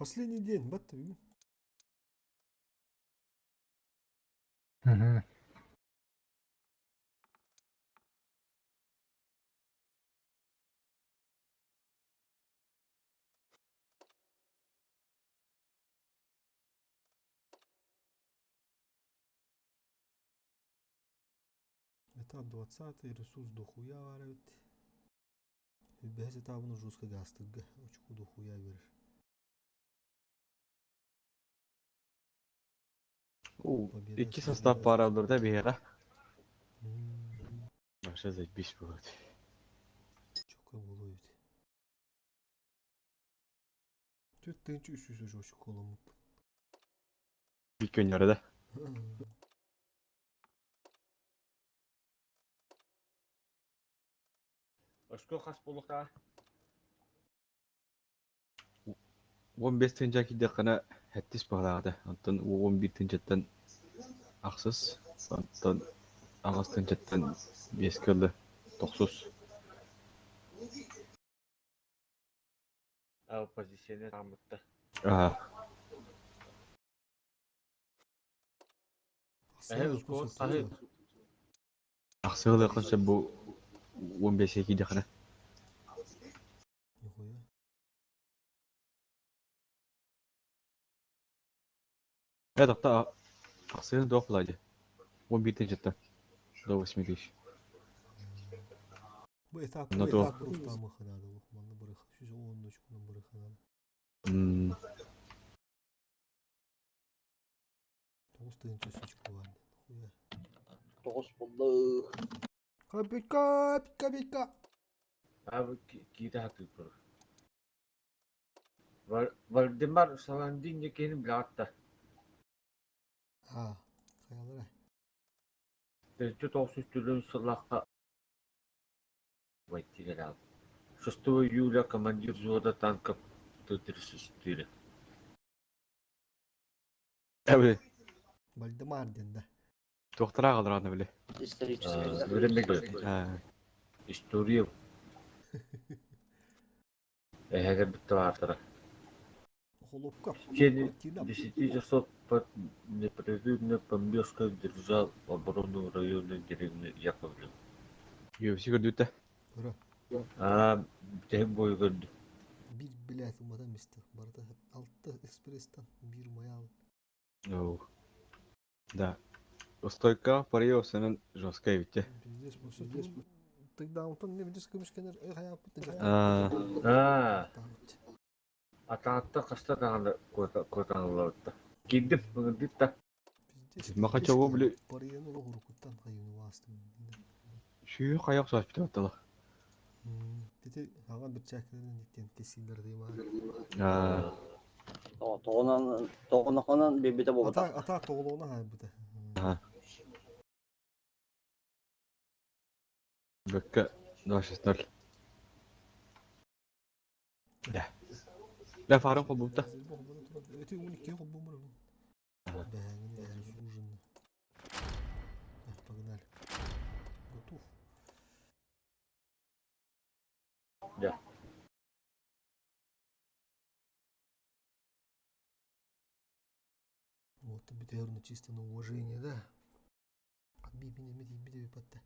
Последний день, бат бүгүн. Мгм. Этап 20 ресурс дохуя баар эбит. Бэһис этабын жестко гаастырга очко дохуя берер. Победа Икки состав пара олорда биһиэхэ. М, Вообще заебись будет. Чөкө буолуо эбит. 4300 очко оламмыппын. Bir көннөрө да. Очко хас буолуохтааҕа? 15 тыһыынча киирдэххинэ сэттис баҕалаах этэ. Онтон 11 тыһыынчаттан ахсыс, онтон аҕыс тыһыынчаттан биэскэ ылла тохсус. А позиционер тааммытта. Аа, Эһэ ускуот хаһы ахсыы ылыаххын сөп бу 15-ке киирдэххинэ. Нихуя. Э, тохто ахсыын туох буолай дии? 11 тыһыынчаттан до 8 тысяч. Бу этап Ну, бу то. этап устаамыха наада олох манна барыха 110 очконан барыха наада. М, Тоҕус тыһыынча очко баар. Хуя. Тоҕус булла. Копейка, копейка. А киирэ сатыыр турар. Вальдемар Саландин киһини билэҕит да? А, хайалара. 1904 сыллаахха войти кэлэҕит. 6 июля командир взвода танков Т-34. Эбили, Вальдемар диэн да. туохтара аҕалар били. Исторический. Время Аа, История. Эһэгэ бүтті баатара. Холопка. В течение Картина. 10 часов под непрерывной бомбежкой держал оборону района деревни Яковлев. UFC көрдүүтэ. Ура. Аа, бүтэһик бойу көрдүм. Биир блядь уматан мисте. Барыта алта экспресстан биир маял. Оу. Да. Стойка парио сенен жесткая битте. Пиздец, пиздец. Тогда онтон не видишь көмүскэнер эй хайааппыт. Аа, Аа, атаатта хаста даҕаны куотаҥыллабытта. Киирдим, ыҥырдыт да. Пиздец. Махачева, били, Парияны олох урукуттан хайыны ваастым. сүүһү хайах сооспит баттала. Тити аға бирчээкилерин диктен кесилер дейм. Аа, Тоҕонон тоҕонохонон биэрбитэ буолбута. Ата ата тоголоона хайбыта. аа. Бөккө 2-6-0. Да. Да, фарым холбупта. Эти 12 холбумур. Бэҥин заслуженно. Погнали. Готов. Да. Вот, бүтэрне чисто на уважение, да. Отбей меня, мети, бити, патта.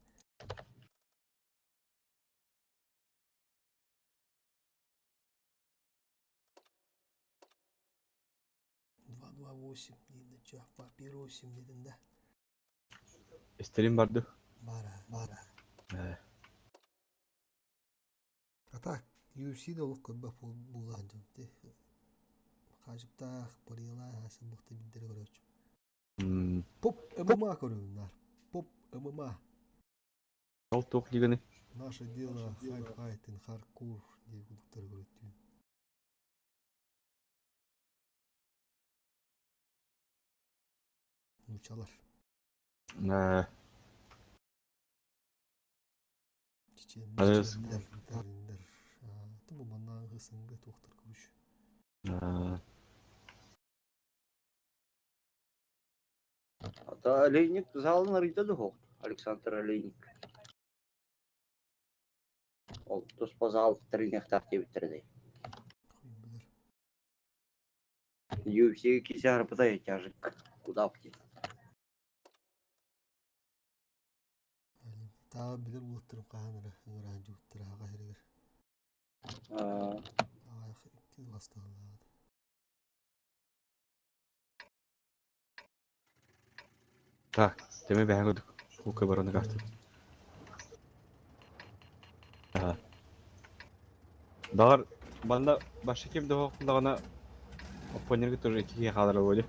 Два, два, восемь, дин, чё, папиросим, дин, да. Истерин барды. Бара, бара. Э, А так, UFC да олох көрбөх буолаан дьон. Хаажыптаах, парыялаах, хасыбыхта биддere көрөөчү. м, Поп ММА көрүҥнар. Поп ММА. Ол туох диганы? Наше дело хай файтинг, хардкор диэн курдуктары көрөттүүм. Нуучалар. Э, Чеченнэр, Аны- чеченнэр, тариннэр. Тым маннааҕы сыҥга туохтар көрүш. аа, Ата Олейник залын арыйда да Александр Олейник. Ол туспа зал тренерхтаах диэбиттэрэ дии. Хуй билэр. UFC кисе харпыта тяжик. Куда пти? Таа билэр уолаттарым хаһан эрэ ыҥыраан дьубуттара аҕа сиригэр. Аҕайах икки хастааллааҕыт. Так, теме бэһэн курдук. Кука бараны кастык. Ага. Даҕар манна башы ким да даҕана оппонерга тоже икки киһи хаалара буолуо.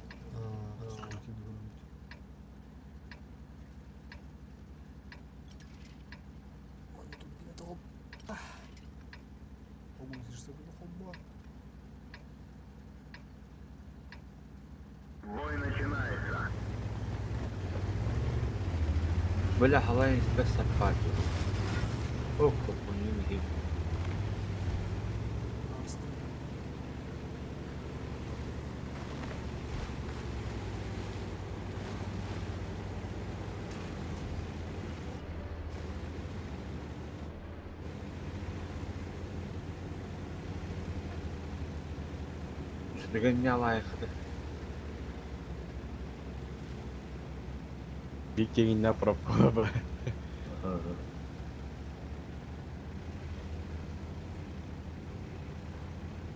Бля, халай спецаппарат. Ох, не Дыгынньалаайхыты. Биир киҥиннээх пробка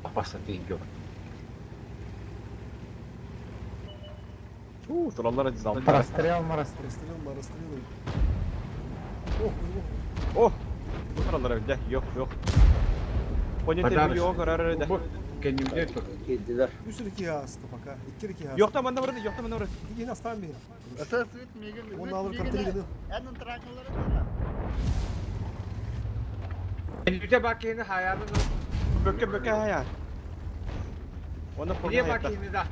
Опасно тиийгэ. Уу, тураллар залта. Прострел, морострел. Прострел, морострел. Ох, ох. О! Бу тураллар эбит, yok yok. Понятие yok көрөр да. Кэннибитэ тур. Киирдилэр. Үс эрэ ааста пока. Икки эрэ ааста. Yok да манна барады, yok да манна барады. Икки астан бир. Ата свет мигин. Оны алыр контроль Эн тракалары да. Кэннибитэ бакыны хаярын. Бөккө бөккө хая. Оны Niye порно бакыны да?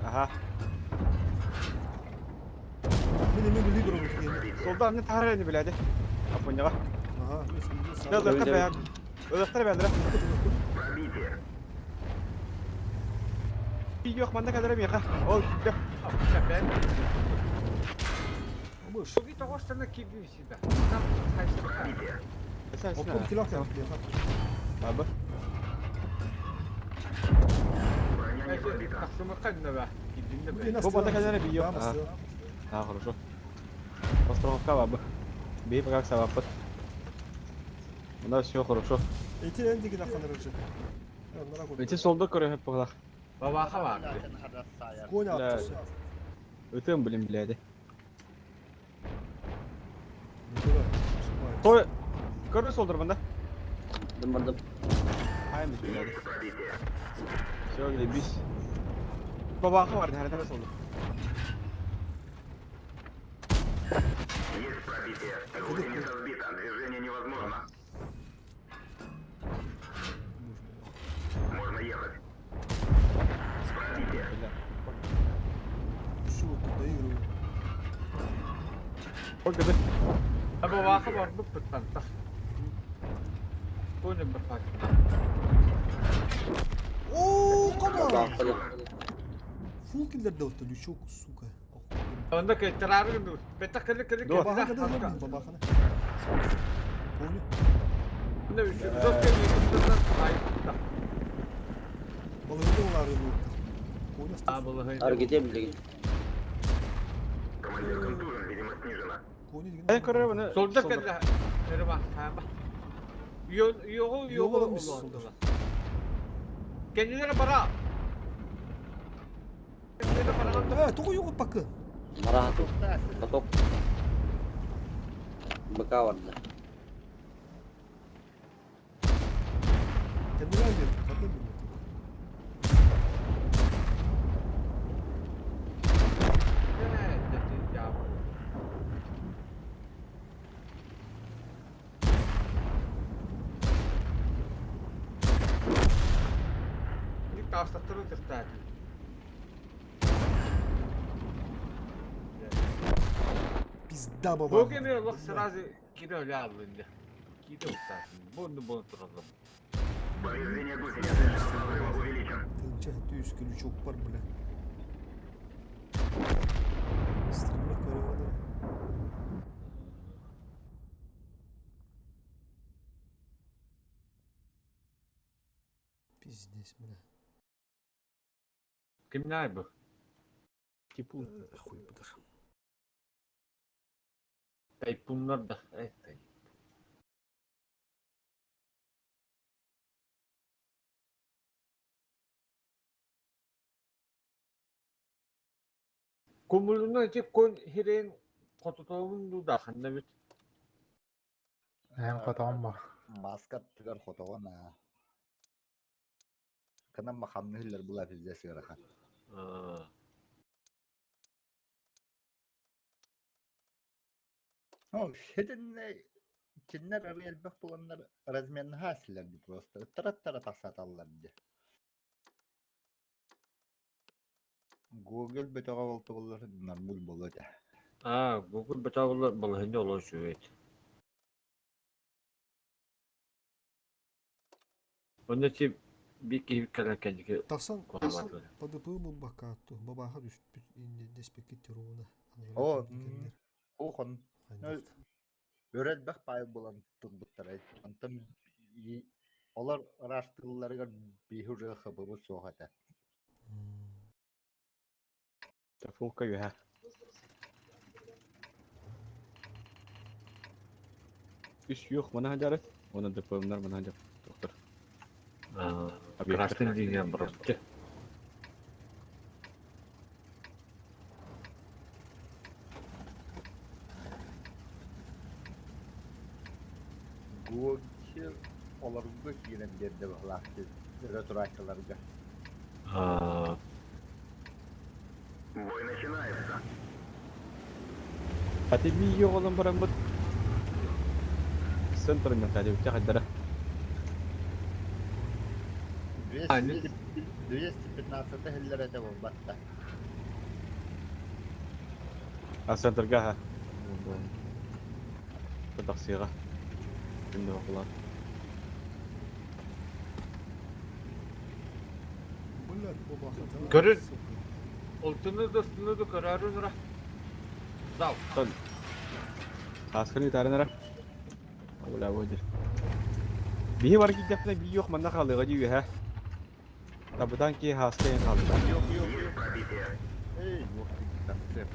Аха. Мен эме билий көрөбүт киһини. Солда не тарайны биледи. Апоньяга. Аха, Да да бәр. Өлөктөр бәлдер. Yok манна кадыр меха. Ол yok. Ben Амыш. Тоги тоҕостана киирдим сида. Там хайсыка. Оппон килак я. Баба. Тахсымыкка ба. Киирдим да. Бу бата кадыр би yok. А, хорошо. Постраховка баба. Бей пока саваппыт. У нас все хорошо. Эти энди гына ханырыжы. Эти солда көрөһөп буолах. Бабаха бар. Коня аттысы. Өтөм билим биледи. Той көрө солдор мында. Дым бардым. Хайм биледи. Все, заебись. Бабаха бар, нәрдә солдор. Бля. Что тут доигрываю? Ольга, да. Бабаха бар бу пыттан. Коня бапак. О, кама! Баахтары. Фул киллер дал лючок, сука. Онда кэ тарары ну. Бета кэлэ кэлэ Дуо. Бабаха да бабахана. Помню. Не үчү. Дос кэ айта. Балыгы олары буттар. Коня А было. Аргете билигин. Коня деген. Эн көрө буну. Солда кэлэ. Эрба хаба. Йо його Його його мис солда. Кенилere бара. Кенилere бара. Э, тоҕо йоҕу пакы. Марахату. Каток. Быка барда. Кендилер бер, кадын бер. Таастаттары тыртаат. Пизда баба. Бу кеме олох сразу кире өлө алынды. Кире уктаатын. Буну буну туралым. Тынча түс ключок бар, бля. Стример көрө. Пиздец, бля. Кимнээх бу? Типун. Хуй быдыр. Тайпуннар да тай. Кумулуна ити кун хирен хототообун дуу да ханна бит. Эн хотоҕум ба. Маска аттыгар хотоҕун аа. Кынан махамныһыллар була пиздец ыарахан. О, хитиннэ кинилэр арый элбэх буоланнар разменнаһаа силэр ди просто ыттара-ыттара тахсаталлар ди. Google бөтөҕө болтубуллар нормуль буолуо этэ. Аа, Google бөтөҕө буллар балаһынньа олох үчүгэй этэ. Онно ти биир киһи кэлэн кэнники Тахсан куоталаатылар. ПДП булбакка бабааха түспүт дэспиккит теруна. О, охон. Өрө элбэх паай булан турбуттара. Онтон олор ыраастыылларыгар биир уже хабыбыт суох этэ. Фулка үөһэ. Үс юх мана хадьарыт, уонна ДПМнар мана хадьар доктор. Красный линия барбыт. Гуочи олорго киирэн биэрдэ быһылаах өрө турааччыларга. А ты ми оҕолон бараммыт центрын диэбитэ хайдара. 215 иһиллэр этэ буолбатта. А центрга ха. Тахсыаҕа. Ким да бакылаат. Көрүн. Олтуну да устуну да көрөрүн ыра. Дал. Тон. Саасканы ытаарын ара. Бля, выйдешь. Биһи бар киирдэхпинэ бии юох манна хаалыаҕа дии үөһэ. Табытан киһи хааска иһэн хаалла. Yok yok yok. Эй, yok цеп.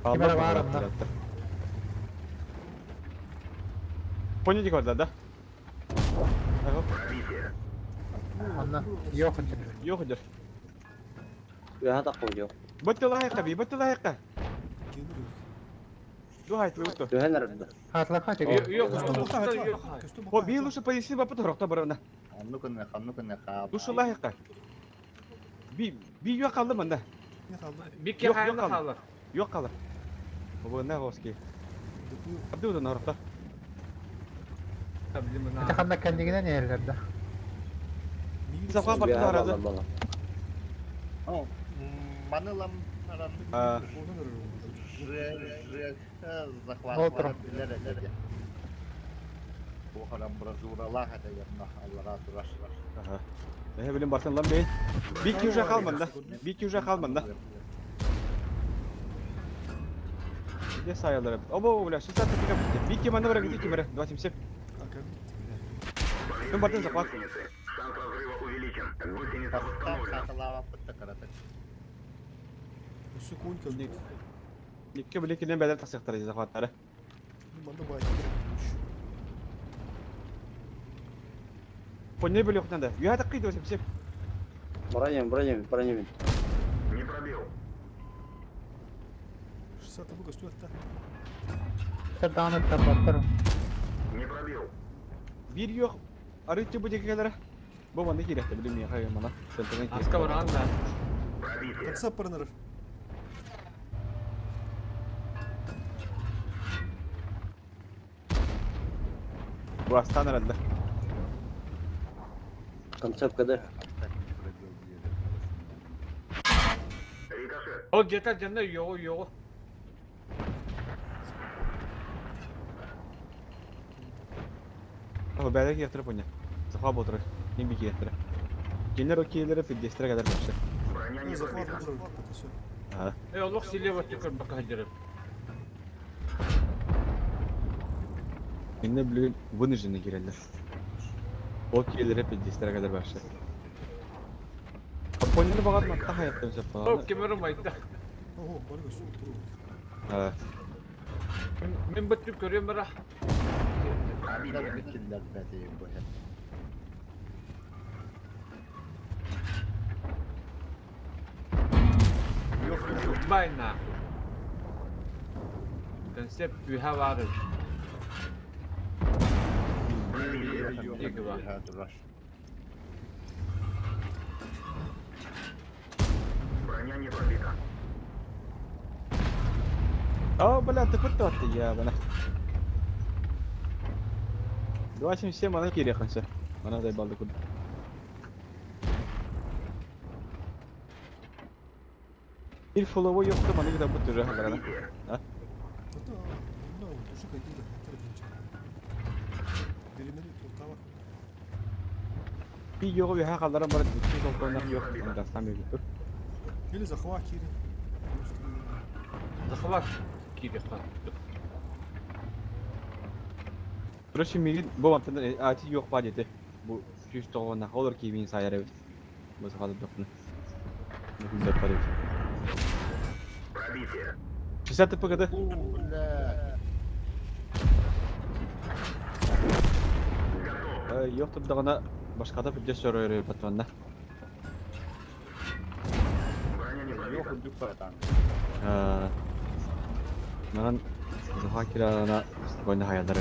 Хаалла эрэ баар онно? Понял барда да? Ага. Онно yok дьэ. Yok дьэр. Үөһэ таххыбыт Баттылаһайка би, баттылаһайка. Дуһай тууту. Түһэн эрэрдэ. Хатлаха тиги. Yok, О, би лучше поясни бапыт хорохто барана. Онну күнне, ханну күнне хаап. Лучше Би би yok kaldı manda. Бикке хайна хаалар. Yok kalır. Бу на хоски. Абды удан хорохто. Ити ханна кэннигинэн иһэллэр да. Сафа баттылар Үөһэ арады. бааллар буолла. О, манылам аран. Олтурун. Захват билер этэ. Бу амбразуралаах этэ ярна аллара турар. Ага. Э, билим бартын лан бей. Бикки уже kalmadı. Бикки уже kalmadı. Где сайалар? Оба, бля, 60 пика. Бикки мана бара где кимере? 27. Ким бартын захват. Бастан саталаава пытта карата. Никке биле килен бәдәл тасыктар захваттары. Поне биле хутанда. Я так кыйды 87. Бронем, бронем, бронем. 60 көстүөттэ. Дааны тарбаттар. Бир yok. Арытчы бу декелere. Бу манда кирәкте билим я кайгы мана. Центрдан Аска баран да. Конца парнер. Бу астан аралда. Концепт КД. Ол где-то жанна йоҕу йоҕу. О, бәдә кирәктер поня. Захват булдырыр. Ним би кирәктер. Генер окейлere фиддестер кадәр башы. Захват булдырыр. Все. Ага. Э, олох силе баттı көр бака хадырып. Инне билген вынуждены кирәләр. Окейлere фиддестер кадәр башы. Японияны баҕар матта хайаттан сөп О, буолан. кемер умайда. Ого, бары көстүбүт туруу. Э, Мин бөттүм көрүөм бара. Киллэр киллэрбэти бу. Бай нахуй. Концепт үһэ баар эбит. Диэки Турар. А, бля, ты куда ты, я, бля. 2.77, она киреханся. Она заебал до куда. Bir фуловой yoktu bana gider bu türü haberine. Это, ну, уже какие-то хотели Деримени туттава. Bir yoğu bir hakalara bana bütün toplarına yok. Onu da sen bir götür. Или захват кири. Захват кириха. Короче, мигин bu mantıdan ati yok var dedi. Bu 190 olur ki bin sayar evet. Bu sefer de dokun. Bu da parayı. 60 ПГД. Бля. Yok da dağına başka da bir de soruyor patronla. Yok үрдүк баратан. Манан Заха киралана спокойно хаялар.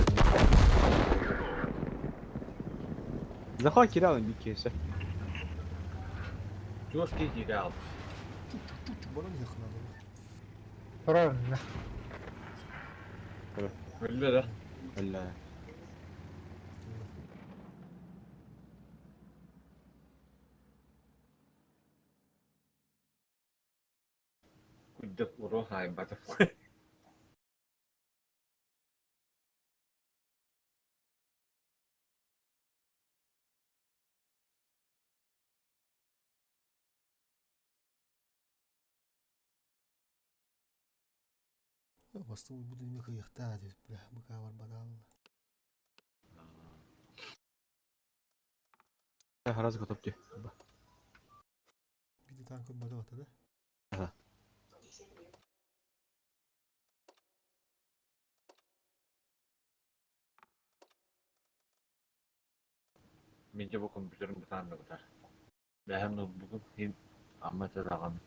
Заха киралын bir kese. Жесткий кире Чук-чук-чук, баран их надо. Турар онна. Өллө да. Öyle. Курдук урон хайбатым. Басты буду немеха яхта, бля, быка барбадал. Хараз готов ki. Биди танк бадавата, да? Ага. Мен де бұл компьютерім бұтанды бұтар. Бәһәм ноутбугум хин амма тадаган.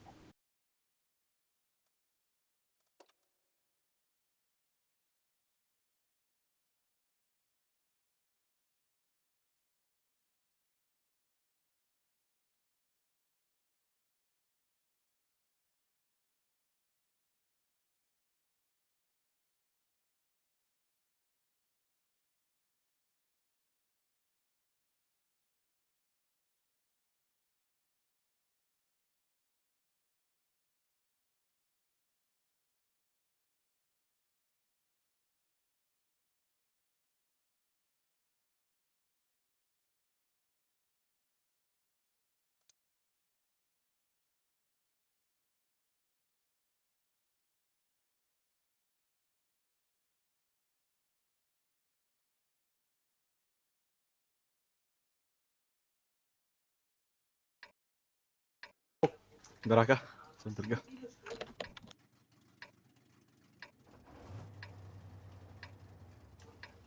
Драка. Центрга.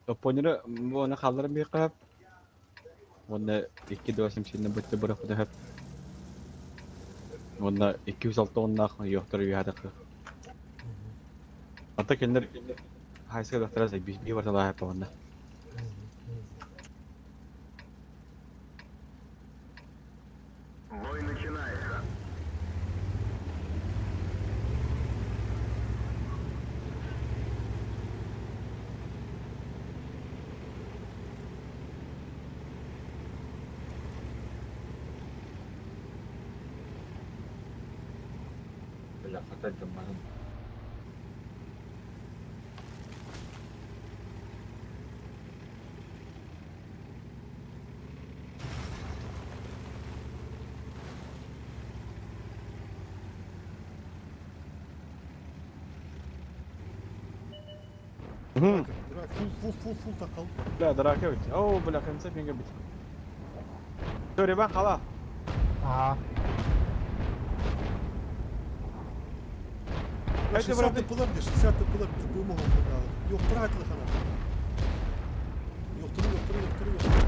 Топонеры оны қалдырым bir қап. Оны 2.87 бітті бір құды хөп. Оны 206 оннақ yoқтыр үйәдіқі. Ата кенлер хайсыга доктора bir bir вартала хәп онна. Бля, хата жаманын. Драка, фул, фул, фул, фул такал. Бля, драка бит. О, бля, конце пинга бит. Төребан қала. Аа. 60 пылар де, 60 пылар бу моһоллар. Йохтура айтылы хана. Йохтуру, йохтуру, йохтуру, йохтуру.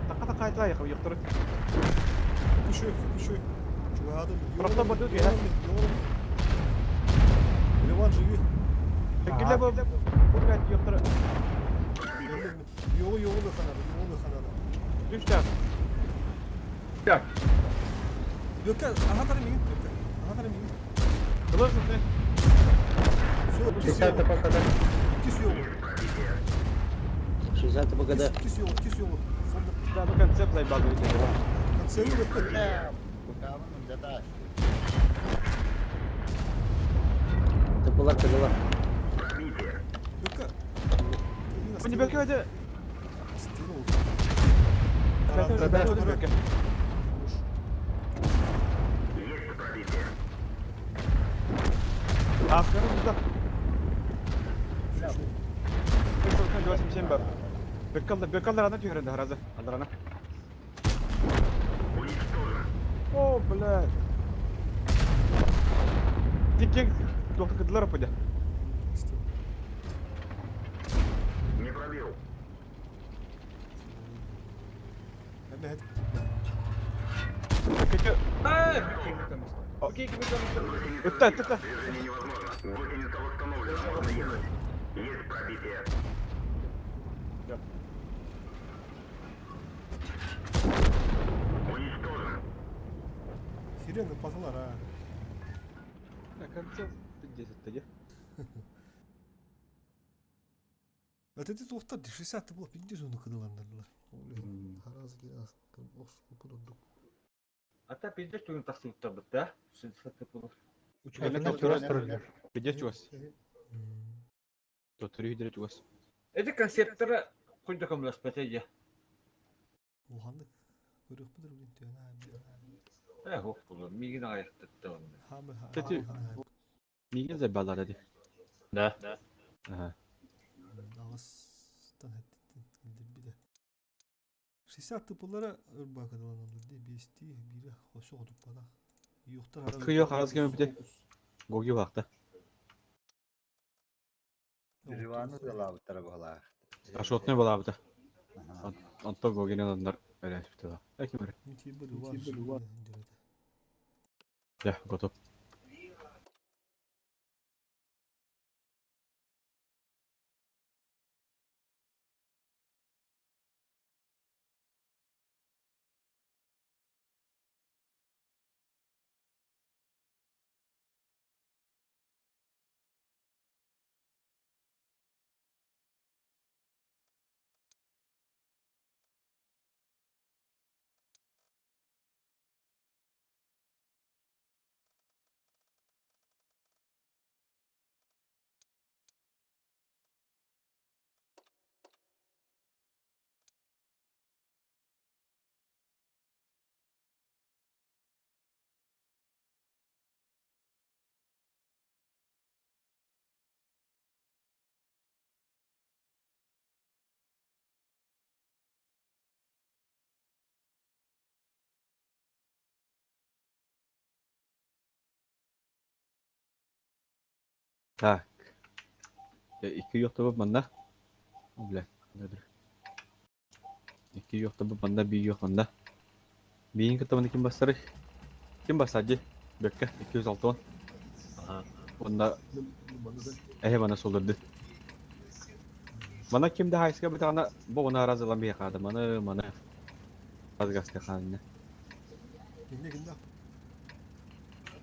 Така така айтла яхы йохтуру. Пüşөй, пüşөй. Чугадым. Просто баду я. Ливан живи. Текиле бу бу блядь йохтуру. Йогу йогу хана, йогу хана. Түштә. Так. Бөкә, ага тары мин, бөкә. Ага тары мин. Булырсың син. Все, 60 ПКД. Кис йогу. 60 ПКД. Кис йогу, кис йогу. Да, бу концепт заебал бит. Концепт Бля, Букавын где-то Тыпылар кыдылар. Бөкә. Бу не бөкә дә. Стил. Да, бөкә. Аскары бузда. 87 бар. Бөккалда бөккалдар ана түһәрендә харазы. Алдар ана. О, блядь. Тиккен доқты кыдылар апыда. Не пробил. Бөккә. Ай, Окей, Өттә, өттә. Движение невозможно. Гусеница восстановлена. Можно ехать. Есть пробитие. Уничтожен. Херенный паталар, а. На конце 10 тәге. Это ты тоқтар, 60 было, 50 оны кыдыландар. Харазы келас, ос, А та пиздец түгін тақсылықтар бітті, а? 60 пылар. Әле Турар. Пиздец чугас. Тоттыры хидре чугас. Эти концепттері құйды көмілес бәтәйе. Улхандык. Көрөк бұдыр, блин, түйен. Ә, хоқ бұлы, мигін аяқтытты оны. Хамы, Тети. Миген заебалар әди. Да. Ага. Ағыстан биде. 60 тыпылара өрбай кыдыландар, де, 5 бири хосо отуп бада. Юқтар Кы yok, араз кеме бите. Гоги вакта. Ливаны залабыттара була. Ашотны була бит. Онто Гогини аландар әле бите. Әким бер. Я, готов. Так. Я ике юк табып манда. Бля, нәдер. Ике юк табып манда, би юк манда. Биин кытабын ким бастыры? Ким басады? Бөккә 206. Ага. Онда әһе бана солдырды. Мана кимде хайска бит ана бу она разылан бия кады. Маны маны разгаска ханны. Инде кимде?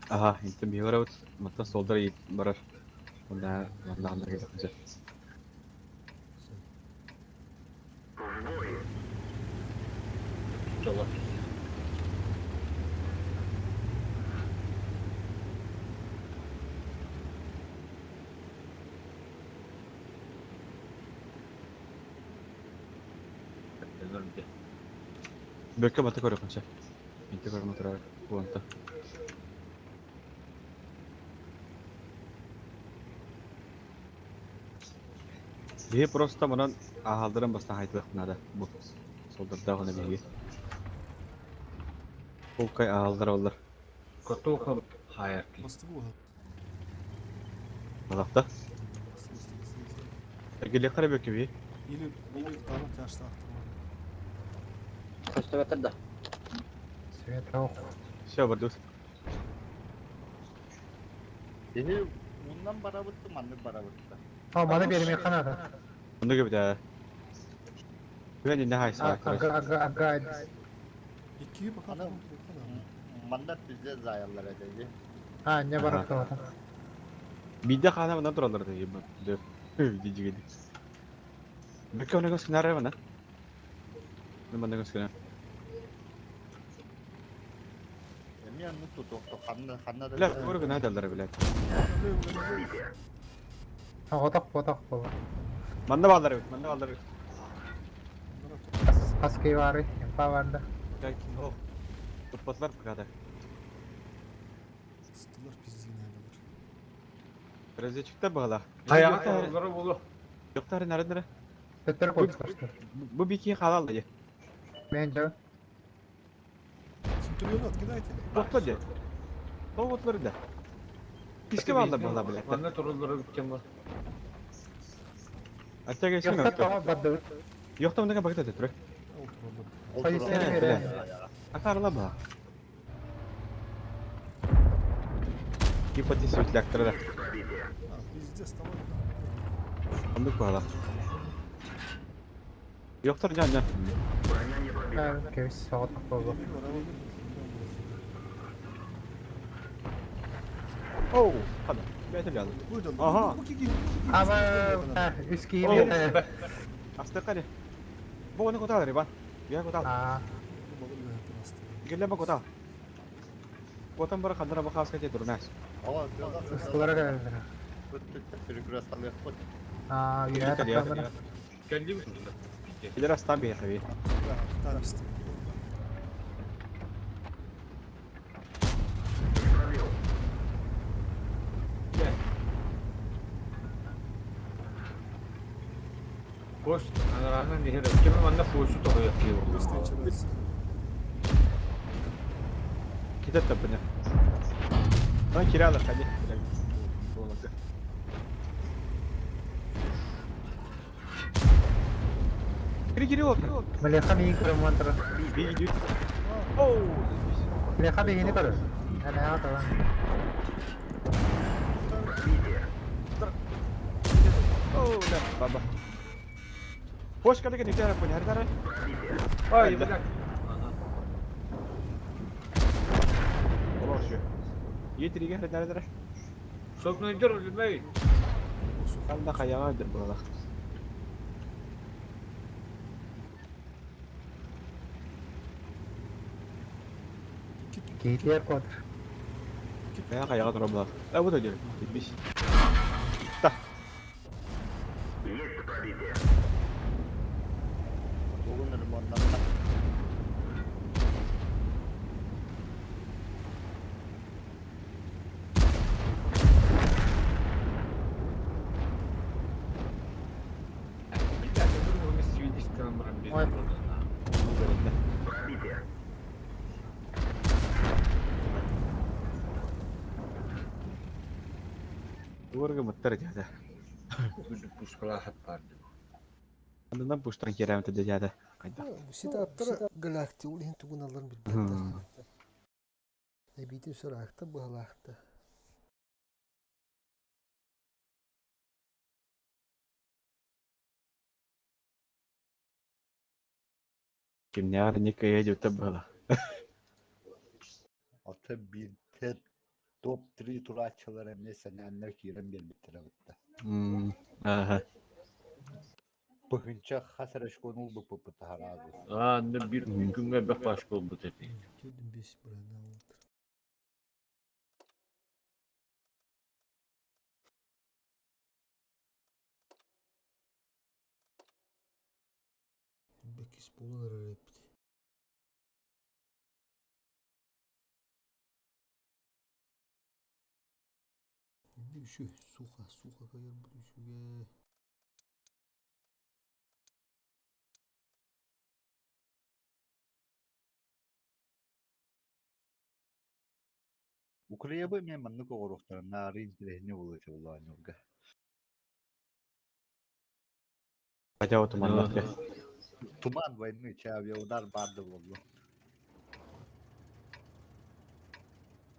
Ага, инте бия барабыт. Мата солдыр ит барар. Онда манда анда кеткенче. В бой. Чала. Өлөрдө. Бөккә бата көрөкөнчө. Инте көрмө турар. Буанта. Биһи просто манан ахалдыран бастан хайтылык надо. Бу. Солдырда гына биһи. Полкай ахалдыр олар. Котуха хаярки. Басты бу. Алахта. Геле бөкеби. Или или второй тяжтаахтар. Көстөбөтөр да. Свет ох. Все, бардус. Эһи уннан барабытты, маннык барабытты. А, маны бермей канада. Онда кебит. Күн инде хайса. Ага, ага, ага. Икки пока Ана- Манна пиздец заяллар эти. А, не барахталата. Бидде хана мына туралар да еб. Дижиге. Бөкө оны көскүнәр мына. Мына көскүнәр. Эми анны тутукту ханна ханна да. Билет, көргөн айдалдар билет. Отақ отақ бол. Манда балдар бит, манда балдар бит. Хаски бары, инфа барда. Как, о. Турпатлар пока Стылар пиздец айдалар. Разведчиктер бағала. Хайа, болу. Yoktар нары нары. Төттер қойып Бу бики халал ди. Мен жа. Центурион откидайте. Тохто ди. Тоғытлар да. Киске балдар бағала билет. Манна турулары бүткен бар. Аттага Yoxsa сен. tamam барды. Yoxta мында багыта төтүрө. Полиция бере. Акарла ба. Гипотез светляктар да. А, пиздец, там. Андык бағала. Yoxtar жан жан. Броня не пробита. Кевис отақ болду. Оу, хада. Бәйтел ялды. Ага. Ама үски еме. Астыкка не. Бу оны коталар Иван. Бия котал. А, Геле ба котал. Котан бара хандара ба хаска те дурнас. Ава, ыстылара келдер. Перекрест алып кот. А, үйә тақламына. Келди mi? Илер астан бия хаби. Не пробил. Koş, anarana nehir. Kimi manna koşu tohuyor ki. Китет тапыня. Ана киралар хади. Кири кири ол. Млеха мин көрөм мантра. Би идет. Оу. Млеха бигини көрөр. Әнә аталан. Пробитие. Оу, да, баба. Хош калыга нитара пуня харитара. Пробитие. Ай, бля. Олар şu. Yetiriге харитара. Sokmayınca ölmeyin. Канда каяга дир булала. Кейтер кодр. Кая каяга тура була. А бу да дир. Биш. Есть пробитие. Бүгүн ремонттан. Bir dakika dur bunu sivil istemem Ой. Пробитие. Уорга мыттар дяда. Пушкала хат vardı. Андан пуштан керәм тә дяда. Кайда. Ситаптар галактик ул хин тугун аларын билбеттер. Эбити соракта баалаахта. Кимнәр никая дип было. Ата bir tet топ 3 турачылар эмне сененнер кирен бер биттире битте. Ага. Быгынча хасараш конул бу пыпыта харазы. Aa, ne bir günge bir başka oldu dedi. Төдүн бес броня болду. Бекис болон репти. Үшү суха суха кайыр бу үшүгө. Украинабы эмиэ маннык оҥоруохтарын наары интэриэһинэй буолуо этэ буоллаҕа Хотя вот туманнах дьэ. Туман войны, чэ авиаудар баар да буоллун.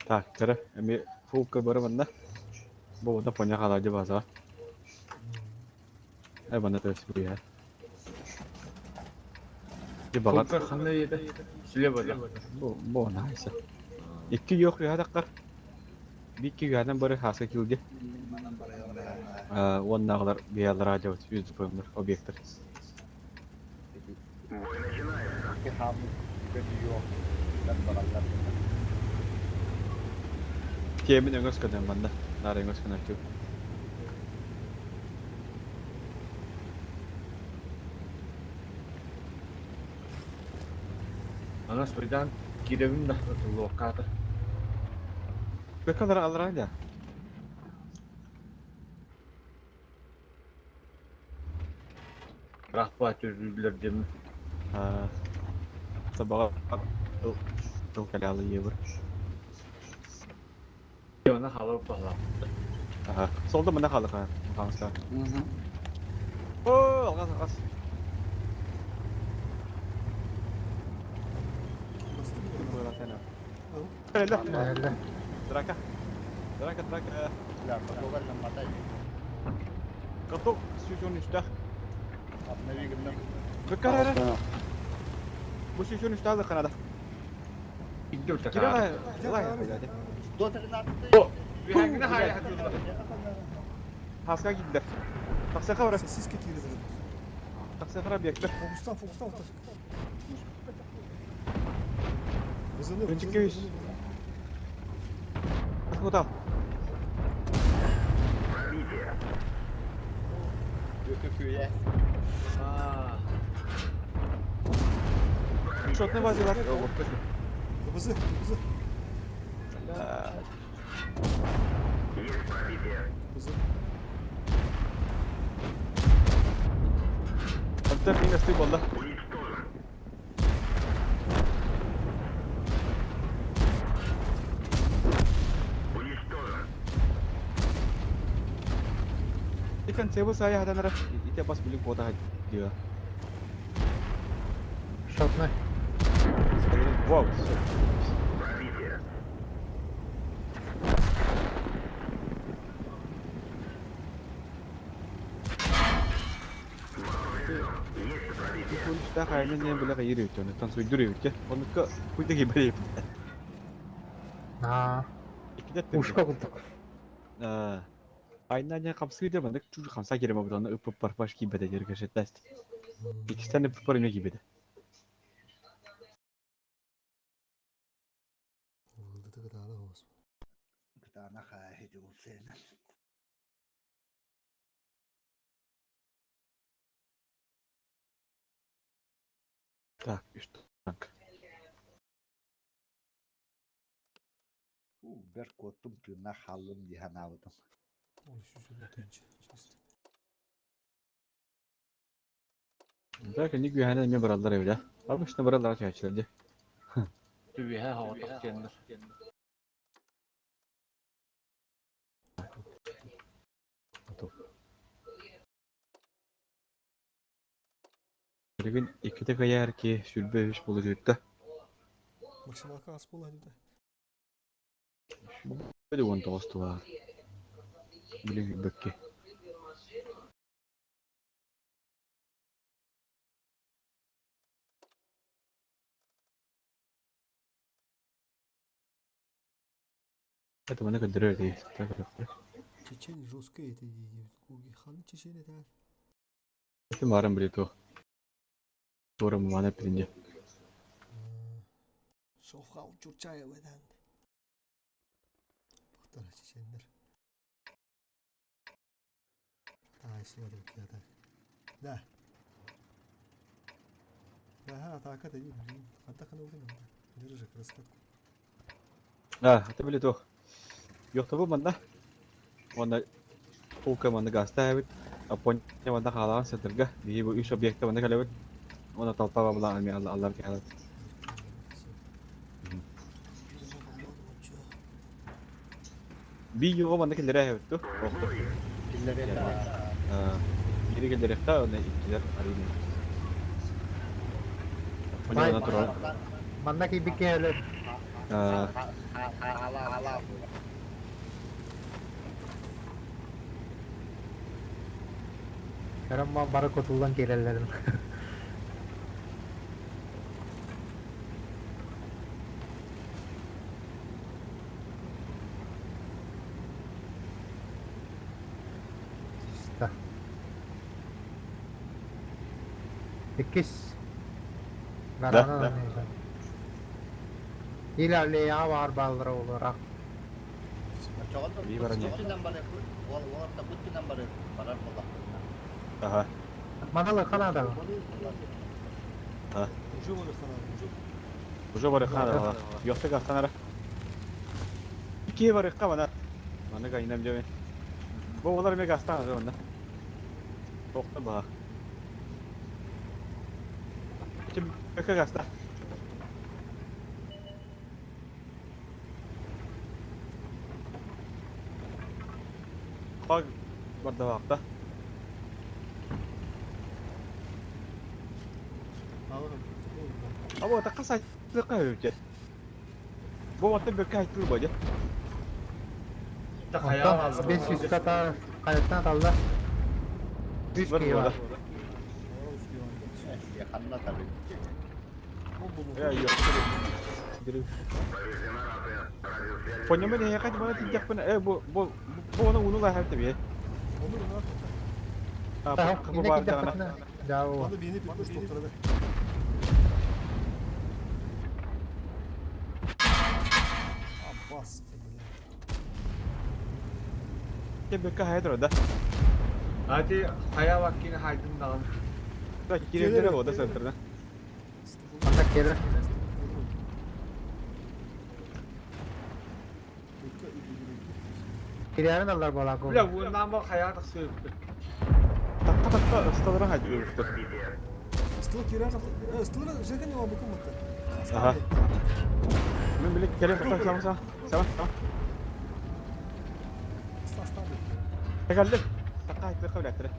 Так, кэрэ, эмиэ фулка бары манна. Бу онно поня хаалаадьы баазаҕа. Ай манна төс буйа. Ди баҕар. Фулка ханна ийэтэ? Слева да. Бу бу найса. Икки йох үһэ таххар. Бикки үһэнэн бары хааска килди. Уоннааҕылар биһиалар аадьабыт үс дпмнар объектар. Бой начинается. Икки хааммыт көтүйүөх бараллар. Киэмин өҥөс көнөн манна. Наар өҥөс көнөччү. Ана суйдаан киирэбин да туллуоххаата. Бөкөлөр аллараа да. Рахпа төрүүллэр диэн. Табаҕа тыл кэлэалы иебыр. Она халыр баһла. Аха. Солда мына халыр ха. Хаҥаска. О, алгас алгас. Эллэ. Драка. Драка, драка. Бля, мотогар ламматай. Готов. Сүүс үстээх. Обнови гынным. Бөккөр эрэ. Бу сүүс үстээх Канада. Иддө Кира такаа. 113. Биһиги хайа Хаска киирдэ. Тахсаха бара. Сосиски киирдилэр. Тахсаха объектар. Фокустан, фокустан, фокустан. Вызывай, Бірінші вызывай, күйіс. вызывай. Куда? Пробитие. Өкөкүйэ. Аа. Шотный базилар. ВБЗ, ВБЗ, Есть пробитие. ВБЗ. Антон минус ты болла. Уничтожен. Уничтожен. Икон себу сая хаданара. Ите бас билик бота хадиа. Шотный. Вау. Пробитие. Есть пробитие. Кунста хайны не биле кайыр өтөн. Тан суйдур өтө. Онука куйда кибер. Аа. Икидет. Ушка курдук. Аа. Айна не камсыйды мандык чур камса керем обданы ыпып барбаш кибеде жергешеттест. Икистен ыпып бар эме кибеде. Вылдыты кытаана хос. Кытаана хааһы упсена. Так, үш танк. У бер коттум тыына халлым диһанаабытым. Ой, сүүс тынчы, чисто. Так, они güyhane эме бараллар эбиле. Обычно бараллар чачылар. Түбүһэ хоҕотох диэннэр. Готов. Билигин икките каяр ки сүлбө үс болу жүрттө. Максималка ас була диде. Били 19 туар. Билигин бөкке. Это мана көндөрөр дии. Так, так. Чечен жестко это диди. Куги хан чечен это. Это марам били то. Тора мана пиринде. Шофхал Чурчаев это. Бахтара чечендер. Ай, смотри, это. Да. Ага, атака да блин. Атака на уровне. Держи раскатку. А, это били то. Йохтобу манна. Онна полка манна гаста эбит. Апон манна хаалаан сытырга. Биһи бу үс объекта манна кэлэбит. Онна толпа бабла ами алла аллар кэлэт. Бии юга манна киллэрэ эһэбит ту. Охту. Киллэриэххэ. Биири киллэриэххэ, уонна иккилэр арыйын. Манна турар. Манна киирбит киһи өлөр. Ала ала. Көрөн бары кутуллан киирэллэрин. Чисто. Иккис. Да, да. Ilerleyen var ballara olarak. Бии баран Аха. Маналы Канада. Уже бар ханар, уже. Уже бар ханар. Йохта гастанара. Икки бар ханар. Маны кайнам жеме. Бу олар ме гастан онда. Тохта ба. Ким бөкө гаста. Хаг барда вакта. Або та каса тыка өтө. Бу вакта бөкө айтыл бо же. Онтон 500 ката кайыттан талла. Үс Бар киһи бар. Ханна табы. Я yok. Понял не я бана тиндек бана э бу бу бу оны уну ла хәтте бе. Onu ne yaptı? А бу бар дана. Дау. Bana birini bitmiş doktora be. Abbas. Те бөкө хайдыр да. Hadi хая ваккин хайдын даган. Да кирелер ода центрда. Манна келер. Кириярын алар бола Бля, бу намы хая тахсы. Такка такка ысталара хайдыр. Стыл кирен стылы жерген не букум мытты. Аха. Мен билек келем такка сама сама. Сама сама. Тәгәллек. Такка айтты кабыл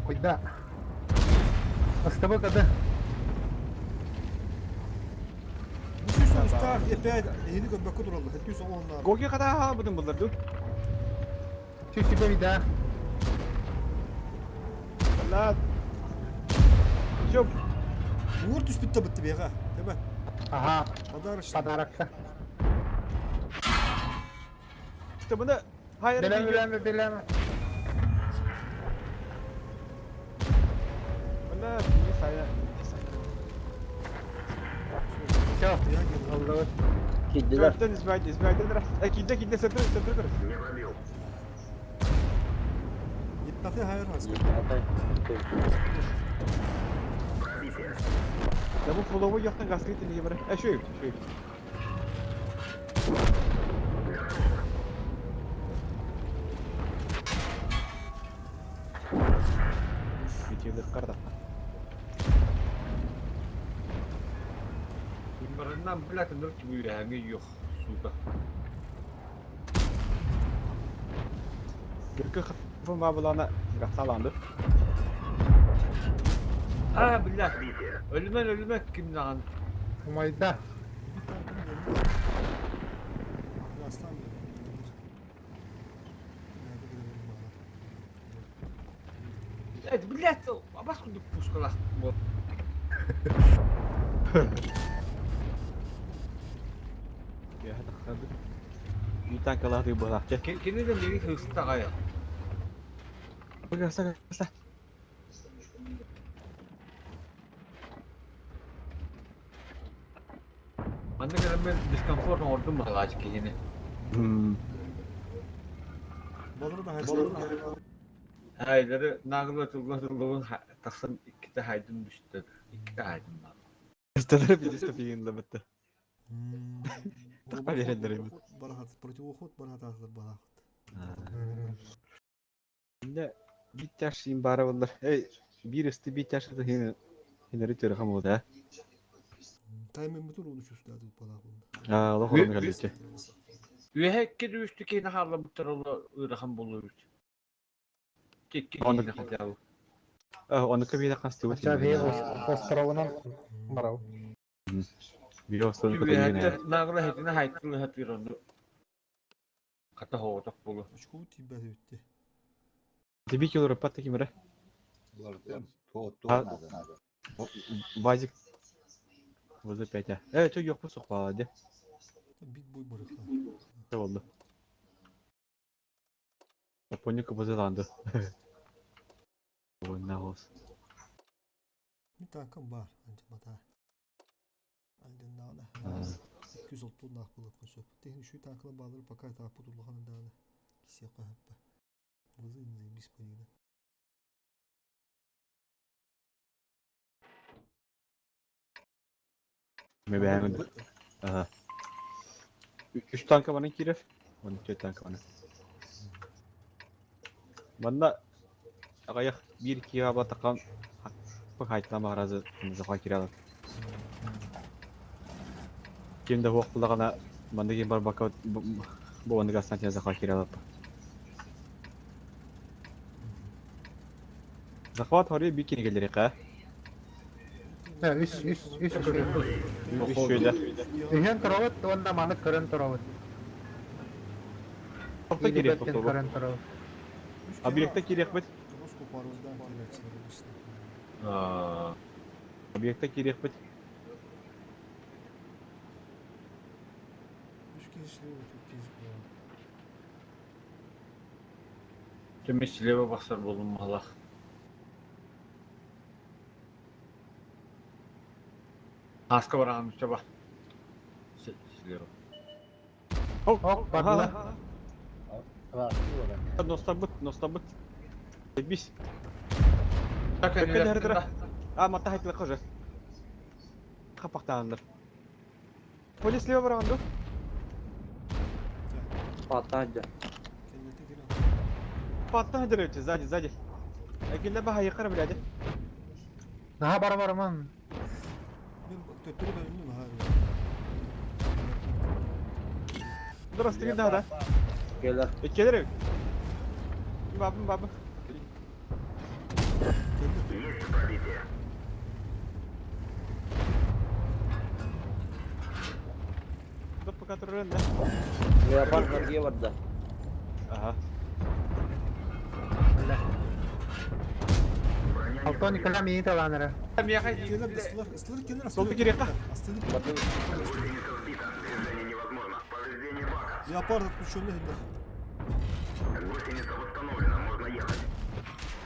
Куйда. Астыбы кады. Үстах опять ени көбөккө туралды. Хэтүү соңунда. Гоги када будун булдар ду. Түсүбө бида. Ла. Жоп. Ур түспүт битти бега. Теба. Аха. Подарочный. Подарокта. İşte bunu hayır. Билем билем билем. Бля, не сайда. Все. Oldu. Киддилер. Төрттен избайд, избайд дыр. Кидде кидде сетр сетр көр. Не пробил. Аты хайыр хас. Пробитие. Я бу фулову яктан гаскы телеге бар. Э шөй, шөй. Битилер карда. Барынан бля тындыр ki bu yüreğine yok. Сука. Гөркө хапын бабылана гасаланды. А, бля. Пробитие. Ölümen ölüme kim lan? Умайда. Aslan Evet, блядь, абас кудук пушкалах. Я тахады. Ютан калады балакча. Кини de negi hırsız gaya. Гаса гаса. Anne kadar дискомфорт ордум балач кини. Хм. Балыр да хайыр. Hayları naglı tulgun tulgun taksan iki de haydın düştü. İki de haydın var. Сталар бидисте фигин лабытты. Тақпа берендер эми. Барахат противоход барахат ахлар барахат. Инде бит тяш им бара булдар. Эй, бир исти бит тяш да хин хинери төрө хам болду, а. Таймен бутур onu чувствует балахун. А, алла хорон галиче. Үөһэ икки үстү киһини хаалларбыттар ол ыарахан буолуо эбит. Икки Оннук. киһини хотя бы. Оннукка биһиэхэ хастыбыт. Хотя биһи островынан барабыт. Биһи островын Үөһэттэн наагыла хитинэ хайтын ыһатыыр онну. Хата хоҕотох буолуо. Очкобут тиийбэт эбит. Тебе кило пат таким ра. Уларытыам. Туох наада. Вазик. ВЗ 5 а. Э, чё ёкпу сухпала де. Бит бой барыха. Чё болду? Япония КБЗ ланды. Ой, нахос. Bir tankım var. Anca bata. Альденнана. 230 нах булып сөп. Техни şu tankına bağları пока тапы тулахан даны. Кисе кахаппа. Вызы заебись понигда. Ме бәңді. Ага. Үч танка бана кирер. Оны төрт танка бана. Манна ағаяқ бір киға батақан хайтан бағаразы захва кире алады. Кемде хуақ бұлағана манда кем бар бака бу онды гастан захва кире алады. Захват хоры bir kere gelir қа. Үс үс үс көрөн. Үш şöyle. Үһен туробут уонна маны көрөн туробут. Тоқта керек Илибеттен тоқта. көрөн туробут. Объектте керек бит. Руску паруздан кирәчиләр обычно. Аа. Объектте керек бит. Үч киши вот киз була. Төмө слева бахсар болум малах. Хаска бараан чаба. Слева. Ок, бардылар. Ностабыт, ностабыт. Бис. Так, Көккө А, мата хайтылы кожа. Қапақтағандар. Полис слева барағанды? Паттан да. Кеннете кирә. Паттан өте, сзади, сзади. Әкелді баға еқара біледі. Наха бара бараман. Мен төттөрү бөлүндүм ха. Дұрыс деген да. Келер. Келер. Бабым, бабым. Есть пробитие. Доп пока тұрырын да. Леопард наргия барда. Ага. Броня не Алтон Никола миин таланара. Келер ыстылар, ыстылар келер. Солды керек қа. Астылар. Гусеница сбита. Движение невозможно. Повреждение бака. Леопард отключенный хинде. Гусеница восстановлена. Можно ехать.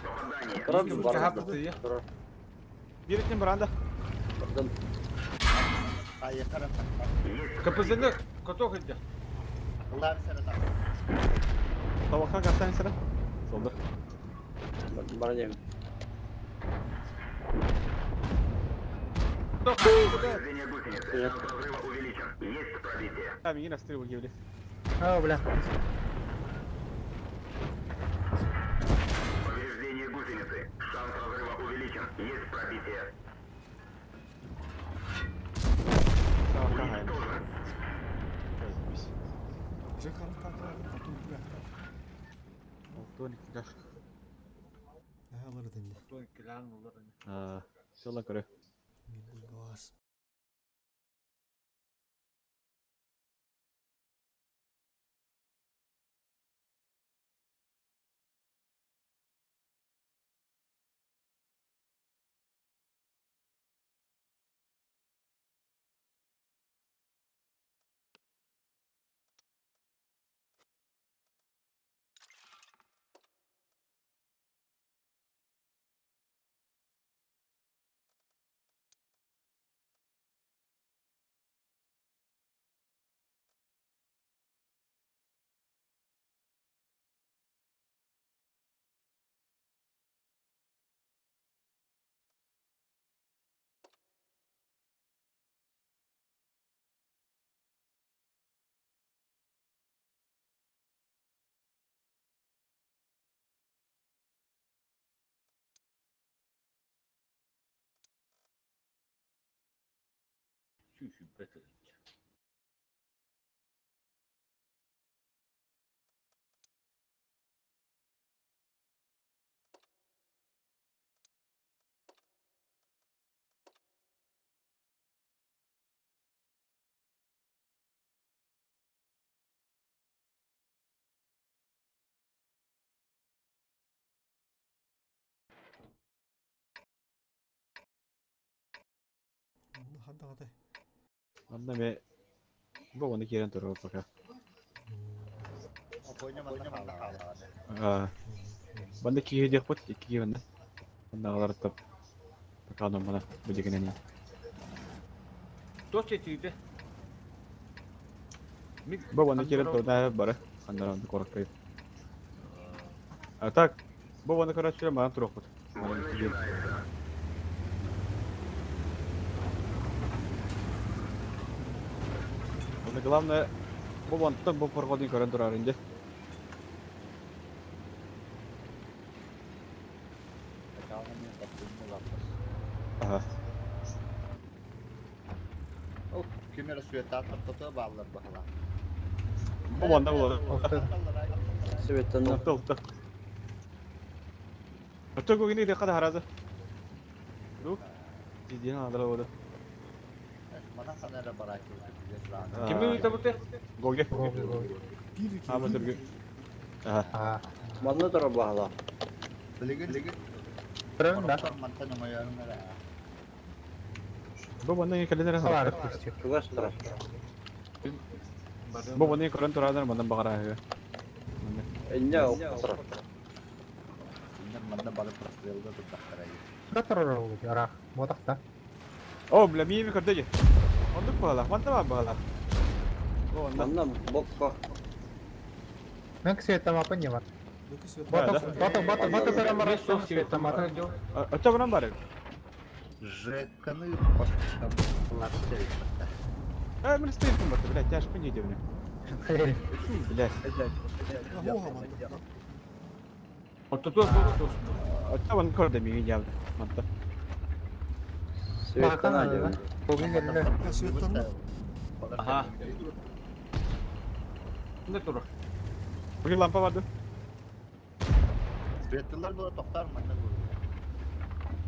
Попадание. Турар барда. Хапты. Береттен баранда. Бардым. Айыкара. Есть КПЗны котох иде. Улар сарата. Табаққа қастан сыра. Солды. Бар дейм. Повреждение гусеницы. Шанс разрыва увеличен. Есть пробитие. А, мені растрыл келді. О, бля. Повреждение гусеницы. Шанс разрыва увеличен. Есть пробитие. Табаққа қайын. Уничтожен. Же карат танкларын потом бля. Алтон ikkiler. Алар дэнде. Килан болар. Аа, сола көрө. Мин газ. Манна хардаҕатай. Манна эмиэ бу ону киирэн турар пока. Опойня манна хаалаҕа. Аа, Манна киһи диэхпит, икки киһи манна. Манна аҕалар топ. Пока мана бу дигинэн. Туох чечиитэ? Мин Бу манна киирэн турда бары. Ханнара онно куоракка. А так, бу манна короче манан туруохпут. Бой начинается. Онно главное бу мантан бу порҕодун көрөн турар инде. Ага. Ол ким эрэ сүөтаат ортото бааллар баһылаах. Бу манна буолар. Светлана. Улта улта. Оттон көгүнү диэххэ да харазы. Ду. Дидиэн аадара буолар. Мана хана эрэ барааччы. Кими ыытабыты? Гоге. Гоги, гоги. Биир киһи. Аама түргү. Аха. Аа. Манна турар баһылаах. Билигин Көрөм да. мантан оҥойорум эрэ. Бу манна кэлин эрэ Салаар сараттар. түстүк. Чугас турар. Бу манна көрөн тураанар манан баҕарааһыга. Манна. Инньэ турар. Кинилэр манна бары прострелга турдахтара. Да турар ол араах. Буотахта. О, бля, миими көрдө дии. Оннук баҕалаах, манна баар баҕалаах. Бу онно. Манна бокко. Мен света мапа не бар. Бөкү свет. Да, Бата да. бата бата бата турар Мен суох света мата. Оччо бынан бар. Жеканы Э, мен стоит бата, блядь, тяжко не идет, бля. Блядь. Оха манна. Ортото суох. Оччо бан көрдө миги дьаабы. Манта. Светлана диэн. Гоги келле. Я светтанна. Аха. Не турар. Бүгүн лампа барды. Светлар була тохтар манна була.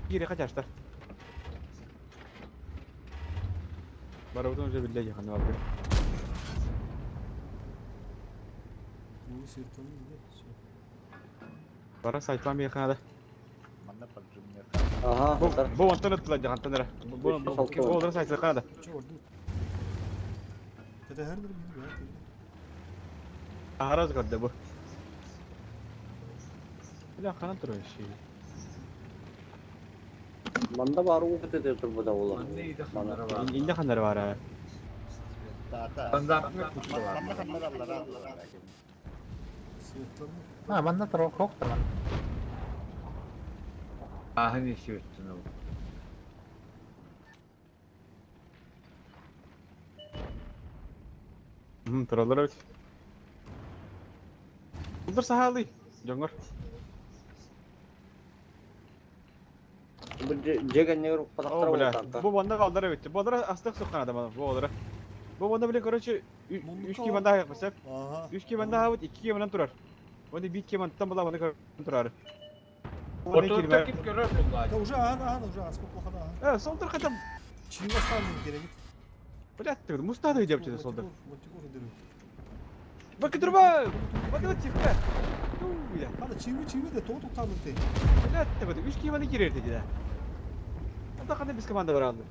Кире качаштар. Барыбытын уже билде жаханы бар. Ну светтанна да. Всё. Бара сайтлан бейханада. Манна поджимне. Аха. Бу бу онтон ыттыла жахантан эре. Бу бу бу олар сайтлыканада. Чё орду? Это хердер мин бя. Араз көрдө бу. Бля, ханан турар ши. Манна баар уу көтө турбута буолар. Манна иде ханнара бар. Инде ханнары бар. а. Тата. Стандартный куча бар. Манна ханнар аллара. Светтанна. А, манна турар хок таман. Ахын иши өттүн ол. Хм, туралар өт. Булдар сахалы. Жоңгор. Бу дьиэ О, укпатахтара бля. буолтаата. Бу банда калдар өт. Бу олар астык суккан адам. Бу олар. Бу банда биле, короче, үч киманда аяк басып. Ага. Үч киманда хабыт, икки кимандан турар. Оны бит киманттан була, оны турар. Ортото ким көрөр булла. Да уже ага, ага, уже аспа плохо да. Э, солдыр катам. Чиң останды керек. Блядь, ты мустады деп чеде солдыр. Мультикор индирүү. Баки турба! Баки тихо. Ну, бля. Хана чиви чиви де тоғ тоқтанды те. Блядь, ты вот үч киманы кирер деди да. Анда кандай биз команда бар алды.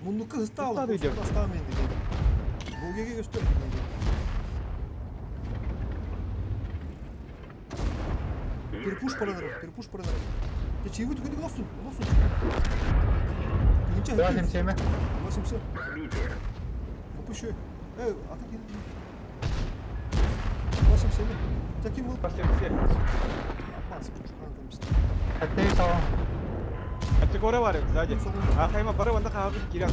Мундуку хысталы. Хыстады деп. Хысталы енді. Богеге göster. Перепуш парадар, перепуш парадар. Те чиви түгүндүк olsun, olsun. Түгүнче. 87. 87. Пробитие. Выпущу. Эй, а так 87. Таким был. 87. Бас, пушкан там. Хатты соо. Категория бар сзади. А хайма бары ванда кагы кирек.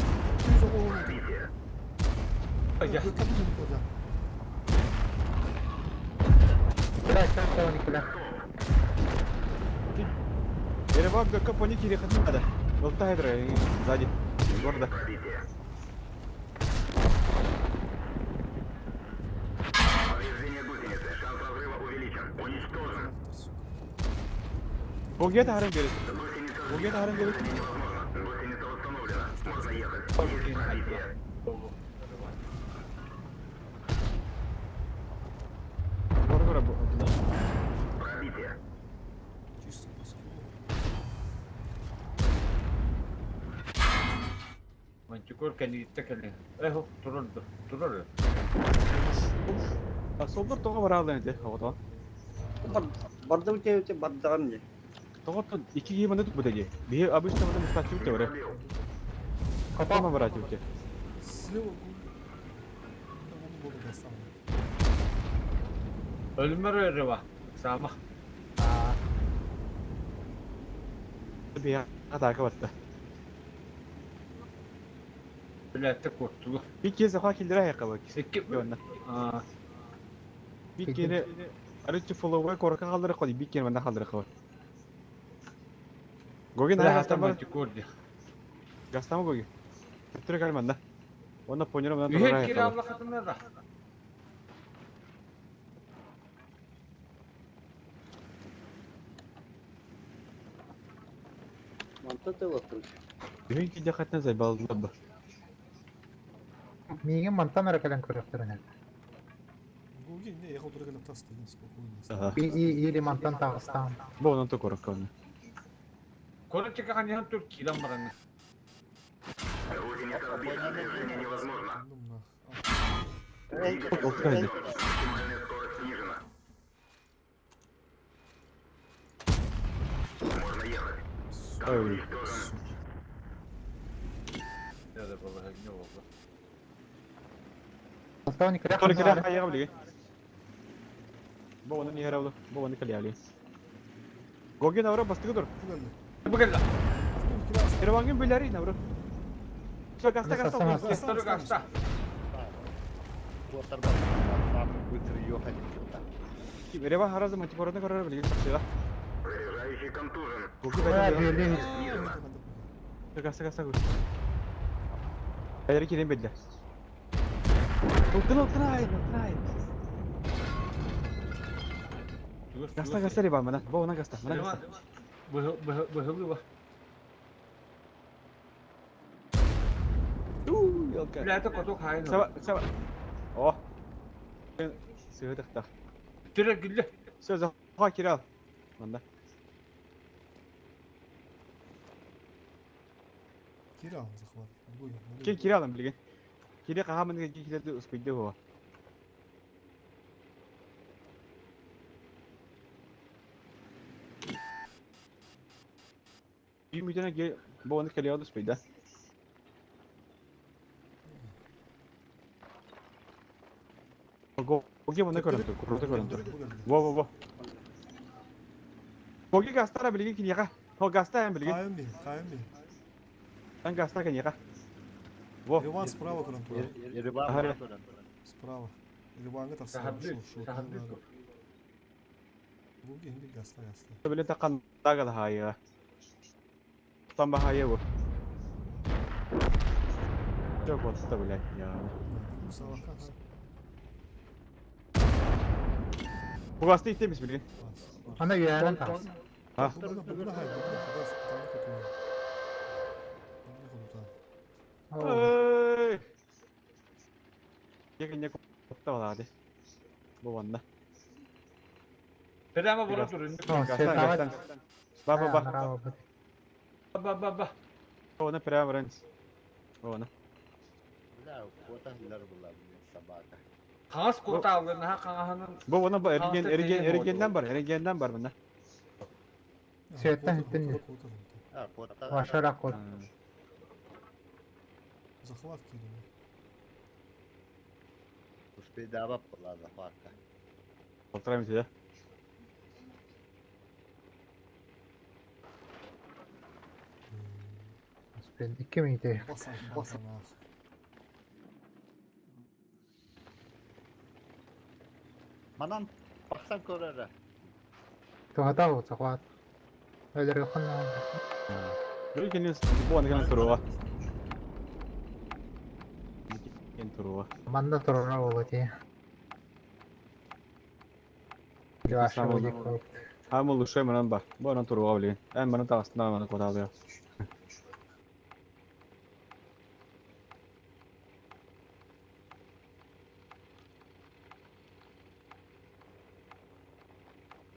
Пробитие. Бля, чё Николя. Ереба бөккө пони кирек хатында. Болта хайдра сзади. Города. Пробитие. Повреждение гусеницы. Шанс разрыва увеличен. Уничтожен. Богет харым керек. Гусеница Богет харым керек. невозможно. Гусеница восстановлена. Можно ехать. Есть пробитие. Гора гора. Пробитие. Чисто по скиллу. Мантикор кэнниттэ кэлин. Эх, турар да, турар. Солдор тоҕо барааллан ити оҕото. Бардым диэбити бардаҕым дии. Тоҕо икки киһи манна туппута дии. Биһи обычно манна мустааччыбыт да бары. Хотома барааччыбыт. Слева. Буду гастам. Өлүмэр өрөва. Саама. Биһи атака батта. Билээттэ куоттуга. Bir kez defa killere ayakkabı. Икки. Yonna. Bir kere арычы фоллоуга корка халдыры коди бир кere манда халдыры кабы. Гоги на Бля, гастан бар. Мантикор дии. Гастан Гоги. Түрө кал манда. Онна поньоро манда Үһен турар кире ayakkabı. алла хатына да. Манта тылы короче. Үһен киде хатна зайбалдылар ба. Миигин мантан эрэ кэлэн көрүөхтэрин Гоги не, я хотел только стоим спокойно. Ага. Или мантан таҕыстаан. Бу онон то корокка онна. Короче, ханьян тур килан бараны. Гусеница сбита. Движение невозможно. Ну нах. Олтурайды. Максимальная скорость снижена. Можно ехать. Ой. Уничтожен. Я да была не болду. Алтан кирэх Тор кире хайга билге. Бу онун иһэр алды. Бу оны калиали. Гоги навра бастыгы тур. Бу кэллэ. Ереванген билери навра. Все гаста гаста. Гаста, Гастары гаста. Куотар бар. Саамы быстро ехать. Ереван харазы мантикорны көрөр билге сакчыга. Заряжающий контужен. Гоги бәйдә. Гаста гаста. Бәйдә кирен бәйдә. Ултын ултын ай, ултын ай. Гаста гаста ребан мына. Бу она гаста, мына гаста. Быһылы бар. У, елка. Бля, это коток хайын. Саба, саба. О. Сыгыдыкта. Түрө гүлле. Все, заха кирал. Мында. Киралл захват. Гоги. Кен киралым билген. Кире кахамын кирелди успейди го. Bir müdene gel bu onu keliyor успейди. Го, го мында көрөндү, курду көрөндү. Во, во, во. Гоги гастара билген кинега. Хо гаста эм билген. Кайым би, кайым би. Ан гаста кинега. Во. Иван справа көрөн тура. Ереван. Справа. Иванга тахса. Сахабды, сахабды. Гоги хинди гаста гаста. Билен такан дага да хайга. Там ба хайа го. Çok отта блядь, я. Савака. Бу гаста иттемис билген. Ана үөһэнэн таҕыс. Ha. Бугуна бугуна хай, бугуна хагас тааны хотуна. Бугуна хотута. Эй! Егене отта балады. Бу ванна. Прямо бара тур. Гастан, гастан. Ба ба ба. Ба ба ба. Оны прямо ренс. Оны. Бля, куотар была, собака. Хаңас куота алгын, ха хаңаһанын. Бу оны ба эрген эрген эргенден бар, эргенден бар мында. Сөттен үттен. А, куота. Вашара кот. Захват кирилл. Успейдава была захватка. Полтора минуты, да? Успейд. 2 минуты. Басан, басан. Манан бахсан көрөрө. Туһата захват. Өлөргө ханна. Бир бу аны кенен туруга. Кен туруга. Манна турара болот. Ваша будет. Хам лучше манан бар. Бу аны туруга билген. Эм манан тагыстына мана кодалыя.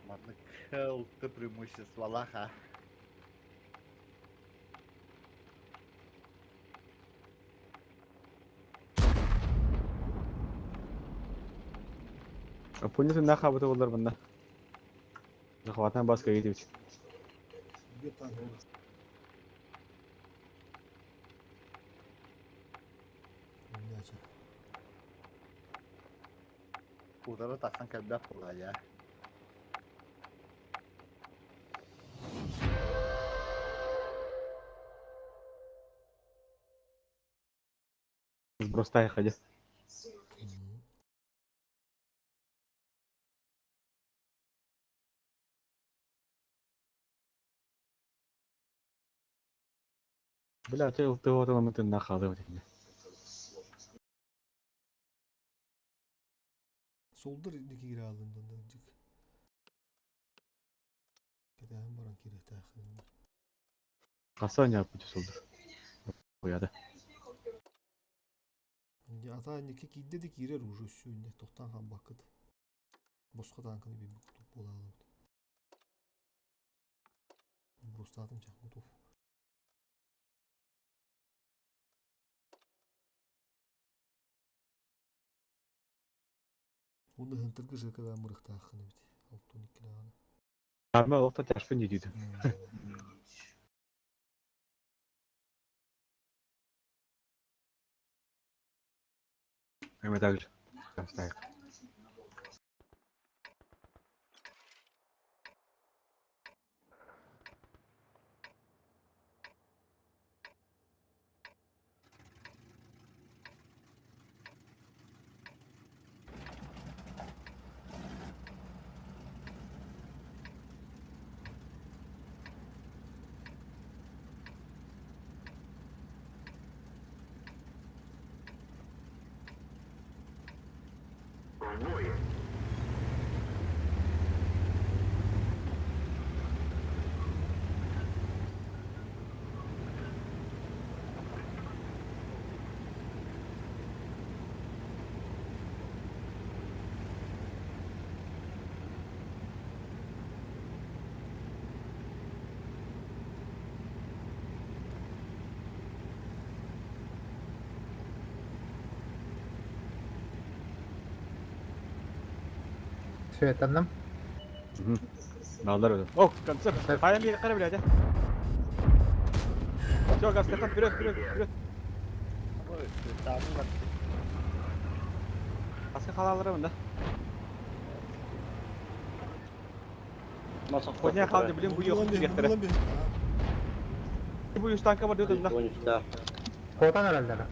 Манны кылты преимущество лаха. Пуня тыннаах хаабыта буоллар манна. Захватан бас кыайыы Где танк? Умняча. Утары тахсан кэлбэт буолла дьэ. Бростай ходи. Бля, ты ты вот он ты нахалывал. Солдор инники киирэ хааллын дьик. Кэтэһэн баран киириэхтээххин. Хасан яппыт солдор. Хуяда. Ата инники киирдэ да киирэр уже все инне тохтоон хаалбаккыт. Босхо тааҥканы биэрбит курдук буола хаалабыт. Брустаатым чах готов. Уонна ыһынтыргы ЖК-га мырыхтааххын эбит. 6-12 даҕаны. Арма олохто тяжпын дии Эме также. Так. В бой. Светанным. Налар öyle. О, концерт. Хайа мире кара блядь. Все, газ, вперед, вперед, вперед. Таабылар. Аска халалары мында. Маса Коня халды, блин, бу yok дигәттәре. Бу юз танка бар дигән да. Конюста. Котан эрэллэр.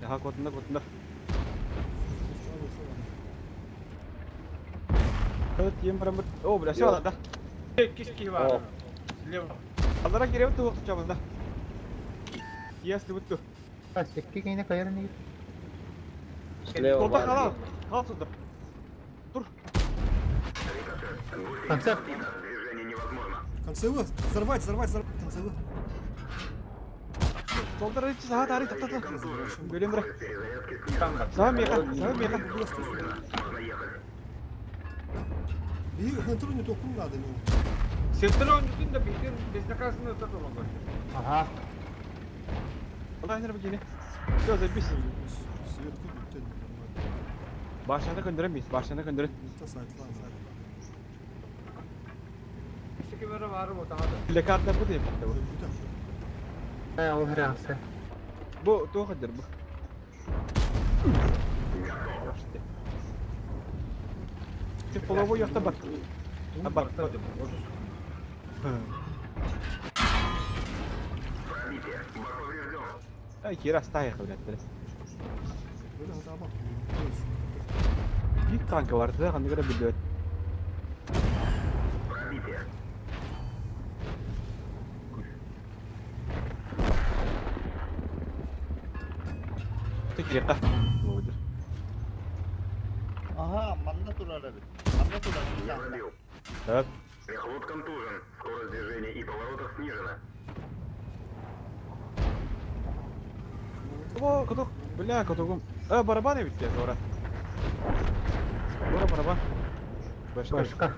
Яха котында котында. Evet, ем барам. О, бля, все, да. Киски бар. Слева. Алара киреп тук чабында. Если вот ту. Секки киine кайрын егит. Слева Колда бар. халал. Хал сылдыр. Концерт. Движение невозможно. Концевы! Взорвать, взорвать, взорвать! Концевы! Солдар ичи саат ари тата. Бөлем бра. Перезарядки снижена. Саа меха, саа меха. Можно ехать. Биһиги контроль не токун надо ну. Сеттер ойнутун да биһигин безнаказанно өтө толонгор. Ага. Алла хәнер бигине. Все, запись. Светку бүттен нормально. Башаны көндөрөм бит, башаны көндөрөм. Та сайтлан. Киши бары отагады. Лекарта бу дип. Бүтән. Э, ол хрясы. Бу туох хәдер бу. Тип половой якта бар. А бар. Пробитие. Бак поврежден. Ай, кира стая блядь. Böyle hata bak. Bir tanka vardı da ne kadar biliyor. Пробитие. Tek yaka. Olabilir. Ага, манна турар эбит. Манна турар. Я пробил. Evet. Мехвод контужен. Скорость движения и поворотов снижена. О, каток. Бля, катогум. А, барабаны bitti sonra. Bora барабан. Başka. Башка.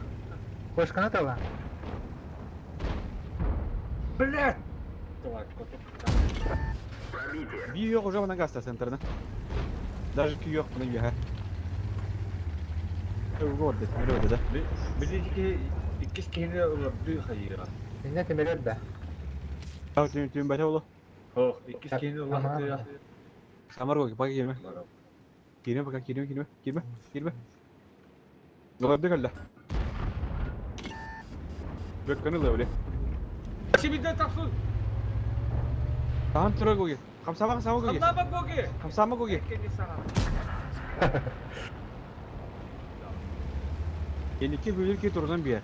Башканы тала. Блядь! Давай, коток. Пробитие. Bir yok hocam gazete center'ına. Даже ki yok bunun ya. Уга барда, тимири барда да. Били киһи иккис киһини ылардыы хайыыра. Иннэ тимирэр да. Таа түн түн бата оло. Ох, иккис киһини ылахтыа. Самар го пока киирмэ. Киирмэ пока киирмэ киирмэ киирмэ киирмэ. Ыларды кэллэ. Бөккөнү ылла били. Сибиден тахсын. Таһан турар гоги. Хамсаама хамсаама гоги. Хамнаабат гоги. Хамсаама гоги. Кэнни саҕа. Эники бүлүр ки турунан биэр.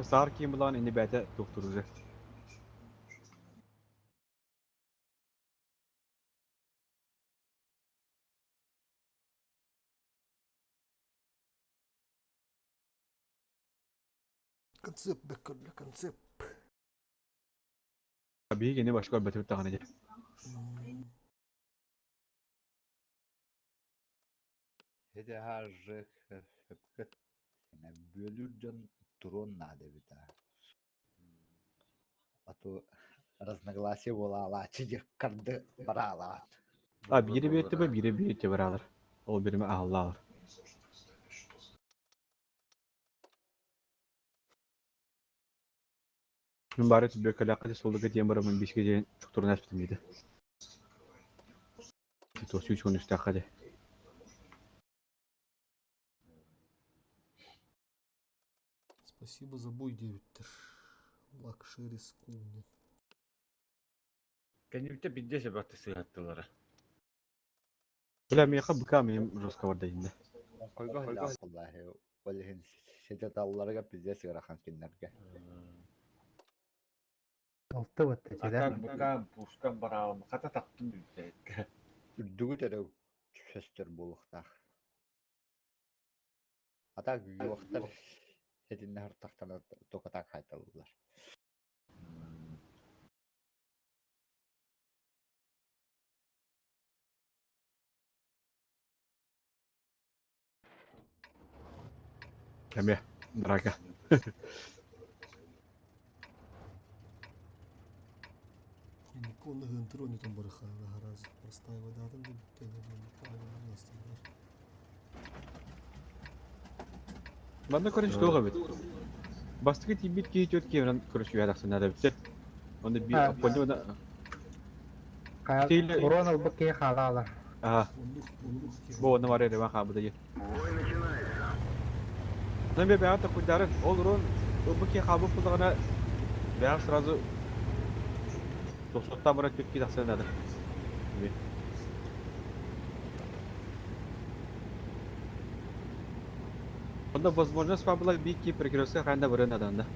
Саар киин булаан ини бээтэ туохтуружа. Концепт бөккөрлө, концепт. Биһиги кини башка көрбөтүбүт даҕаны дии. Ити аһаажык сөпкө бүөлүүр дьон туруон наада эбит аа. А то разногласие буолаалааччы дьыккарды бараалаат. А биири биэттибэ биири биэттэ бараалар. Ол бириме аһаллаалар. Мин баары түбүөккэлээххэ суолуга диэн бараммын биискэ диэн чуктурун ааспытым диэтэ. Туох сүүс үстээххэ дии. Спасибо за бой диэбиттэр. Лакшери Скулни. Кэннибитэ бидде себэхти сыһаттылара. Бля, миэхэ быка миим жестко барда инде. Оҥхойго һыллаах ол иһин ситэталларыгар пиздец ыарахан кинилэргэ. Алты бытта Атак быка пушка бараалым хата таптым бүтэйиккэ. Үрдүгүт эрэ сөстөр буолуохтаах. Атак юохтар этиннэ хартахтана токатак хайталлар. Эмиэ, драка. Никон ыһыынтыр онньутун барыхаана араас простаивадаатын да бүттэ правильно Манна короче туох эбит. Бастакы тиийбит киһи түөрт киһинэн короче үһэ тахсан наада эбиттэр. Онно биир оппонньу уонна Тийле Урон ылбыт киһи хаалаалар. Аа. Бу онно бар эрэ хаабыта дии. Бой начинается. Мен бэйэҕэ такуйдарын ол урон ылбыт киһи хаалбыт буоллаҕына бэйэҕэ сразу тохсуоттаан баран түөрт киһи тахсыан наада. Онно возможность баар биир киһи перекрестка хайан да барыан наада онно.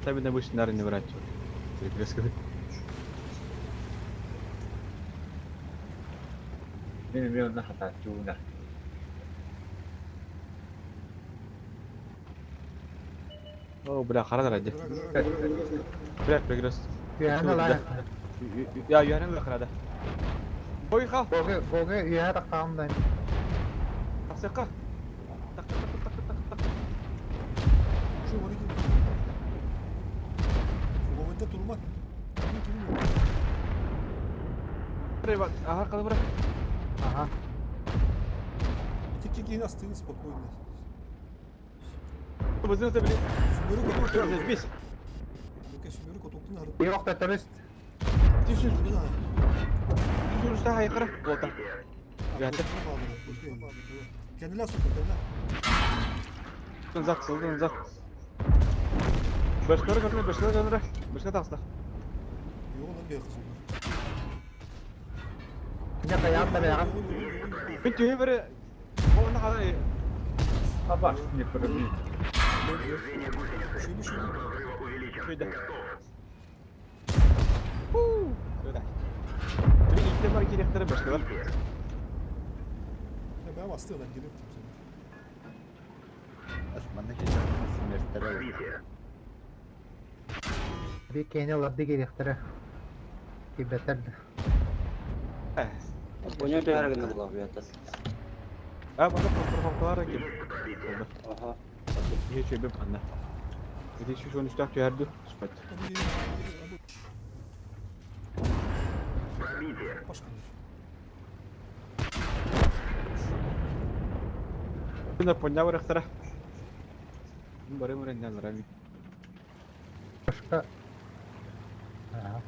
Табина выше нары не врать. Перекрестка. Мин эмиэ онно хатааччыбын О, бля, хара ради. Бля, перекрест. Үөһэн ылаа. Я, үөһэн ыла хара да. Ой, ха. Боги, боги үөһэ тахтаҕым да. Тахсыахха. Так, так, так, так, так, так. Şu var iki. Фугамента турма. Ага, кала быра. Ага. Ити киһи астыгын спокойно. Бызын это, блин. Сүмөрү котуктун. Бис. Лука сүмөрү котуктун арыт. Биир охто төрүст. Түсүр. Түсүр уста хайкара. Болта. Гәтә. Кәнелә сука, кәнелә. Зак, сылдан зак. Башкара көрүнө, башкара көрүнө. Башка тахса. Йоғынан бер кызылдар. Дьэ хайаан да бэйэҕин. Мин түһэ бere Онна хала Абаш не пробить. Повреждение гусеницы. Шөйлі шөйлі. Разрыва увеличен. Шөйдө. Готов. Сюда. Били икки бар киректере башкалар. Ben астыгынан келіп kimse. Османны кече смерттері Пробитие. Биир киһини ыларды киириэхтэрэ. Киирбэттэр да. Понял, ты гына була бията. А, бана профилакталар ким. Есть пробитие. Ага. Ие чөбүм анна. Эти şu şunu üstah tüyerdi. Süper. Пробитие. Пашка. Понья барыахтара. Бары мөренняллара бит. Башка. Ага.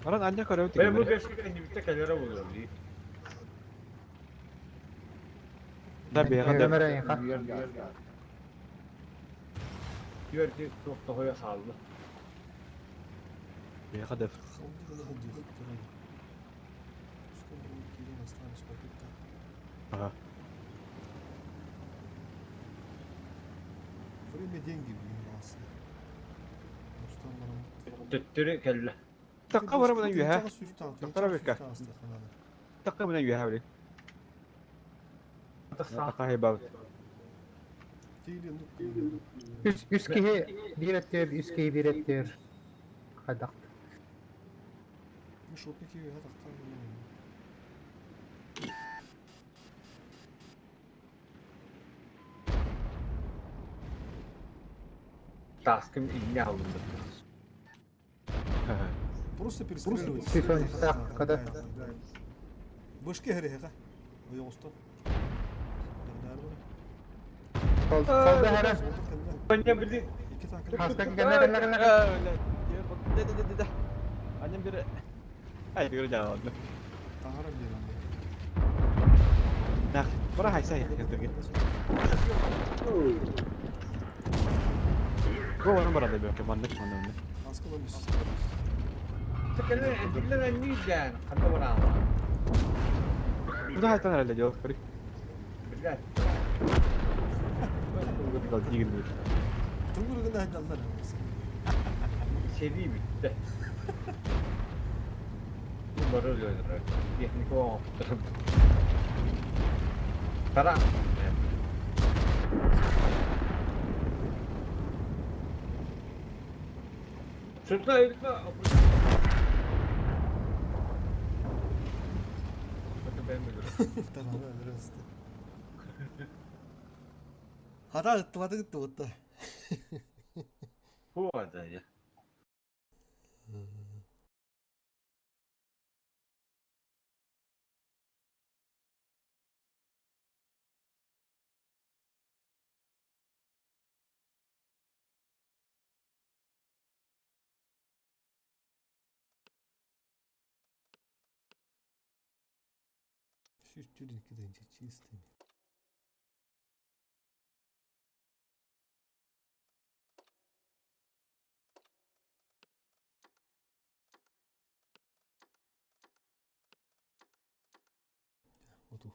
Баран анньа көрөбүт Ben bu тигилери. gerçekten birlikte kelere buluyorum. Да бэйэҕэ да Өмөр эйиэхэ. Diyor ki çok da hoya sağlı. бэйэҕэ да Ага. Время деньги блин Төттөрү кэллэ. Такка бара мына үөһэ. Тахтара бекка. Такка мына үөһэ били. Такка хайбабыт. Үс үс киһи биир өттүгэр, үс киһи биир өттүгэр. Хайдах. Таскым инне алынды. Просто перестреливать. Сифон так, когда Башки греха. Ойоғыстан. Солда хара. Понья били. Iki tane Хаска кэллэ кэллэ кэллэ. Анньам бири. Ай дигер жаалды. Тағарам берем. Нах, бара хайса кэлдерге. Го баран бара да бөкө маннык маннык. Аскаламыз. Кэллэ этиллэн аннийдэн ханна бараама. Бу хайтан эрэлэ жол көрү. Билет. Дигин. Тугургына айдалдар. Seri bitti. Bu barı öldürür. Техника оңоптурум. Тара. Şurada elime Bakın ben bilirim. Tamam öldürürüz. Hata ыттыбаты гытты бутта. Bu arada ya. Сүз тюринки дэнче чистыми. Вот ух.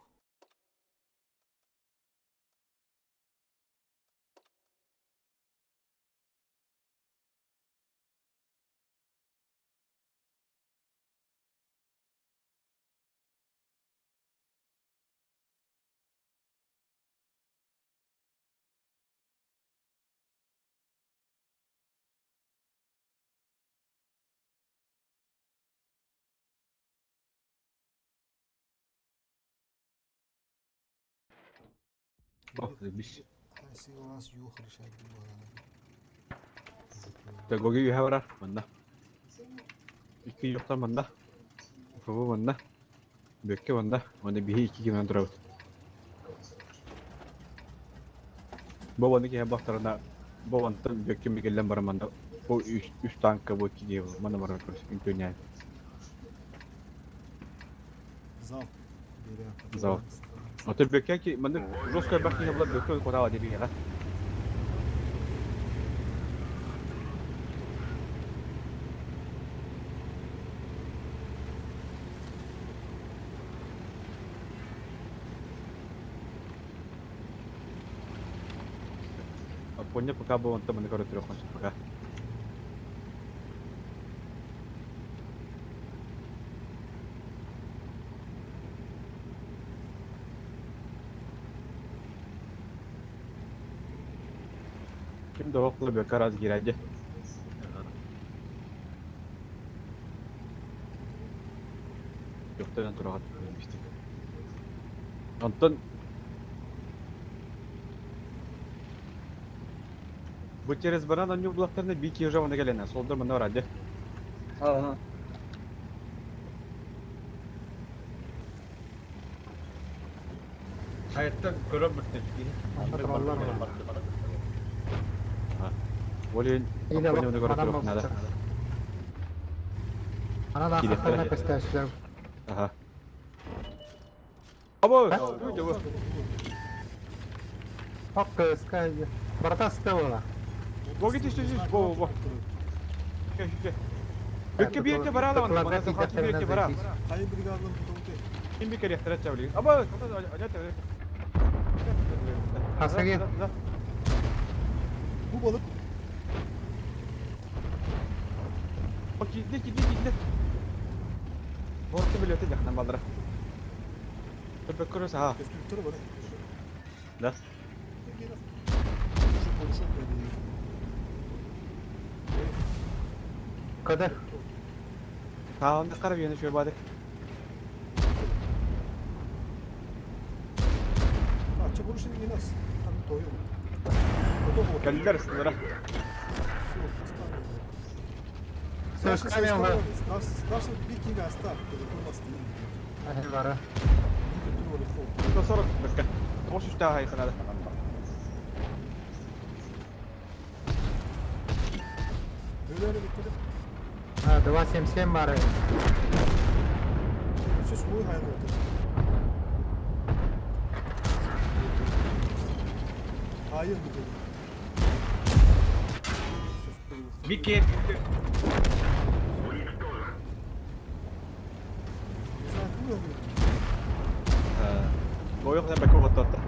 Биш. Хайсы у вас юх решать Тагоги үһэ барар манна. Икки юктар манна. Фабы манна. Бөккө манна. Манна биһи икки кимен турабыт. Бу ваны киһи бахтарына бу вантан бөккө микеллен бар манна. Бу үс үс танка бу икки киһи манна барар көрүс. Үнтөньян. Зал. Зал. Ото бөккө ки манна жестко бак киһи була бөккө котала диби га. Поня пока бу вантан манна көрө түрөх пока. Ким да оклы бөккө раз кирәде. Юктан турагат бистик. Антон Бу через баран аню булактарны бик ежа вана келена. Солдар мына ради. Ага. Хайаттан көрөн бырта киһи. Онно тураллар буолла. Ол иһин Или Оппуонньа уну көрө манан туруох наада. буолбуттар. Манан Киириэхтэрэ. аахтарына көстөөччүлэр. Аха. Або, дьэ бу. Ок кыска барыта аста буола. Во гит түс түс во во во. Бөккө биэрте бара ала манна сахачы биэрте бара. Хайы бригададан тутабыты. Ким би керехтере чабли. Аба, ажа Хасаги. Bu balık Bak gidle gidle gidle. Bortu bilete jakna baldıra. Бөккөрө саха. köstürtleri var. Да. Şu konuşup böyle. Када. Таанды карап йөне шөй бадык. Açça konuşun yine az. Tam doyuyor. Готово. Каллар сындыра. Все, оставим. Сөз камера. Наша викинга остав, Аны бара. 140 бөккө. Тош үстә хайсанады. Böyle öyle bitti. А, 277 бары. Все свой hayal oldu. Hayır bu dedi. Bir kere Бойық бөккө готтотта.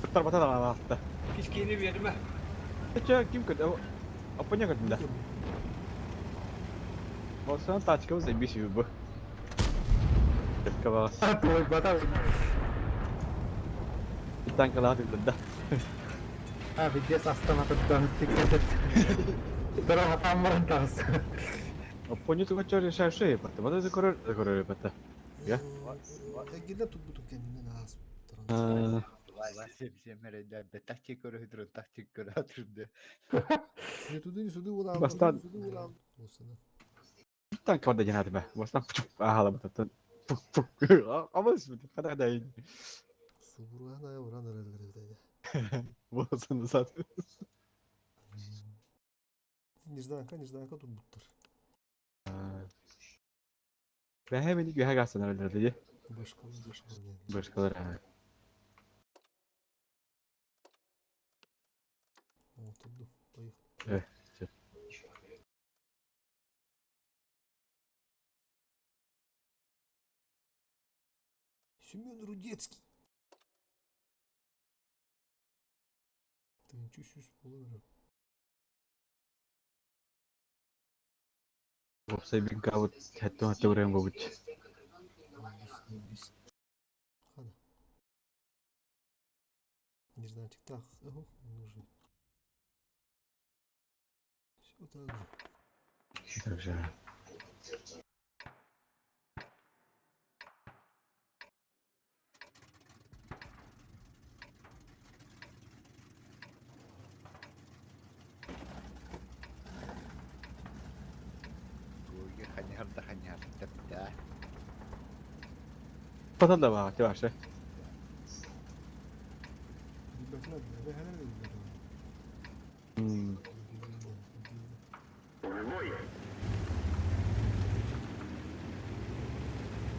Туттар бата да алты. Кичкени берме. Ча ким көт? Оппоня көтүн да. Болсан тачка заебись бу. Бөккө бас. Той бата. Танкалады да. А, видес астана туттан тикет. Дорога там баран тагыс. Оппоня туга чор шашы бата. Бата көрөр көрөр бата. Я. Гидә тут бутук кәнденнән аз. Тактик көрө тактик көрө түрдө. Не туды не суды була. Бастан. Болсана. Танк бар да жанады ба. Бастан ахала бата. Фук фук. Абас када када. Субурган уран эрелер Болсын зат. Нежданка, нежданка тут буттар. Бәһә мени гүһә гасан эрелер ди. Башкалар, башкалар. Башкалар. Отурду. Поехали. Э, Семен Рудецкий. Ты ничего себе болар. Опсай бин кабыт хәтта хәтта үрән бабыт. Хана. Нежданчик так, ох, нужен. Все так же. Так же. Ханяр да ханяр тепте. Патал да ба, тибашы. Билбәтләр, бәһәләр дә билбәтләр. В бой!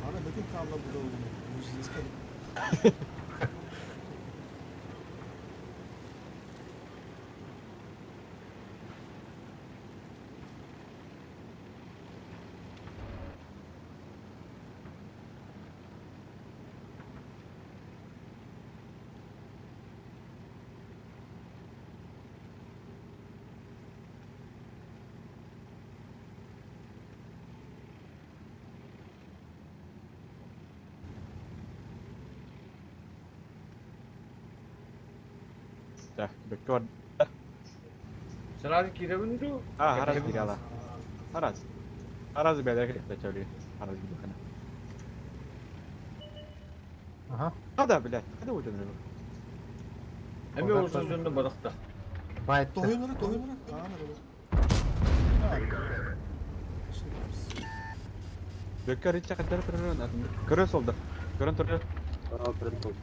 Ана бөтен калла бу да ул. Так, бөккө бар. Сразу киребин ду. А, хараз кирала. Хараз. Хараз бәдәр кирәк чәүли. Хараз гидухана. Ага. Када, блядь, када үтәнер бу? Эми узун жөнүндө баракта. Байтты. Тоһуйнары, тоһуйнары. Ана бу. Бөккө рича кадәр көрөр, көрө солда. Көрөн турар. Аа, көрөн тур.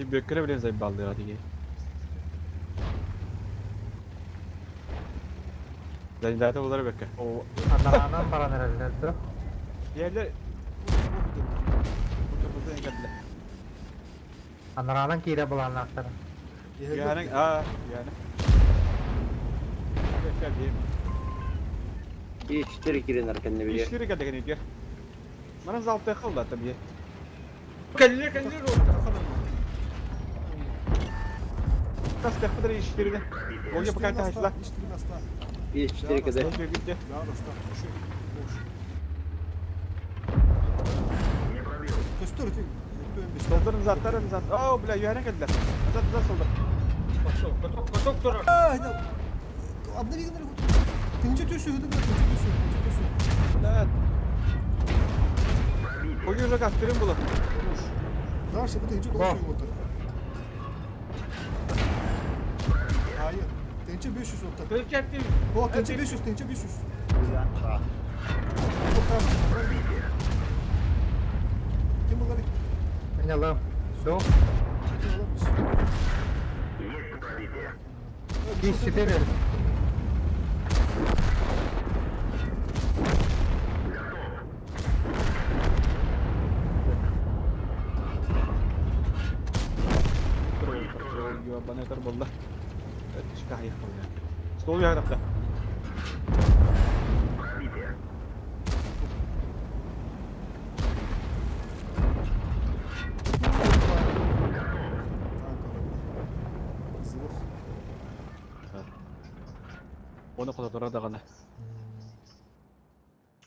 Бөккөрө билен зайбалдыга диги. Зайдата болар бөккө. О, Анараанан баран эрэллэр да. Yerler Бу geldi. Анараанан киирэ былааннаахтара. Yani aa yani. Gel gel. Ичтери кирен арканны биле. İşleri geldi gene diyor. Bana zaltı kaldı tabii. Кэлле кэлле рута. Kas tekrar işleri. Olya пока taşla. Иштерин аста. Ичтери кеде. Gitti. Аста. Бош. Көстөр ти. Soldurun zatlarım zat. Oh бля, yukarı geldiler. Zat zat soldu. Коток коток турар. Обнови гыныр. Тыңчы төшү, тыңчы төшү, тыңчы төшү. Evet. Bugün уже kastırım bulu. Дальше bu тыңчы Ба. 900 отыр. Hayır. Тыңчы 500 отыр. Көчәттим. О, тыңчы 500, тыңчы 500. О, там. Ким булар? Мен алам. До. Ким аламыз? Бес четыре. Bana yeter bolda. Şikayet yani. Stol yarıda. Зылых. Оны кототора дагана.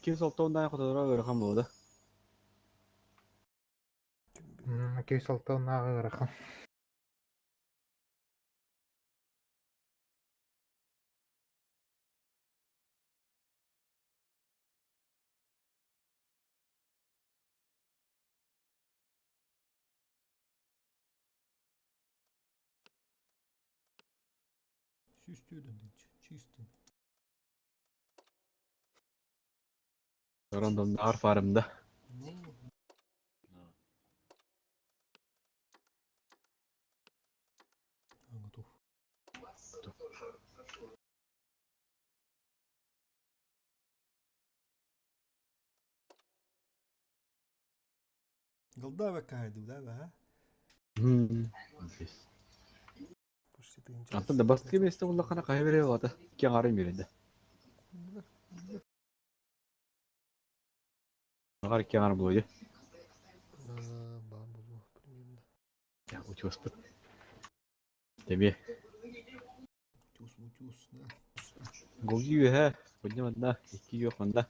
Ким солтоондан кототора көрөхөн болду. Күй солтон ағырақын. Сүстүүдөн чистый. Рандом нар фармда. Ну, а, готов. Голда кайды, да, да? Почти ты Антон да басты месте булла кана кай бере болот. Кен ары беренде. Ар кен ары болду. Бар булу, примерно. Я утёс бит. Деме. Утёс, утёс, да. Голги үһэ, кодня манна, икки yok манда.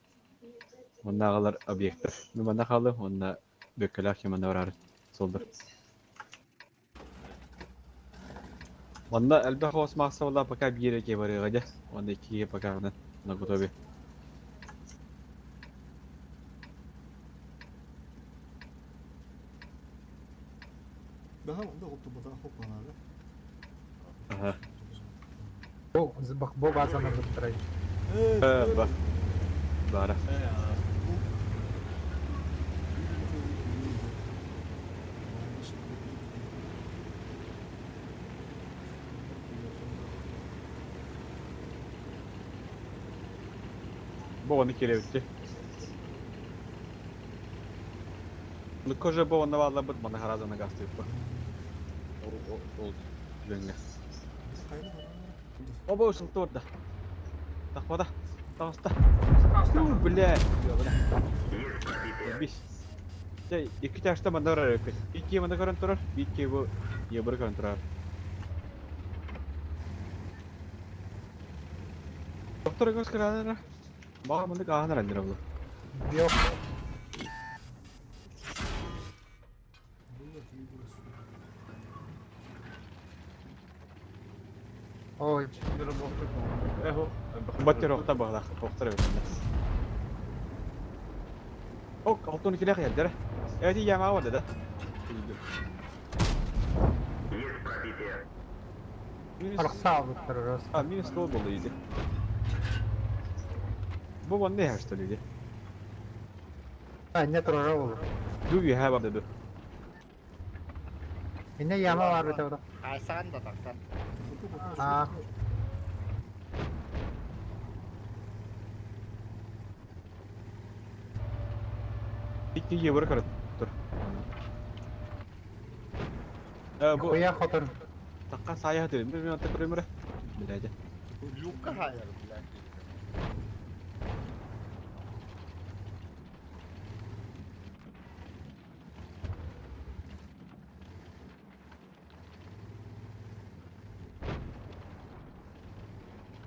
Манна агалар объекттер. Мен манна калдым, онна бөккеләк кем манна барар. Солдыр. Манна элбэх хос махса була пока бире ке барыга дә. Онда иккиге пока на на готове. Daha onda оту бата хоппалары. Ага. Бу бу базаны бұттырай. Э, ба. Бара. Бу оны керебитти. Ну коже бу оны валла бит мана хараза на гасты бу. Ол ол жеңге. Оба ушул турда. Тахпада. Таста. Ну, бля. Бис. Те икки ташта мандара өкөт. Икки манда көрөн турар, икки бу ебір көрөн турар. Доктор көз кыранара. Бага мында каанар андыр бу. Yok. Ой, Баттер охта багда, доктор өкөт. Ок, алтын киле кыялдыр. Эти яма вады да. арықса бұттырыр. А, минус 100 болду иди. Бу вон не что ли? Анне турара болу. Ду үөһээ барда ду. Инне яма бар бит ода. Хайсаан да тахсан. А. Икки евро көрө тур. Э бу Хуя хотор. такка саайа хатырым бир мен көрөмөрө. Билээде. Люкка хайар, блядь.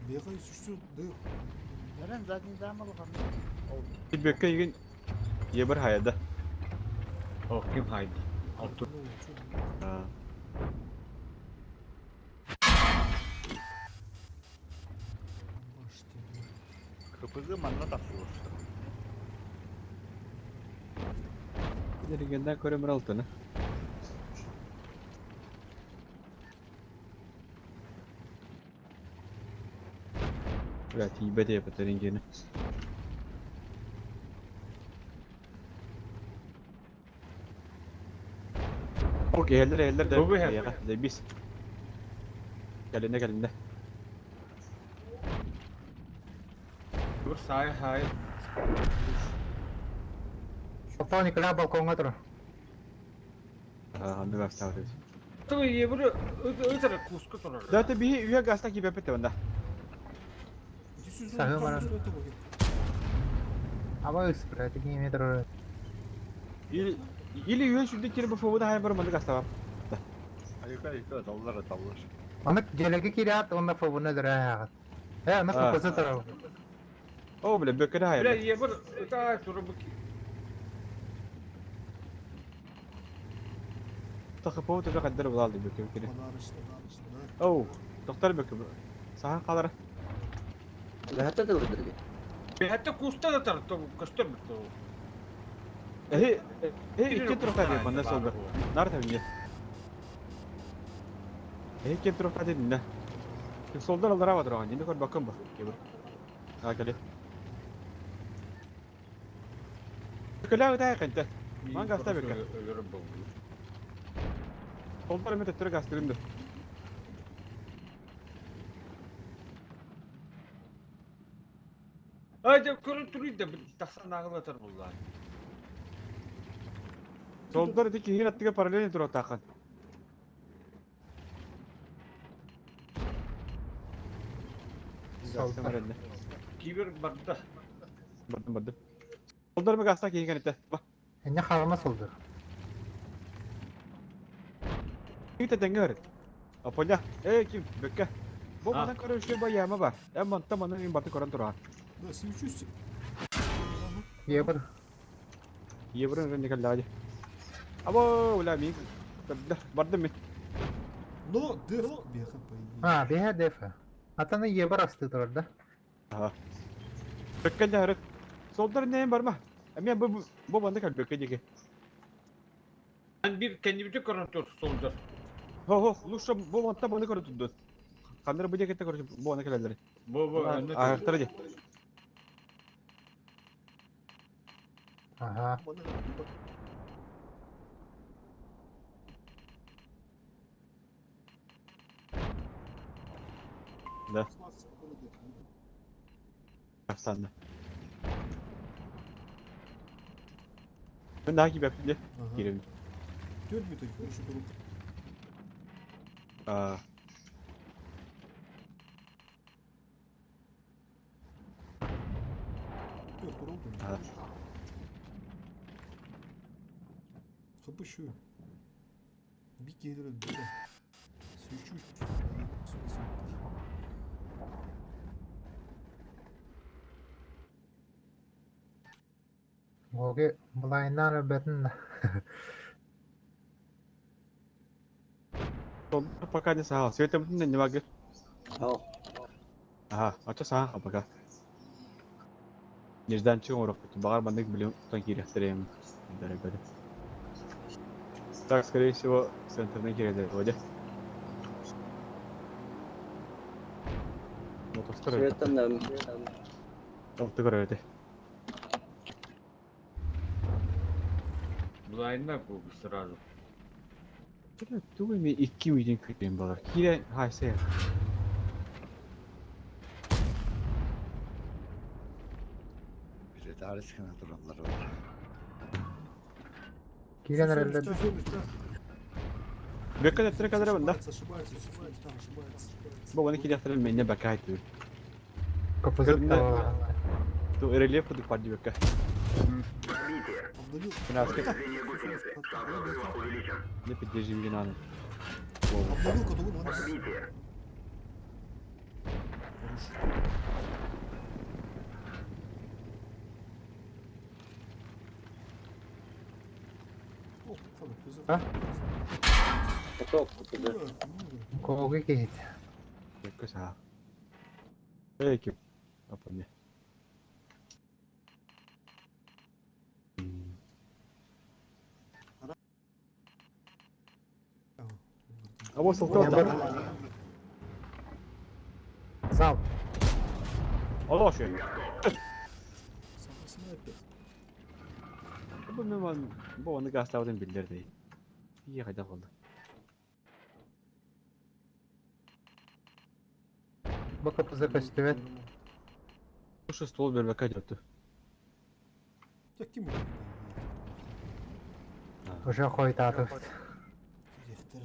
Бегай сүчтү дых. Нерен задний замал Ол Бөккө игин евро хаяда. О, ким хайды? Алтын. Ну, чё, А. башты, бля. КПЗ манна тахсылышты. Дергенден көрөмөр алтыны. Бля, тиибе деп этерингени. Окей, эллер эллер да. Бу бу Яга, заебись. Кәлинде кәлинде. Бір сай хай. Потом Николя балконга тур. А, аны бастабыз. Ту евро өтөр куска турар. Да, ты би үйе гаста кибе пете онда. Иди сюда, Сагы там бара. что это будет? Аба үс бре, тиги метр. Или или үйе сүрдө кире бу фобуда хай бар мында гаста бар. Айка айка доллар доллар. Аны желеге кирят, онда фобуна дыра ягат. Э, аны А. кыпысы турар. О, бля, бөккө хай. Бля, евро өтө туру бу. Тахы по төбө каддыр булалды бөккө кире. Подарочный, да. Оу, доктор бөккө. Сахан калар. Хәтта да үрдерге. Хәтта куста да тар, то көстөр бит. Э, э, икки турукта деп мында солду. Нар табинге. Э, икки турукта деп мында. Солдар алдара бар Енді көр бакын ба. Кебір. А, келе. Келе өтә кенте. Ман гаста бөккө. Өлөрүп бу. Солдар эме төттөрө гастырынды. Ай, деп көрүп туруй да тахсан агылатар буллар. Солдар ити кихин аттыга параллельно тура тахан. Солдар. Кибер барда. Бардым бардым. Солдар ме гаста кихин кенте. Ба. Энне халама солдур. Ките теңге өрөт. Апоня. Э, ким бөккө. Бу А. мана көрүшө ба яма бар. Э, манта мана мен баты көрөн туран. Да, свечусь. Ебір. Евро рен никаллади. Або, ула ми. Бардым мен. Но деф беха, по идее. А, беха дефа. Атаны ебір асты турар да. Бөккө да өрөт. Солдар не барма. Мен бу бу банда кал бөккө диге. Мен бир кендибите көрүп тур солдар. Хо хо, лучше бу манта мана көрө турду. Кандыр бу жекете көрүп бу ана келелер. Бу бу. Аяктары ди. Ага. Да. Афсанна. Мен daha gibi yaptım Ага. Girelim. Төрт бит, короче, туруп. Аа. Төрт туруп. Аа. Хапыщу. Бики бля. Свечу. Гоги булайнар бетин. Солдар пока не саа. Света бүтүн не багы. Ау. Аха, ача саа пока. Нежданчы урок. Багар бандык билем тон кирехтерем. Дорогой. Так, скорее всего, центрный кирелер вроде. Мотостор. Светтан Алты көрөдө. Былайна был сразу. Тугу эмэ икки миитин күүтүөн баҕар. Киирэн хаайсайар. Билетарис гына тураллар олор. Киирэн эрэллэр. Бөккө төттөрү кэлэрэ банда. Ошибается, ошибается, ошибается, там ошибается, ошибается. Бу оны кириэхтэрин мэйне бакка айтыр. КПЗ Көрүнэ. Ту рельеф кудук бар дибекке. Пробитие. Обновил. Краска. Движение гусеницы. Шанс взрыва увеличен. Не поддержим генаны. Обновил катулу, надо. Пробитие. Хорош. О, фаб, пизда. А? Поток, куда? Кого киһит? Бөккө саа. Эй ким? Апа не. Або сылтау да. Зал. Ало шуй. Самый снайпер. Бу мен бу оны гаслабытын биллер дей. Ие кайда болду. Бу КПЗ көстүбэт. Ушу стол бербекке жатты. Я ким bu? Уже хойтаатыбыт. Директор.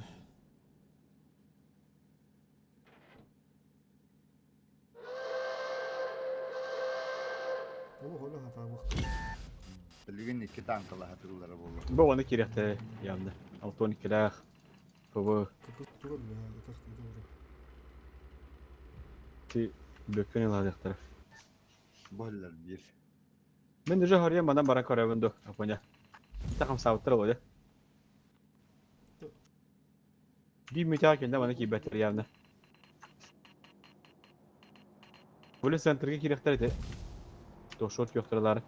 Олох олох атамық. Билигин икки танкалаһа турулара буолла. Бу оны кириэхте явно. Алтон килах. Бу КП тура бля, атах тура. ти бөккөн ыладыктар. Боллар бир. Мен уже харьям манан баран көрөбүн ду. Апоня. Тахам сауттар болду. Bir müteahhit келді мана кийбеттер явно. Бу центрге кириэхтер эти. Тошот көктөрлар.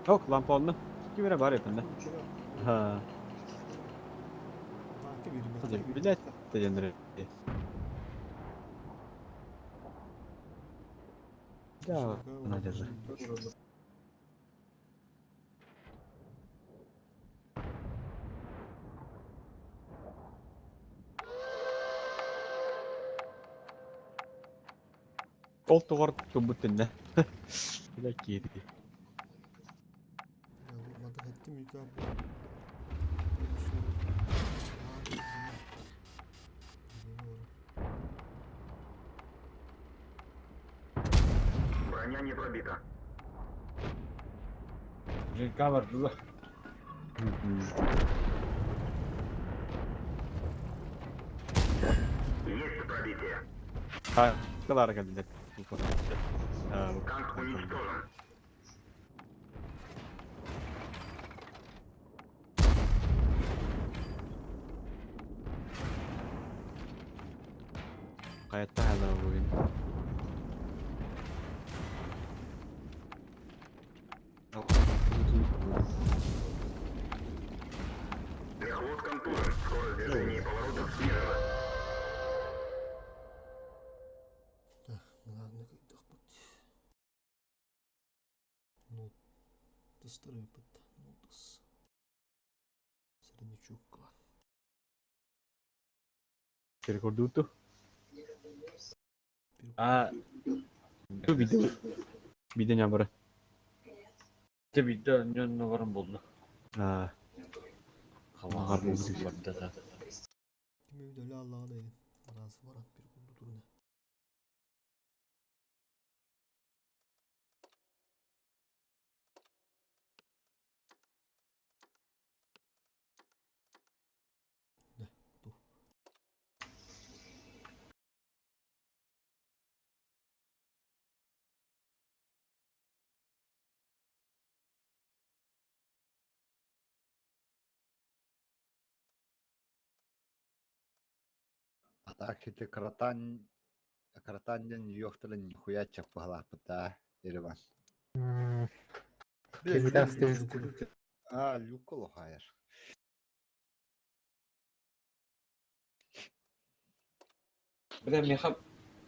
Ок, лампа онны. Кимере бар эпинде. Ха. Билет дегендер. Да, надежда. Ол туғар тубут тинне. Бля кири. Броня не пробита. Женька бардылар. Есть пробитие. Ха, калара келдилер. Ha, bu. Танк уничтожен. Hayatta hala bugün. Мехвод контужен. Скорость движения и поворотов снижена. Ладно, Ну, тестер опыт. Ну, тес. Среднячок. Рекордуту. А, Бу видео. Видео не бар. те видео ньонно баран болду. А, Халар болду. барда да. Ким evde Allah'a da Razı var bir kundu duruna. Ne? Dur. А так ити Кратан Кратан диэн юохтарын нихуя чаппалааппыта Ереван. Кимитэ астыыр. А, люк олохайар. Бля, меха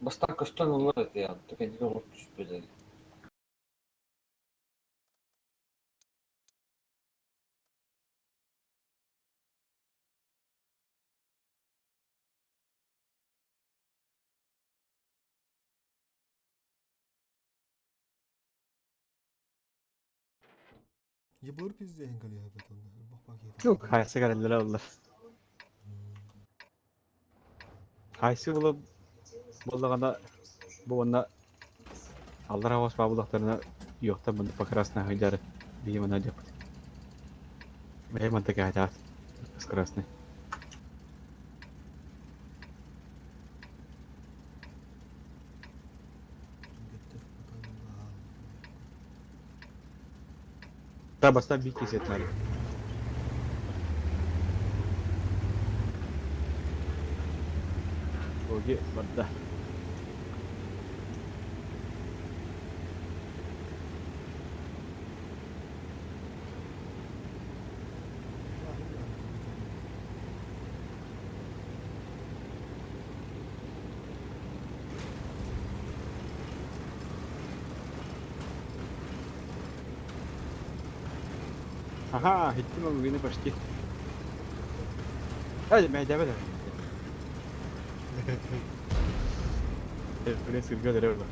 бастан көстөн олар эти, я, так они говорят, түспөдө. Ебыр пиздеһин кэлиэһэбит онно. Бах бах киһи Yok, тахсар. хайсы кэлэллэр оллар. Хайсы була буоллаҕына бу уонна аллар аҕыс баабылахтарына йуохтар манна покрасная хайдары биһи манна диэхпит. Бэйэ манта кэһэтэҕит. Красный. Түргэттэр потом Та баста бии кисетнары. Оги барда. Ага, хиттим огугины почти. Ай, мэ дәбе дә. Блин, сырга дәрә бар.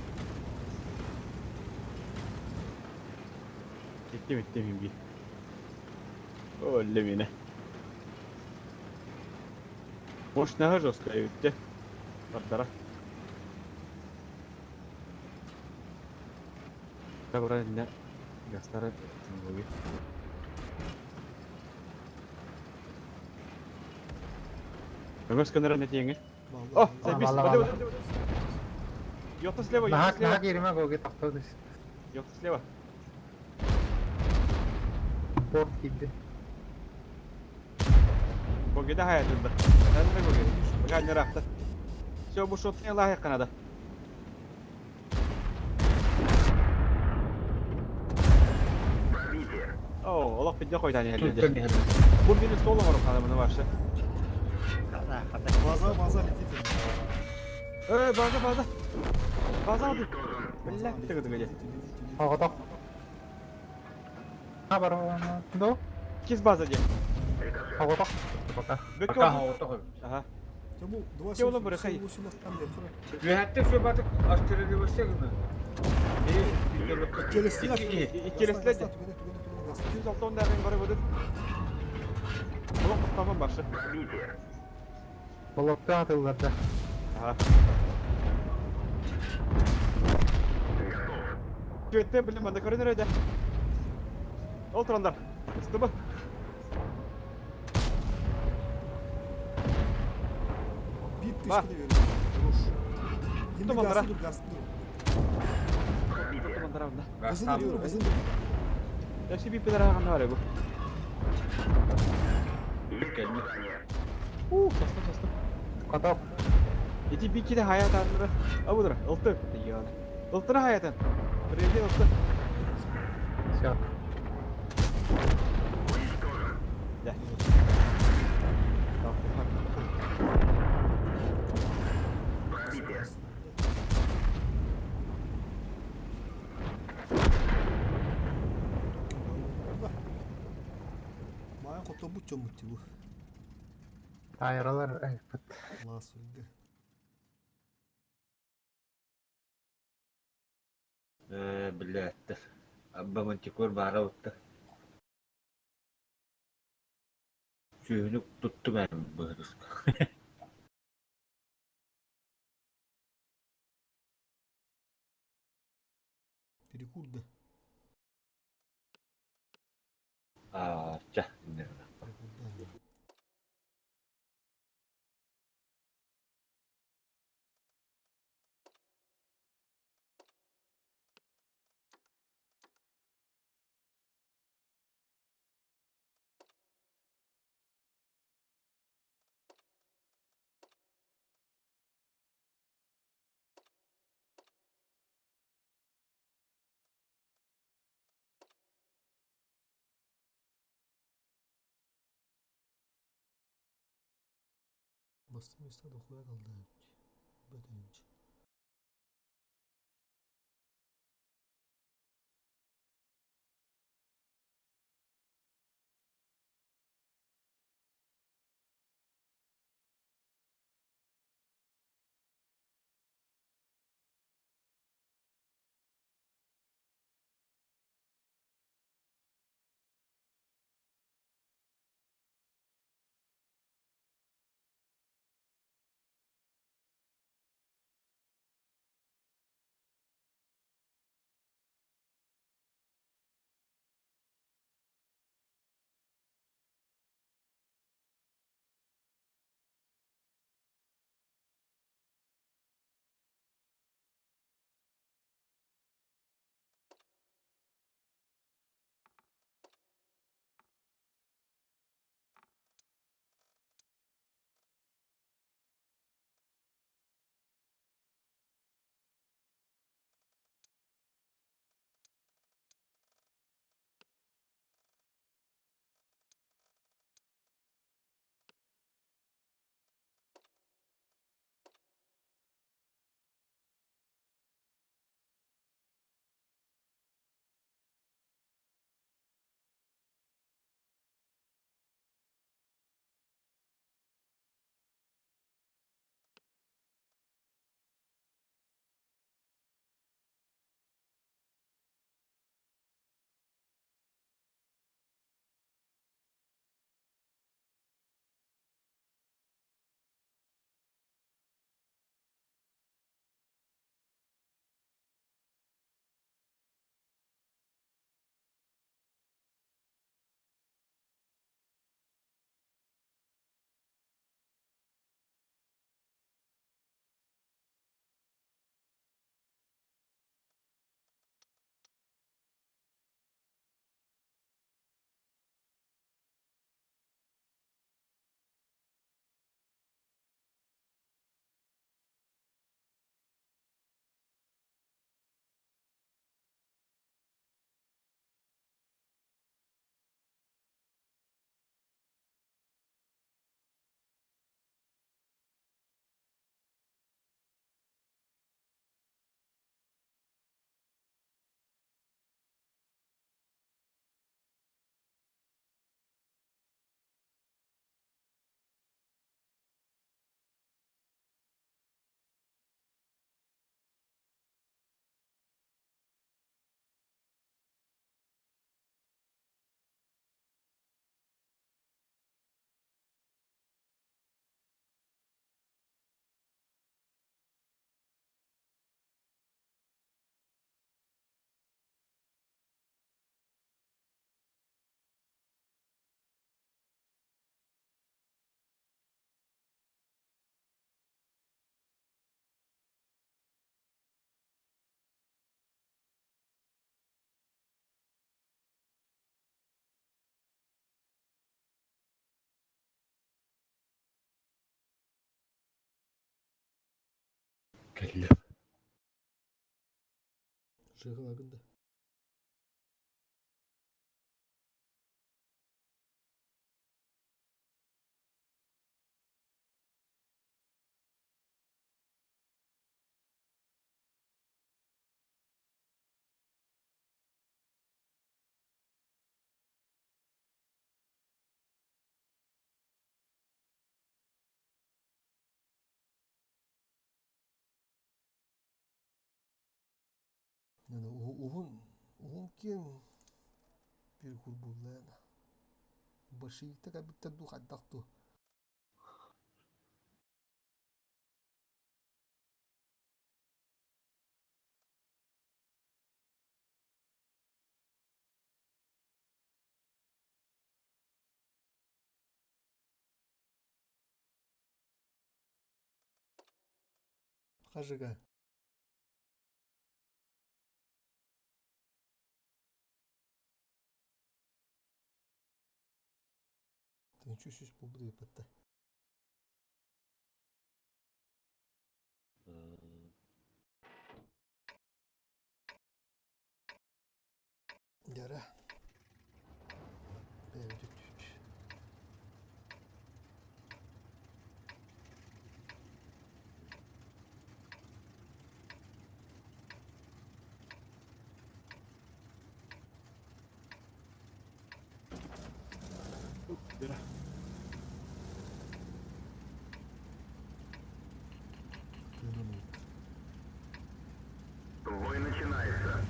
Хиттим хиттим би. Олле мине. Может, нага жестко өтте. Бардара. Табара инде гастары буги. Көмөс көнөр не тиңе. О, заебись. Валла, Воды, валла. воды, воды. Ёпта слева, ёпта Нахак, слева. нахак ириме гоги тохтодыс. Ёпта слева. Порт киирдэ. Богеда хаятында. Әнме боге. Бага не рахта. Все, бу шотны лахы канада. Пробитие. О, олох бидде койдан Туттан әлде. иһэллэр. Бу мини столом орып кана мына башы. Хана, хана. База, база летите. Э, база, база. База алды. Уничтожен. Бля, База, тыгы тыгы. летите, летите, летите. Оҕотох. Хабар до. Кис база де. Рикошет. Оҕотох. Пока. Бөкө. Пока оҕотох. Ага. Тому 2 Те улам бырахай. 8 там лет. Үһәттэ сөбатык астырылыбасы гына. Келестилер. Келестилер. 106 дагы бар будет. Олох тамам башы. Пробитие. Болотта атылларда. Ага. Готов. Жетте билим анда көрүнөр эди. Олтурандар. Ыстыбы. Bir Бар. тышкыны veriyor. Хорош. Yine Tamam, gazlı dur, gazlı dur. Пробитие. Тумандар анда. Gazını veriyorum, gazını dur. Яшы би педара гана бар бу. Есть попадание. У, састым, састым. Коток. Эти бикиде хаят аннары. Абудыр, ылты. Йоны. Ылтыра хаятын. Бирде ылты. Все. Уничтожен. Да. Пробитие. Мая кото бу чомут бу. Тайралар элпит. Ласуйга. Э, билээттэр. Абба мантикор баара утта. Сүүһүнүк туттум эм быһырыска. Перекур да. Аа, ча. Перекур да. Бастым места дохуя қалды. Бөтенч. Кэллим. Жигалабын да. Уһун уһун киэҥ перекур буолла Большевиктар кэлбиттэр дуу хайдах дуу Хажига. Тынчу сүүс буолбут ыыппатта. Дьара. Бэйэбит үттүүт. Бой начинается.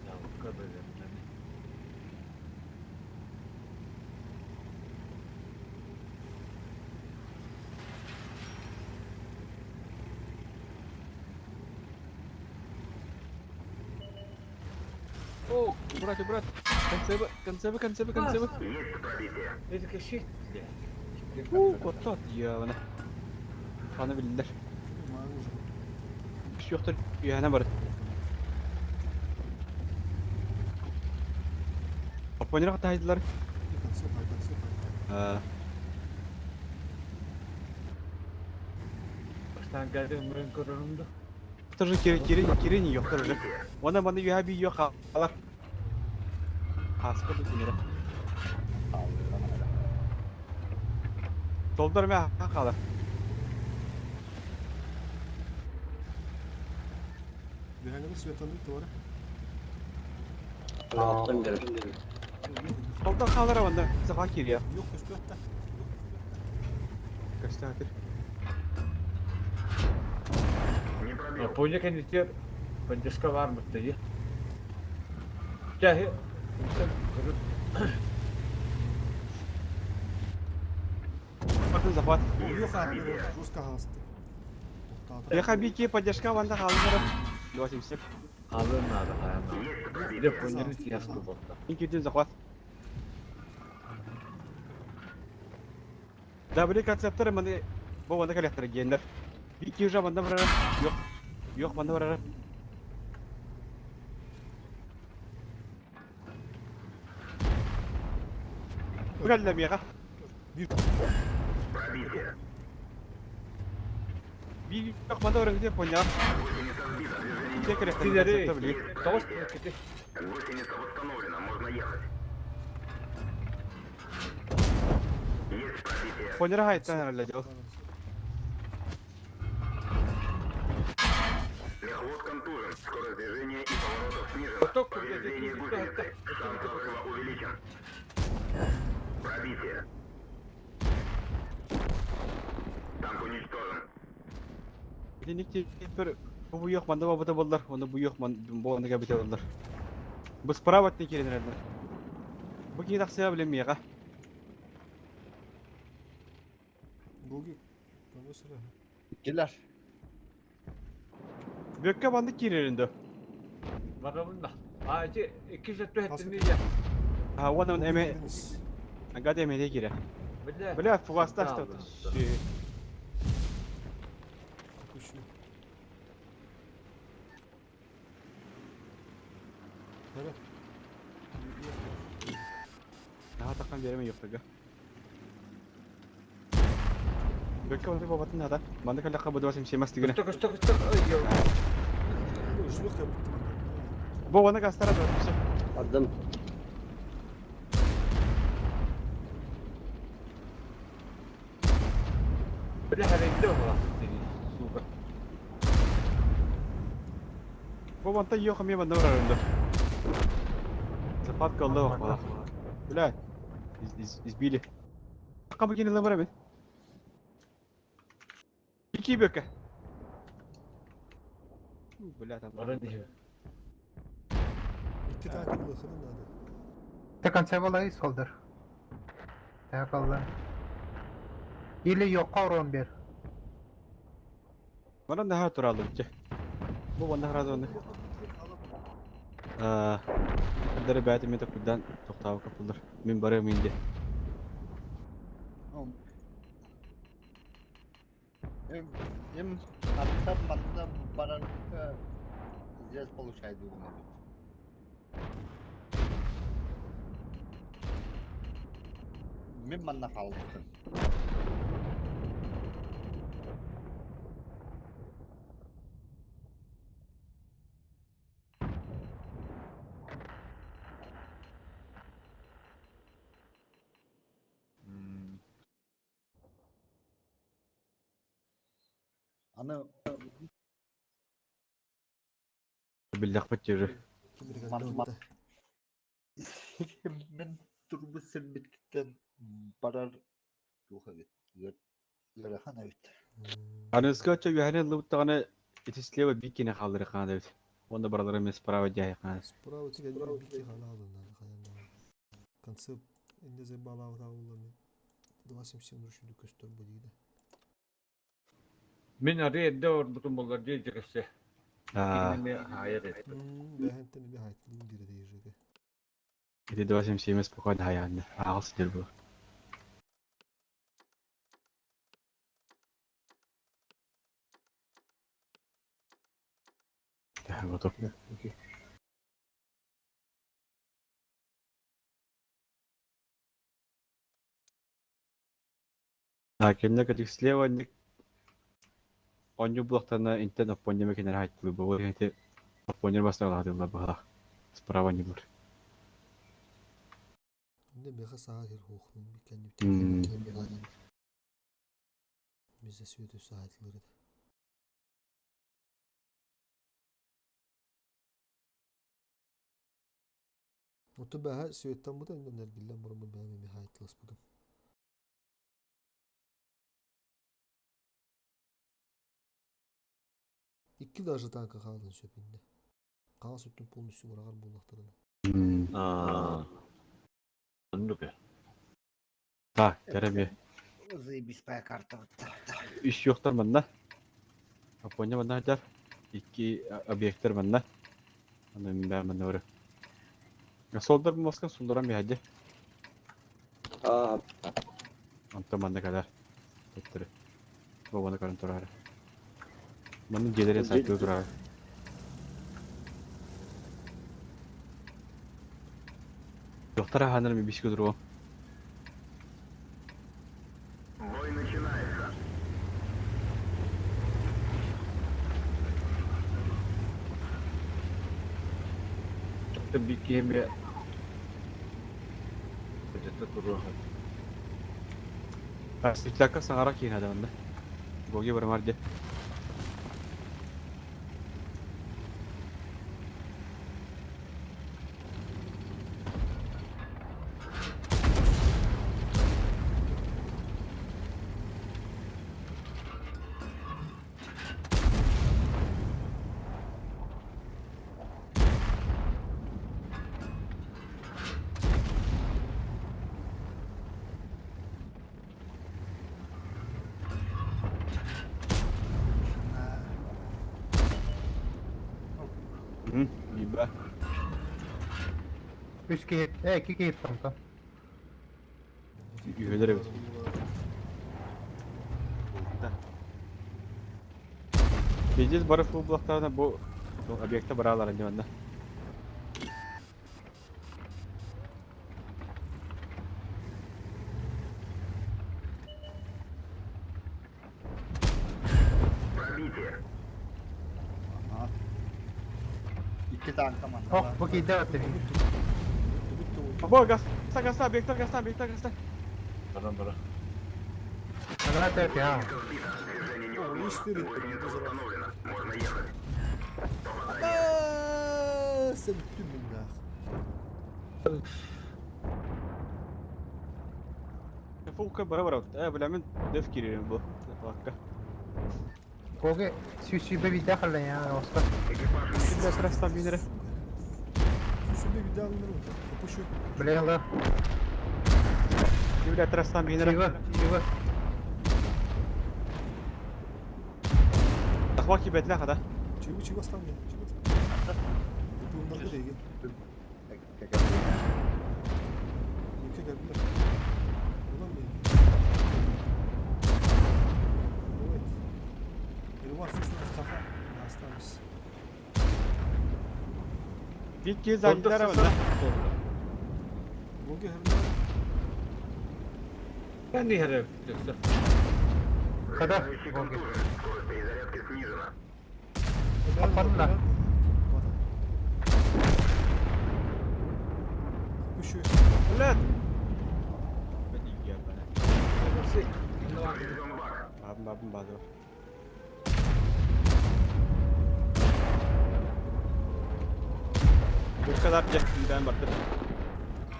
Явка бэлэмнэни. О, убрать, убрать. Концебы, концебы, концебы, концебы. Есть пробитие. Это щит, бля. У, кот явно. Аны биллер. Үс үөһэнэ бар. Оппонер тахайдылар. Бастаан кэлэн мөрөн көрөрүм да. Тоже кири кири кири не ёктор уже. Она маны үөһэ би ёх алар. Хаска бу кинere. Толдор мэ хаалар. Үөһэҥҥэ светанный туора. Аттан бер. Толдор хаалар онда саха кириэ. Yok көстүөттэ. Көстөөтүр. Не пробил. Поня кэннитигэр поддержка баар быттайы. Чаһы Батын захват. Yok abi жестко хааласты. Тоқтаата. Яха бики поддержка ванда хаалар. 87. Хаалыан наада хайан наада. Дэ поняны тиясты болта. Инкидин захват. Да, были концепторы, маны бу ванда коллектор гендер. Бики уже ванда барар. Yok. Yok ванда барар. Бу мега. Пробитие. Би yok ванда барар где понял. Гусеница сбита. Движение Все коллекторы Кинери. концепторы были. Тоҕус кити. Гусеница восстановлена. Можно ехать. Есть пробитие. Понял хайта наверное дел. Мехвод контужен. Скорость движения и поворотов снижена. Поток, Повреждение гусеницы. Шанс разрыва увеличен. Пробитие. Танк уничтожен. Итинник теперь бу yok манда бабыта боллар, оны бу yok ман бу аны габите боллар. Бу справа не кирен наверное. Бу ки таксия билем мега. Гоги. Көмөсүрэ. Иккилэр. Бөккө банды киреринде. Барабын да. А эти икки сөттө хэттини я. А он эме ага эме де кире. Бля. Бля, фугаста что. Хара. Наһаа таххан биэримэ юхтарга. Бөккө онтук буолбатын наада. Манна кэллэххэ бу 277 тигинэ. Көстө көстө көстө. Ой, йо. Жлух Бу уона гастара да все. Ардым. Бля, харайда буолла. Сука. Бу онтон йох эмиэ манна барар да. Запад калла бала. Бля. Избили. Кабы кини бар эбит. Ики бөкө. Бля там. Баран иһэ. Икки таакын ылыххытын наада. До конца была солдер. Так алла. Или йокка урон бер. Манан наһаа тураллар чэ. Бу манна сразу оннук. Аа, Дары бэйэтэ мен токуйдаан тохтообокко буллар. Мин барыам инде. Им аттан манна барарга здесь получай дугун эбит. Мин манна хаалбытым. Аны Биллэхпит дьөрү. Мин турбут сирбиттэн барар туох эбит ыарахан эбит. Аныска оччо үөһэни ыллыбыттаҕына ити слева биир киһини хаалларыаххаана эбит. Уонна баралара эмиэ справа дьаһайаххаана. Справа тигэн биир киһи хаалаалыннаана хайан даҕаны. Концепт инде заебалаабыта буолла мин 2.77 үрдүк көстөр бу диидэ. Мин арыы эрдэ олорбутум буоллар дии дьэкэссе. Аа, Кинини эмиэ хаайар этим. Бэһэнтэн эмиэ хаайтылыым диир этэ ежеге. ити 2.77 спокойно хаайаанна. Ааҕыс сылдьар буолар. Готов. А кэннэ кэтик слева оонньуу булахтарына интэн оппуонньа кинилэр хаайтылыы буолуо ити оппуонньар бастаалаатыллар быһалаах справа не бар. Инде меха саа сир хуохнун кэннибит Бизе сүйөтү саайтылыр этэ. Оту бэһэ сүөттэн бутан инде эргиллэн бараммыт бэһэ меми хаайтыласпытым. Икки даже танка хаалан сөп инде. Хаҥас өттүн полностью ураҕар буоллахтарына. Аа, оннук ээ. Так, кэрэ Заебись моя карта. Үс юохтар манна. Аппонья манна сылдьар. Икки объектар манна. Аны мин баар манна барыам. Суолдар моска сулларан биһэрдэ. Аа, Онтон манна кэлэр. Төттөрү. Бобону көрөн турар. Манна дьиэлэрин сайтыы турар. Доктор аһанар ми бишке туруом. Бой начинается. Биир киһи эмиэ Эдэтэ туруоха. Светлякка саҥара киинэ да онно. Гоги барымар дии. Биба. Үс киһи, э, икки киһи онтон. Үһүлэр эбит. Пиздец бары фул блоктарына бу объекта баралар инде манна. пробитие. Ага. Икки танка манна Ох, баар. бу киирдэ баттым. Бо, гаста, гаста, объектар гаста, объектар гаста. Баран бара. Агра төрт я. Сбито. Движение О, невозможно. И4 Гусеница восстановлена. Можно ехать. Sen bütün minnak. Фука бара бара. Э, бля, мен деф киририм бу. Лакка. Коге сүүсүүбэ биирдэ халла я оска. Экипаж Бля, трастан бинере. Сүүсүүбэ биирдэ алыныр ма? Капышы. Бля ла. Бля, трастан бинере. Чего? Чего? Захват бетле хада. Чего чего ставлю? Чего ставлю? Bunlar değil. Ülke geldiler. Ulan ne? Evet. Elvan sus Mustafa. Aslanmış. Бикки заднара манна. Bugün her Ben de herif. Kada. Стреляющий Коге. контужен. Скорость перезарядки снижена. Апанна. Капышы. Бля. Поврежден бак. Бабын бабын базы. Bu kadar cehdinden baktı.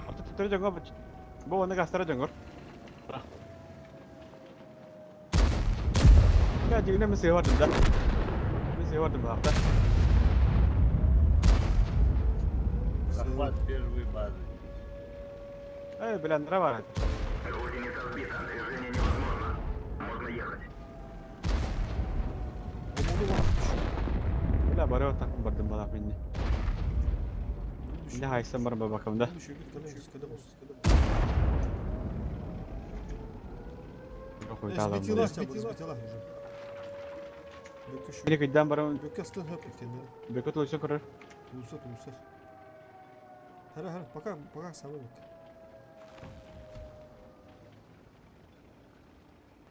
Atı tutarı jongor. Bu onu gastara jongor. Ya jigine mi sevardım da. Mi sevardım bu hafta. Захват первой базы. Ey bilenlere var. Гусеница сбита. Движение невозможно. Можно ехать. Omolu var. Бля барı takım bardım bana minni. Ne haysan var bakalım da. Düşüyor git kalem kalem olsun. Yok Сбитила, сбитила уже. Бөкө Biri kıyıdan barı Бөкө астын хөп кеткенлери. Бөкө тулуса көрөр. Тулуса тулуса. Хара хара пока пока самый бөкө.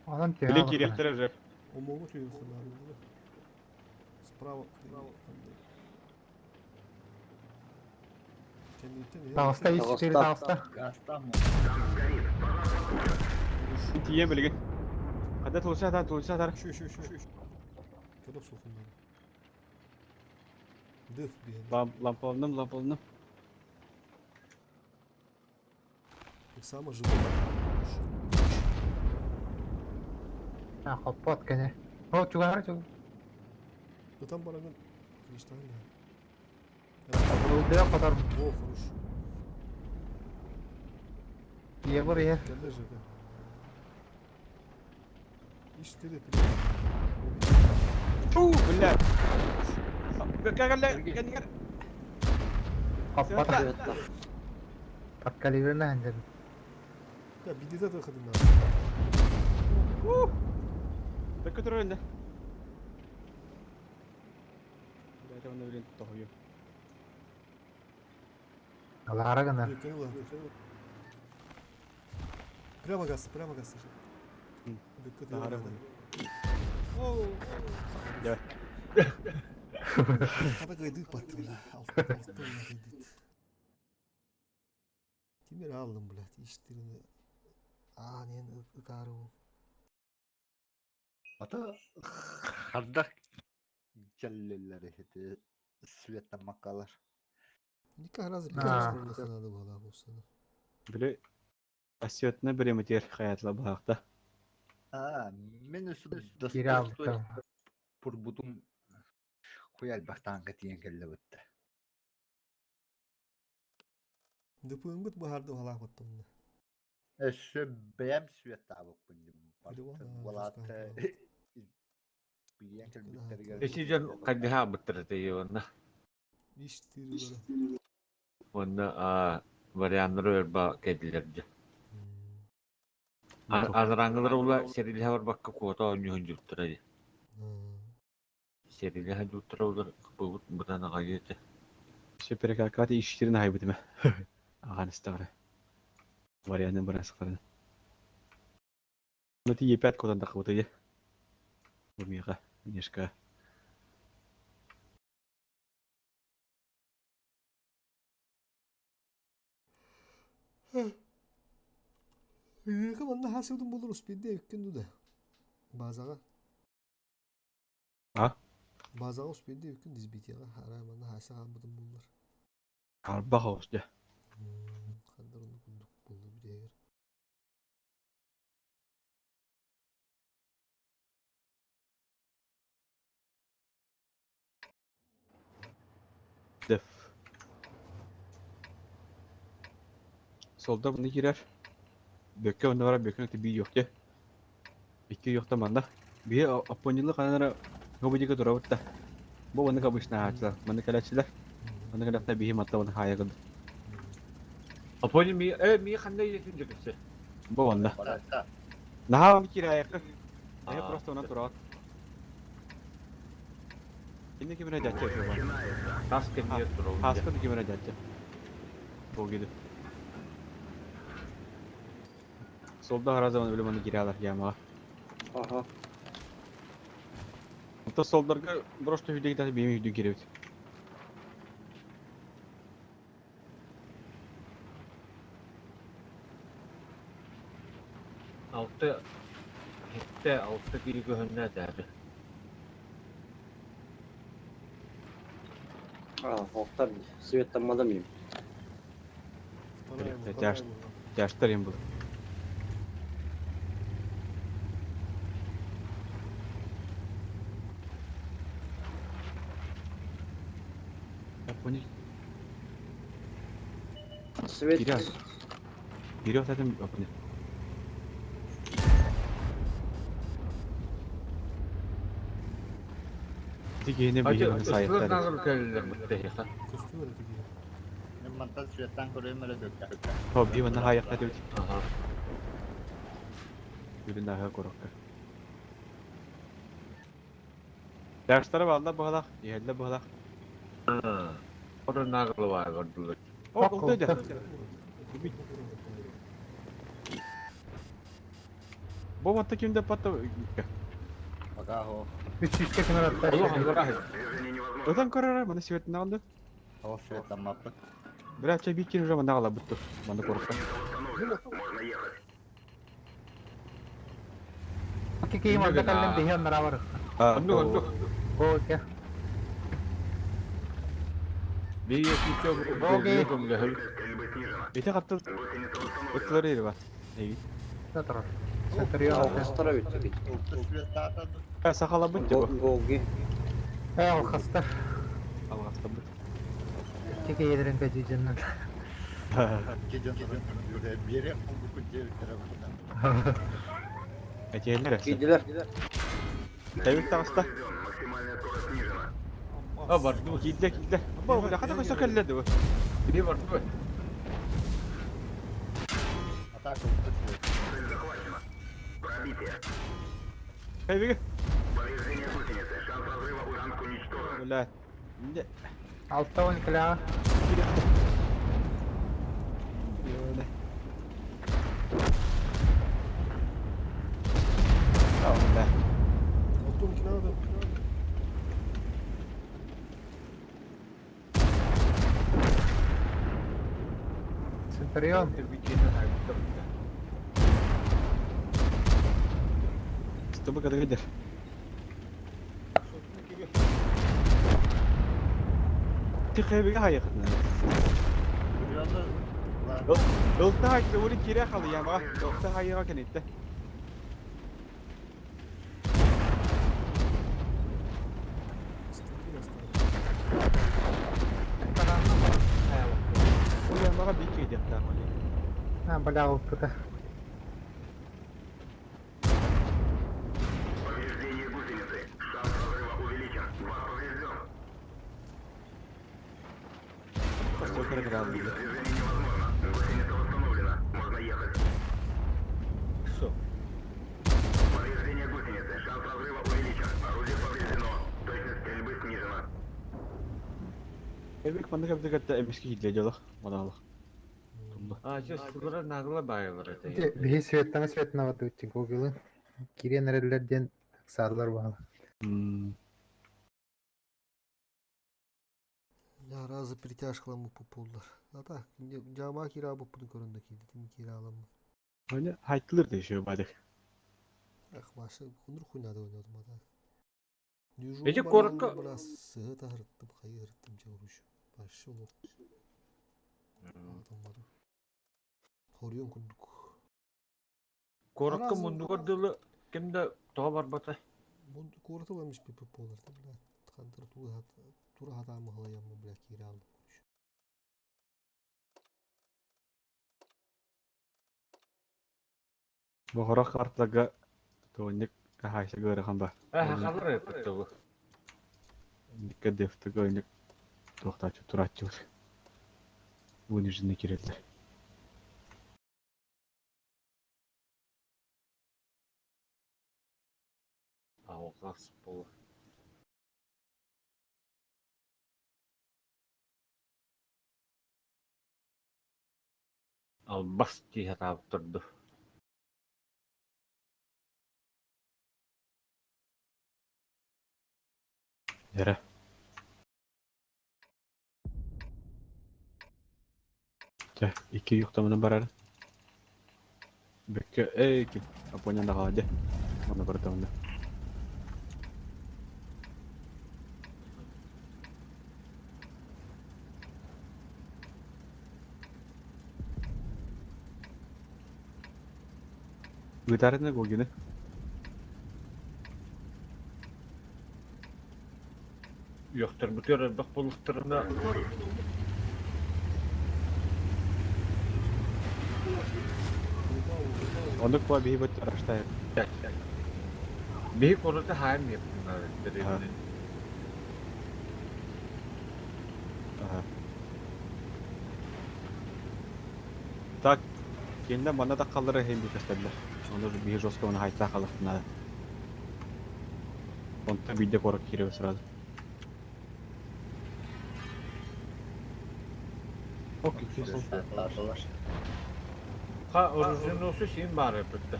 Анан те. Били киректер же. Омолу түйін хынары. Справа. Кеннеттен Тағыста И4 тағыста. Газ там. Танк горит. Пожар потушат. Тиен билген. Када тулуса тар тулуса тар. Şu şu şu şu. Кадап сухыннары. Деф бен. Лам лампалным лампалным. Сама живой. А, хоппот кене. О, чугар чуг. Ну там бараган кришталь. Бұл қатар. О, хорош. Егор е. Кәлле же, да. И4 Фу, бля. Бөкө кәлле кәлле. Хоппот. Подкалиберна ханжар. Да, бидете да хадым. Бөкө турар инде. Бля, это он блин тохою. Алара гына. Прямо газ, прямо газ. Бөкө Ары да. Оу. Давай. Хата кайдыт баттым да. Алтын кайдыт. Кимер алдым, блядь, иштерini. А, нен ытары. Ата хардак келлелери хети светтен маккалар. Никак раз А. бір надо было болса. Били Асиотны бір еметер хаятла бағақта. А, мен өсү Кире алдым. Пурбутум хуял бахтанга тиен келле битте. Дөпөңгүт бахарды халах баттым. Өссө бэм свет табык Биле Валат биен келбиттерге. Эти дьон хайдыһа быттар онна. Иштири Онна а варианнары өрба кедилерди. Азыраңылар ула сериле бар бакка куота онньуһун жуттара ди. Сериле жуттара улар бу бутан агайыты. Супер иштерин хайбытыма. Аған истагы. Вариантын бір асықтарын. Ну ти Е5 кодан да қыбыты. Бумиға. Мишка. Ыыка манна хаасыбытын булur успейде үккүн да. Базаҕа. А? Базаҕа успейде үккүн дизбитияҕа арай манна хааса хаалбытын буллар. Арбах оҕус дьэ. Хандар оннук курдук булду бириэгэр. Def. Solda bunu girer. Бөккө онно барар бөккө биир юхте. Икки юхта манна. Биир оппонньулу ханара гобудика турабыт да. Бу маннык обычно аачылар. Маннык кэлээччилэр. Маннык кэлэхтэ биһи матта оны хаайа гын. Апони ми э ми ханна ийэтин дьөкүсэ. Бу онно. Наһаа киирээйэххэ. Эһэ просто онон тураат. Инне кимирэ дьачча өтө Тас кэмигэр турабын. Хаска да кимирэ дьачча. Бу гиди. Solda her zaman ölüm onu giriyorlar yamağa. Ага. Онто солдарга просто үйдө китати бейми үйдө киребит. Алты хетте алты кири көһөннө тәбе. А, охтар светтаммадым им. Вторая Э, вторая тяж- была. Тяжтар им был. Понял. Свет. Киря. Вперед этим опне. Тигене Ачы бейін ыстылар сайттар. нагыл кэллер мыттыха. Көстү öyle тиги. Мен мантан светтан көрөйм эле дөккө. Хоп, бейін хаяқта деп. Ага. Бейін аға корокка. Тяжтары балда бұғалақ, елді бұғалақ. Ора нагыл бар гордулар. О, олды да. Бу матта кимде патта. Пока хо. Үч сүүскэ кэмэр Олох аттар. ангара. Движение невозможно. Отан көрөр, мана светін алды. Хо светтаммаппыт. Бирә чай бикин уже мана ала бутты. Мана корокка. Гусеница восстановлена. Можно ехать. Кики манна кэллэн биһи оннара бар. Оннук оннук. Го ке. Би күчө Боги. көмгө. Стрельбы снижена. Бите катты Гусеница восстановлена. ытлары ири бар. Эги. Сатыр. Сатырıyor. Алгыстара бүттүк. Улты светтаата. Сахала бутты бу. Гоги. Э ол хаста. Алгаста бут. Кики едерин көжүжүннэн. Кежен бере кулбуку жебиттер бутан. Этелер. Кийдилер. Табик тагаста. Поврежден. Максимальная скорость снижена. А барды. Кийде кийде. Бу бу хата көсө келледи бу. Би барды. Атака улты свет. Цель захвачена. Пробитие. Эбиге. Повреждение гусеницы. Шанс разрыва уранг уничтожен. Бля. Не. Алта он кэля. Бля. Алтын надо. Центурион. Чтобы когда видишь. Тихо хайыкны. Ылта хайы ули кире халы яма. Ылта хайыга кенетте. Стабильно осталось. Ул ямага бик кидек та. А, бля, ултыта. Повреждение гусеницы. Шанс разрыва увеличен. Бас поврежден. Просто кыргыралы. Движение невозможно. Гусеница восстановлена. Можно ехать. Со. Повреждение гусеницы. Шанс разрыва увеличен. Орудие повреждено. Точность стрельбы снижена. Эбик манда кәбдә эмиски киде жолах. Маналах. А, чё, сылара нагыла байылар это. Биһи светтана светна ватыбытчы гогылы. Кирен эреллер диэн саалар баала. Разы перетяжкаламмыт буоллар. А так, дьаамаа киирэ аабыппытын көрөн да киирдитим киирэ ааламмын. Они хайтылыр да еще бадык. Ах, Маша, хунур хуйнада ойнадым а так. Эти Дежурум коротко- баран сыһы таһырыттым, хайыһырыттым дьэ уруш. Вообще олох. Атаммады. Хоруйун курдук. Куоракка Араас- муннугар дылы ким да тоҕо барбата. Куораты ылан испиппит буолар да, блядь. Хантар тура хатаамы халайаммын, блядь, киирэ аалым. Бохорох картага туонник хаайса ыарахан ба. Э, хахалар эппит Никка дефтага ойник туохтааччы турааччылар. Вынуждены киреллер. Алғас буолар. Албас дии сатаабыт турду. Эрэ. Чэ, икки юхтамынан барар. Бөккө, эй, ким, Апонян даҕа дьэ. Онно барыта онно. Ыытаарына Гогины. Үөхтэрбитигэр элбэх буоллахтарына Оннук була биһи быт араштайр. Биһи куораты хаайан иһэппин дэриэбинэ. Ага. Так, кинилэр манна да халлара иһин көстөллөр. Онно биһи жестко оны хайтаа халахтына. Онтон биирдэ куорат киирэ сразу. Окей, кисел. Ха оруженосу син баар эппитте.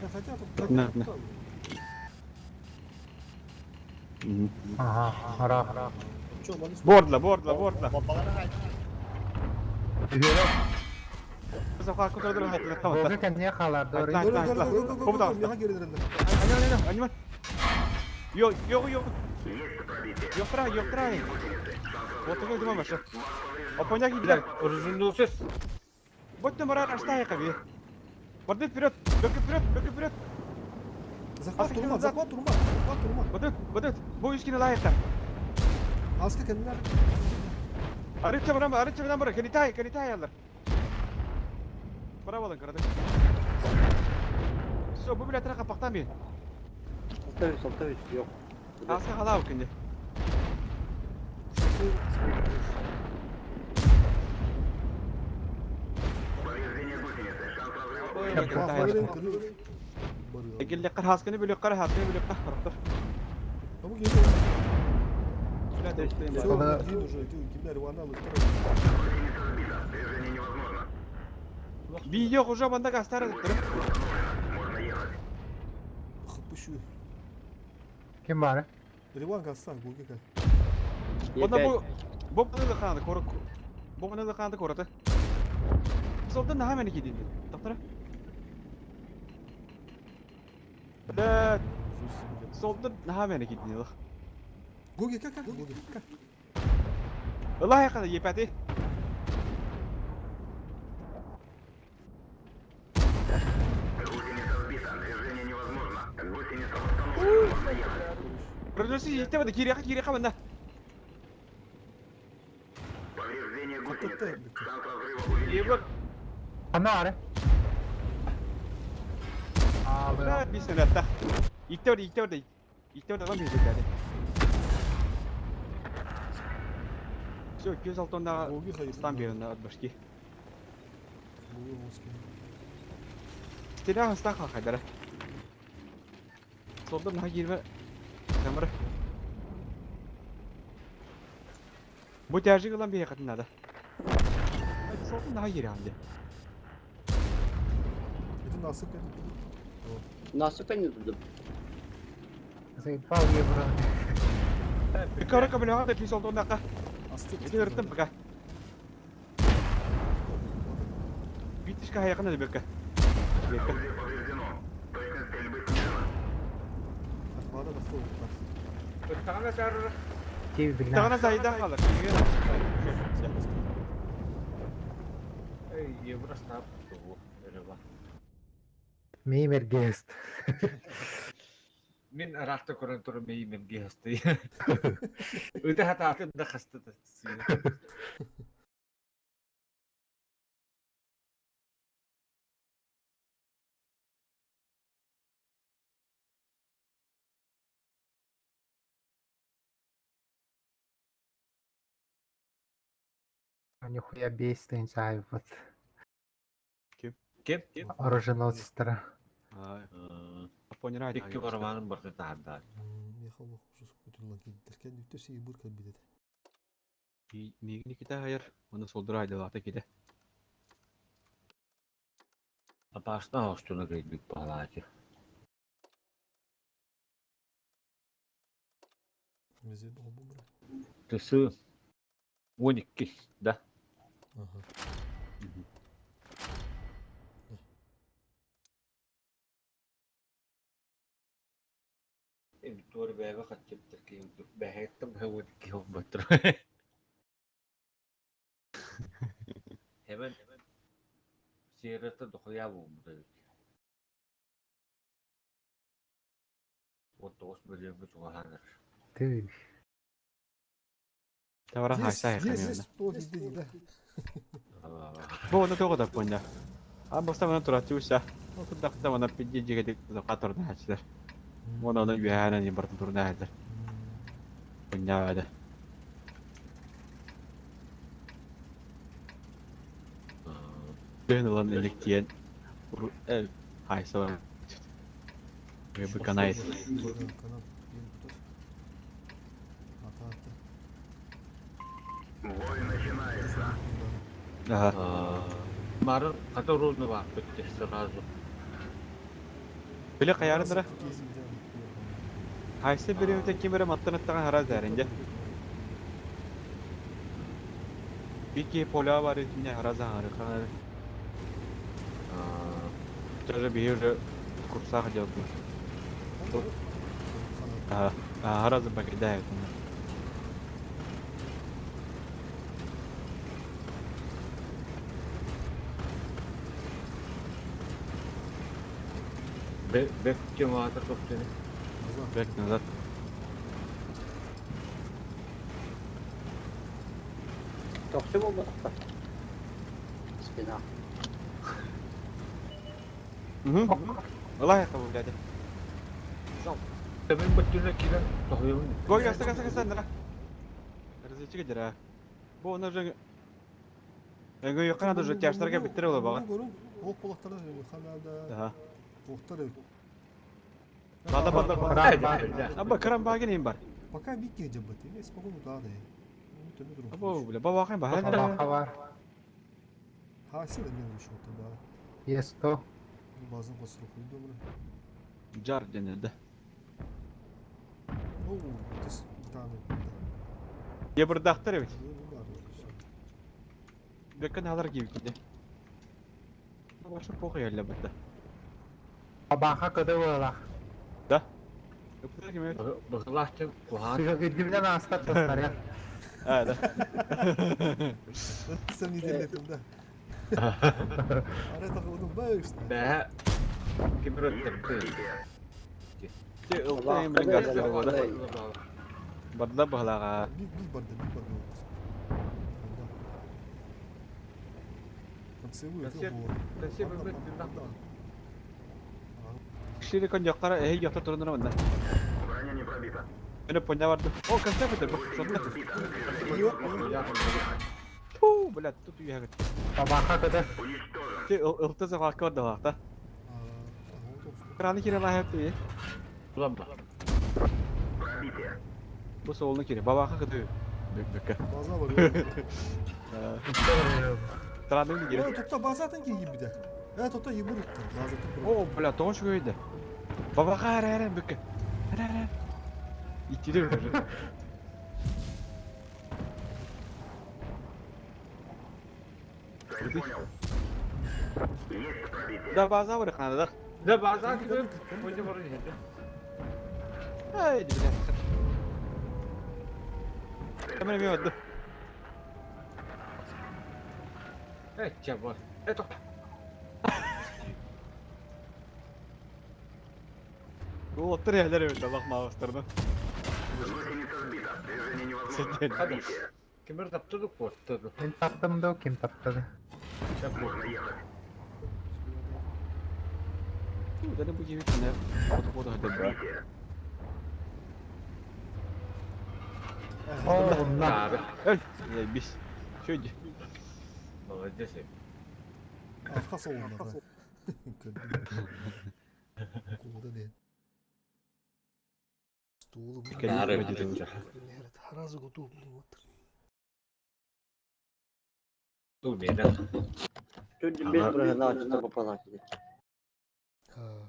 Да хотя тут На, на. Мгм. Ага, ара. Чё, маны Бордла, бордла, бордла. Бабалары хайт. Үһүөрэ. Саха көтөрдөр хайтла Бога тамата. кэнниэ хаалар Айта, дори. айта, айта. Кобу Меха герилеринде. Анима, анима. Йо, йо, йо. Йоктра, йоктра. Вот такой думаю, маша. Опоняк Блядь, блядь. оруженосец Вот ты мораль аж хави. Барды вперед, легкий вперед, легкий вперед. Захват Аска турма, назад. захват турма, захват турма. Вот этот, вот этот. Бу үскini лайықта. Аска кеннер. Арытча барам, арытча барам бар. Кенитай, кенитай алар. Бара болын карады. Все, бу билет рака пактан би. Алтавис, алтавис, yok. Аска халау кинде. Повреждение гусеницы. Шанс разрыва увеличен. Эгелле кар хасканы бөлөк кар хасканы бөлөк кар карактар. Тому гелиyor. Блядь, Все, Ага. один уже, кимдер Ивана Гусеница сбита. Движение невозможно. Видео уже банда гастар Гусеница восстановлена. Можно ехать. Хыпышу. Ким баар? Риван гассан, гугика. Онда бу бу маны ханды корок. Бу маны ханды кораты. Солдан наха мени кидин. Доктор. Да, солдан наха мени кидин. Гуги, как, как? Гуги, как? Allah yakada yepati. Гусеница сбита. Движение невозможно. Гусеница восстановлена. Можно ехать. Продюсер yetmedi кире кире камында. Повреждение Катта, гусеницы. Шанс разрыва увеличен. Ебак Ханна баар? Аа, Да, бисмиллах. Yetmedi yetmedi. Yetmedi lan bir dedi. Все, 206 тонна Гуги хайыр. стан берін башки. Гуги оски. Стеля стан хайдара. Солдан наха кирме. Самыр. Бу тяжи кылан бие катын надо. Солдан наха кире анды. Это насыпка это Насыпка не туда. Заебал евро. Короче, бля, ты пришел туда, ка. Астык. Иди ырытым пока. Битишка хайакына дебекка. Бекка. Орудие повреждено. Точность стрельбы снижена. Арфада басты оттар. Ыттаҕына саарыра. Тиви Тагана бигнаш. зайда халар. Эй, евро снап тугу, өрөба. Меймер гест. Мин араахта көрөн туран мэйиимэн гиһасты. Ыты хатаатын да хаста да сыына. Нихуя бейс ты вот. Кем? Оруженосец-тара. Понял. Икки барабанын барда таһардаат. Меха олох жестко киддер. Кән үтө сии бур кәлбидет. Мигин Никита хайыр. Оны солдура айдалата киде. Апаасна остуна кэлбит баалаачы. Мезе болбу бра. Тысы 12 да. Ага. Туор бэйбэ хатчыптар киһи бэһэттэн бэһэ 12 хомботтор. Hemen сиэрэтэ дохуя буолбута эбит. 19 мөлүйүөҥҥэ чугаһаан эрэр. Ты. Тавара хайса Здесь, хайыр. здесь, вот да. Бу оны тоҕо да поня. А боста мана турачуша. Ол кудакта мана пидди жигедик катор наачылар. Мона оны үһәнә ни бартын турна хәзер. Поня ада. Дөн улан электиен. Э хайса бар. Бу канай. Канал. Ата ата. Бой начинается. Ага. Марын хата урууну бааппыт сразу. Биле каярындыра. Хайсы бириүтен кимере маттан хара зәринде. Бики поля бар итине хара зары хара. Тоже бии уже курсах делал. Ага, хара за покидает. Бек темаатар топтуну. Бек назад. Тохсы болбатта. Спина. Угу. Алай кабул дяди. Мен бөттүнө кирен тохуйун. Гой гаста гаста гаста андра. Разведчик дира. Бу оны уже Эго якын уже тяжтарга биттер ола бага. Ол полактарда ханада. Ага. Охтар. Бада бада Кран бар. Аба кран багин им бар. Пока бики жабыт. Я спокойно туда. Або бля баба кайын ба. Бабаха бар. Хаси да мен ушел туда. Е100. Базын косру куйду бра. Жар денеде. Ну, ты там. Я бір дақтыр бит. Ну, бар, всё. Беккен алар кип киде. Башы похуй әллә битте. Бабаха кыды була. Да. Өптер ким evet. Быгылаачы куһаан. Сыга гүдгүмнен астат тастар А, да. Сам не делает, да. Ара тагылдым баш. Бэһэ кимир өттөрдү. Те ылтайым белән гастер булды. Бадла баһлага. Бик бик барды, бик барды. Концевую Концерт- концерт бит Кишили кон яккара э якта турындыра монда. Броня не пробита. Мене поня барды. О, концерт бит бу. Шотта. Движение Фу, блядь, тут уехать. Бабаха кыды. Уничтожен. Те ылты загакка барды лакта. Краны кире лахып ти. Улан ба. Пробитие. Бу солны кире. Бабаха кыды. Бек бекке. База бар. Траны кире. Э, тотта базатын ки гибде. Э, тотта ебур. Базатын. О, бля, тош көйдө. Бабаха ара ара бекке. Ара ара. Итири көрөр. Цель понял. Есть пробитие. Да база бар канада. Да база кидем. Пойдем вроде. Ай, бля. Камера ми отды. Э, чего? Это. Уолаттар эһэлэр эбит аллах маҕастарынан. Гусеница сбита. Движение невозможно. Сидеть. Пробитие. Кимер таптыды куоттады. Мин таптым да, ким таптады? Можно ехать. Даны бу киһи кэнэ фото-фото хатыр ба. Пробитие. О, на. Эй, бис. Шөйдү. Молодец. Арқа солунда. Кулда не. Стулы. Сразу готов, блин, вот. Тут без броня, что попадать.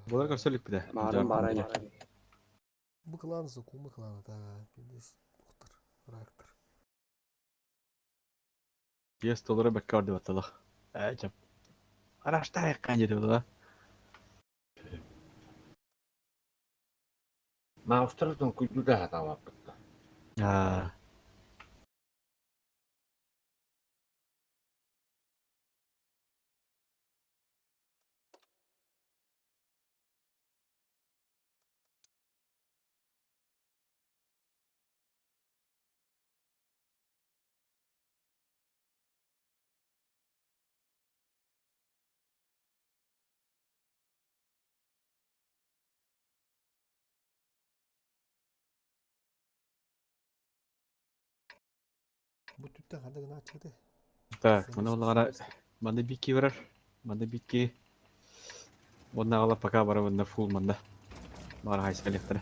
Булар көрсөлүк бide. Марын барын. Бу клан закумы клана та. Пиндес. Доктор. Рактор. Yes, доллара бэккар деп атталах. Э, чап. Араштай кан жеди була. Маустартан күйдү да хатабаппыт. Аа. Бу түттен ханда гына чыгды. Так, мына олара манда бики барар. Манда бики. Онна ала пока бара манда фул манда. Бара хайса лехтер.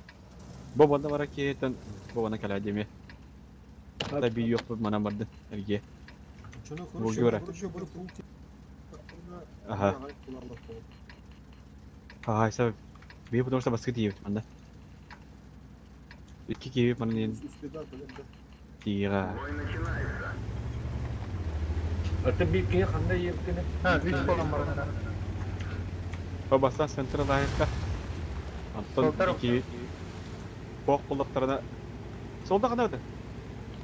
Бо банда бара кетен бо бана кала деме. Та би yok мана барды. Эрге. Чоно Бу хорошо. гөре. Хорошо, бу пункт. Ага. Хайса би потому что баскы тиеп манда. Икки киеп мана нен тига. Бой начинается. Это бики ханда еркене. Ha, 3 болан бар. Бо бастан центр лайыққа. Антон Солдар ики бок боллактарына Солда кана өтө.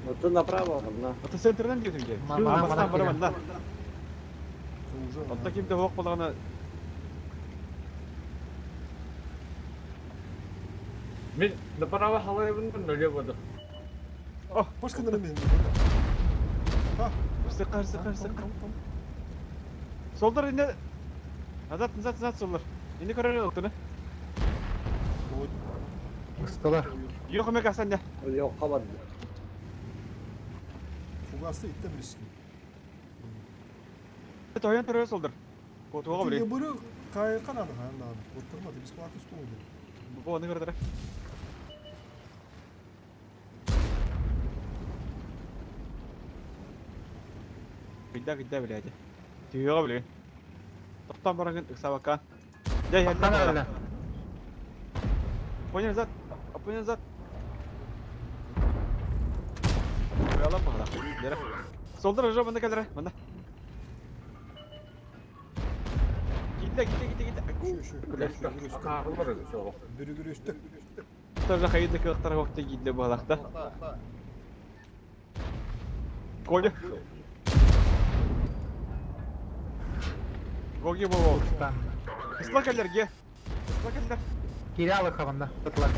Вот направо, одна. Ата центрден кетим же. Мана Бастан бара манда. Уже. Ата кимде бок боллагана Мен направо халайбын нөле боду. Башка мен. Сыкар, сыкар, сыкар. Солдар инде Назад, назад, назад солдар. Инде көрөр оттуну. Ustalar. Yok эме касан да. Yok kabardı. Фугасты иттен бишки. Тоян көрөр солдар. Котуга биле. Бұры кай канады ханда. Оттырмады, бесплатно стол. Бу аны көрдөр. Кыйда кыйда биле. Түйөгө биле. Токтон баргын ыксабакан. Жай Аттан хәлдә. әле. Понял зат. Понял зат. Коялам багла. Дера. Солдар уже мында келдер, мында. Китте, китте, китте, китте. Şu şu. Кагылар сол. Бүрүгүр үстү. Тоже хайды кылыктар вакты китте балакта. Коля. Гоги бобо. Ustan. Исла келдер, ге. Исла келдер. Кире алы хаванда. Tutlar.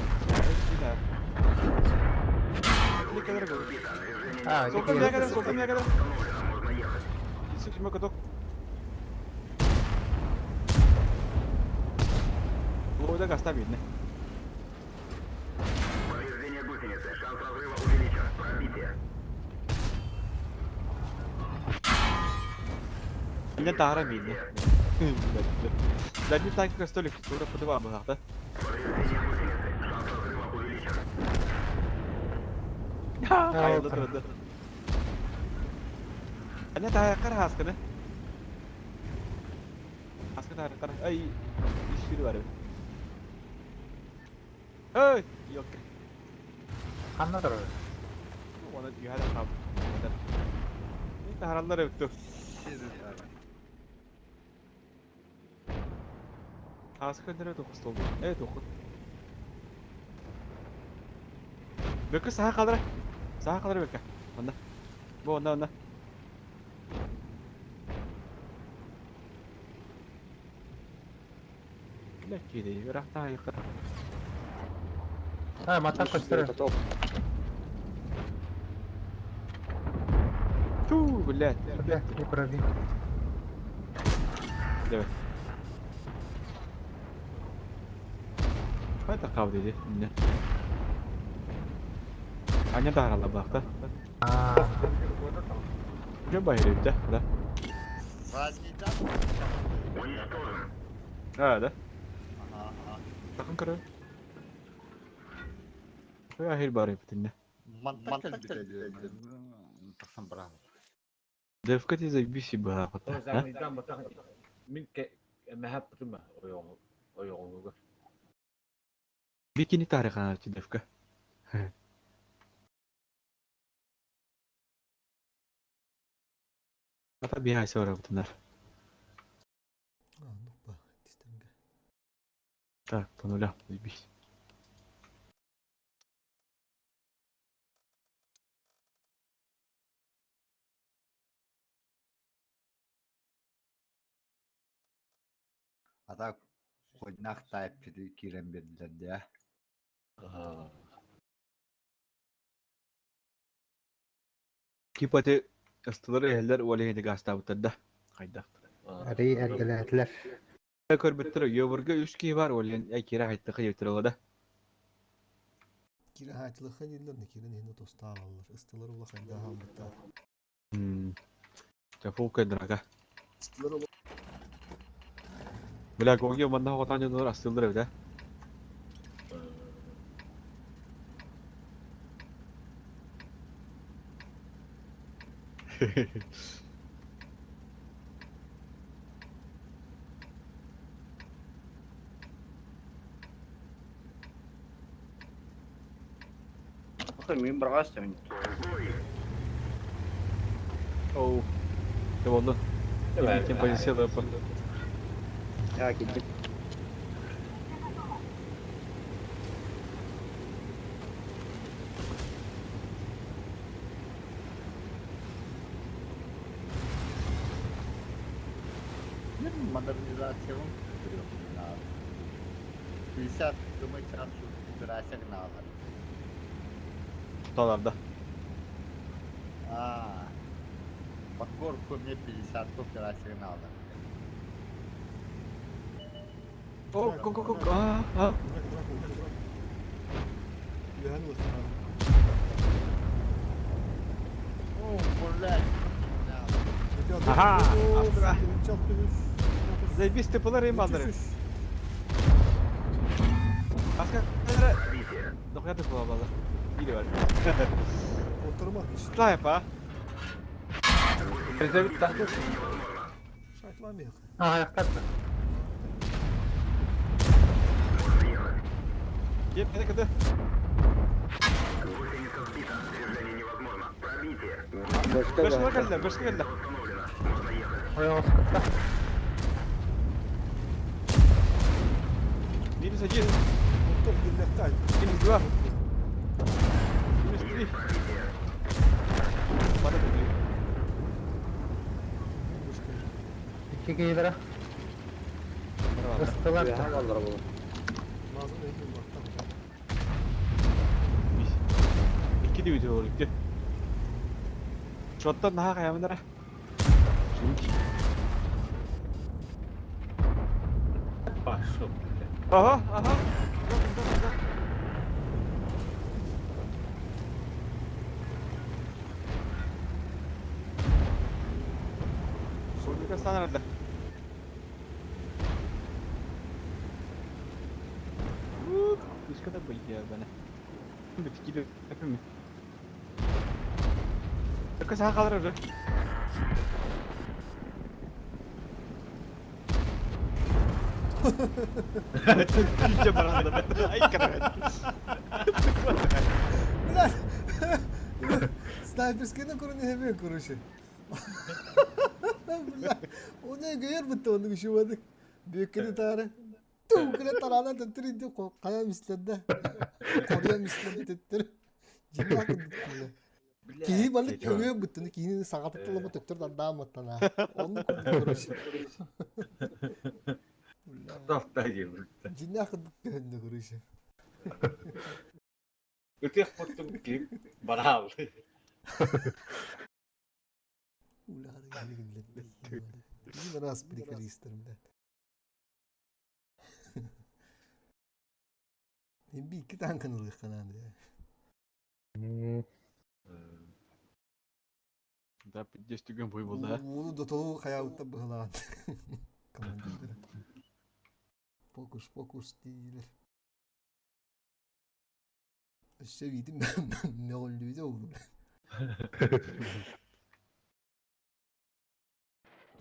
Не келдер гоги. Ha, Солдан кире. не келдер, солдан не келдер. Можно ехать. Исик киме каток. Лойда гаста видно. Повреждение гусеницы. Шанс разрыва увеличен. Пробитие. Не тара видно. Задний танк столик, тура подава багата. Повреждение гусеницы. Шанс разрыва увеличен. Хайылды турды. Ане тара кар хаскыны. Хаскы тара кар. Ай, ишири бар. Эй, yok. Ханна турар? Оны үһэ да хаалбыттар. Таһараллар эбит ту. Ааска көннөрө тухустул. Э тухут. Бөкө саха қалара. Саха қалара бөкө. Онна. Бу онна онна. Бля кири, ыраахтааҕы А, матан көстөр. Это топ. Ту, блядь. Бля, не пробил. Давай. Хайда қабыл dedi. Не. Аня да бақта. А, Жо байыр да, да. Задний Уничтожен. А, да. Ага, ага. Takın kırı. Ахир бар епітінде. Мантак Тахсан браво. Девка ти заебись баа қата. Заднийдан батах мин мэхэп бутума ойоҕуҥуга. Бикини тарихана ти девка. Ата бихай сора бутунар. А, ну ба, тистерге. Так, по нулям, заебись. А так хоть тайп кирен бердилер да. Типа те ыстылар эхеллер уолеге гастабыттар да. Хайдах. Ари эргеләтләр. Көрбүттер йобурга үч ки бар олен я кира хайтты хыйыптыр да. Кире хайтылыха дииллэр, не кирен иһинэ тостаалаллар. Ыстылар ула хайда хаалбыттар. Тафулка драка. Ыстылар ула Бля, гонги манна хотан жонор астылдыр да. Мин барғас мен. Оу. Ты болду. Кем позиция по. Я киттим. Модернизация 50 км часу операция гналар. Таларда. А, под горку мне 50 операция гналар. О, ко ко ко а а. Драка, драка, драка. Үһэн улахтар. О, блядь. Аха, астра. Заебись ты полары малдыры. Аска Дохуя ты была бала. Или бар. Оттырма. Слайп, а? Резерв тахты. Шайтламайық. А, аяқтар. Кеп, кede кede. Гусеница сбита. Движение невозможно. Пробитие. Башка келді, башка келді. Установлено. Можно ехать. Ойоғыз Минус один, Оттор билләхтәй. минус два, минус три. Бана да блин. Икки кейдера. Ыстылар. Баллар болу. Назым эйгин баттан. Икки де видео оликти. Шоттан наха каямындара. Пошел, блядь. Ага, ага. Uzak, uzak, uzak. Solika станарда. Иската бая бана. Бит киде эпими. Только саа калыр уже. Иче баранда. Ай карай. Бля! Снайперскайны көрөн иһэбин, короче. Бля, оны өйгөйөр бытта оны күшүбадык. Бүөккени таары. Туукуна тараана төттөр инди хайа мислерде. Хория мислерде төттөр. Жинаа курдук Киһи балык өҥө быттыны киһини саҕатыттылама төттөр дандааматтана. Онну курдук короче. Жинаа курдук көһүннэ короче. Ытыах курдук киһи барааллы. Один раз приколистер, блядь. Икки танканы ылыахханаан Да, пиздец түгэн бой болды, а? Ууну дотолу хайаабыттан быһылаан. Командирдара. Фокус, фокус диилэр. Өссө видим мөҕүллүүтэ ууру.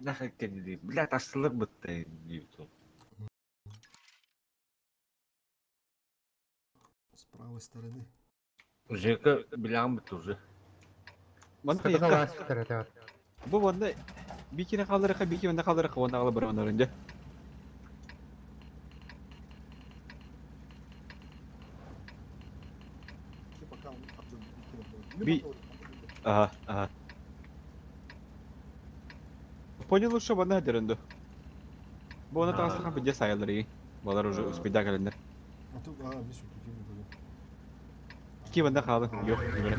Нахай кэннилии, блядь, астылар бытта диибит ол. С правой стороны. Жека билэҕин бытта уже. Манна хайыахха? Бу манна бикини хаалларыха, бики манна хаалларыха, уонна аҕала баран дьэ. Би... Ага, ага. Понял, что манна деренду. Бу оны таҥастахан пиздец айаллар ии. Балар уже успейда кэлэннэр. А тут, а, видишь, тут ким Ки манна хаалын, yok, бары.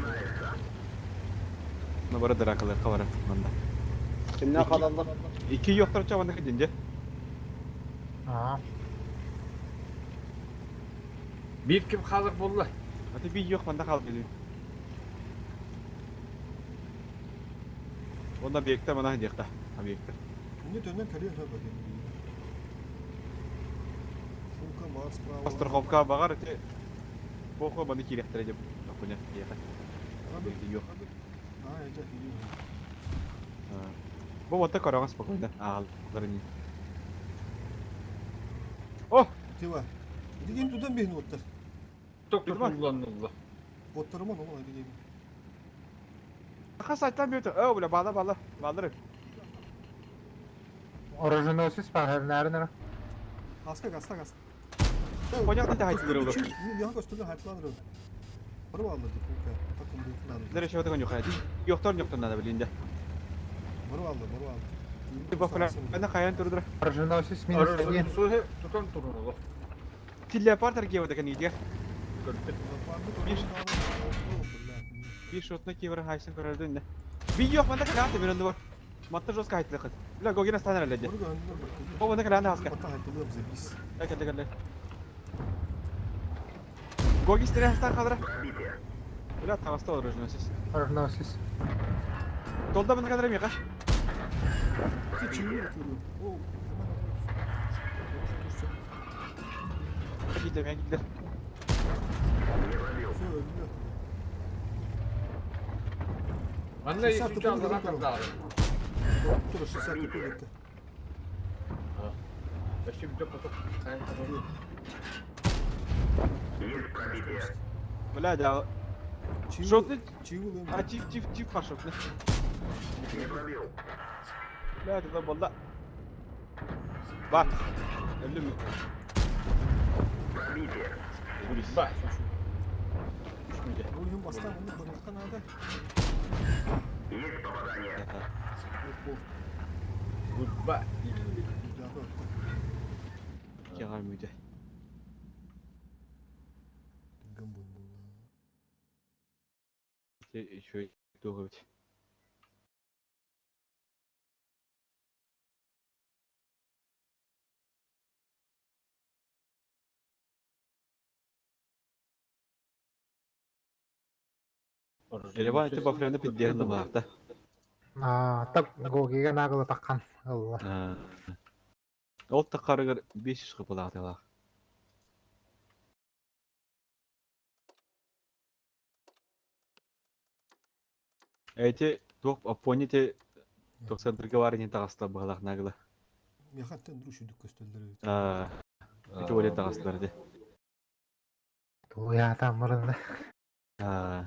Ну бары дыракалар бары манна. Кимнән халаллар? Ики yoктар манна кидинде. Аа. Биир ким хаалар буолла? Аты би yok манна хаалып кидин. Онда объекта мана диэхта. Объекта. Мне төннөн көрүөн сөп экен. Фулка бар справа. Страховка багар эти Похуй маны кириэхтэрэ деп тохуня диэхэ. Yok. А, это кириэн. Бу вот көрөҕө спокойно. Аалларын. О! Тива. Дигем тутан бейін оттар. Токтотулланнулла. Оттарыман оған дигем. Хас айтан бүйөтө. О, бля, бала бала. Балдыры. Оруженосец пахарнарнара. Аска гаста гаста. Понятно, да хайттыры олар. Яха көстүлө хайтланыр. Бар алды фулка. Такым бу Дәрі шөтө конюха. Yoктор yoктор надо блин да. Бар алды, бар алды. Бафра, ана каян турдура. Оруженосец минус один. Оруженосец тутан турун Телепортер гео деген идея. Bir шотна кивер хайсын көрөрдүн да. Би yok манда калааты бир бар. Матта жестко хайтлыкыт. Бля гогина станар эле. О манда калааны хаска. Кел кел. Гоги стере хастан калдыра. Бля тагаста оруженосец. Оруженосец. Толда мында калдыра мига. Ките мен ките. Манна исүчө аллара кардары. Тур 60 кубика. Өссө бүтө поток. Бля да. Шотны. Чигул А чиф чиф чиф пошотны. Бля да болла. Бак. Өлүм. Ба. Oyun бастан onu konuştan adı. Goodbye. Кега мүдө. Еще долго ведь. Ереван эти бафренде пиддерді баақта. Аа, так гогига нагылы таққан. Алла. Ол тақарыгыр 500 қыпылақты лақ. Эти туох апоните 91 бар не тағаста бағалақ нагылы. Мехаттан друш үдік көстөлдері. Аа, эти оле тағастылар де. Туя там мұрынды. Аа.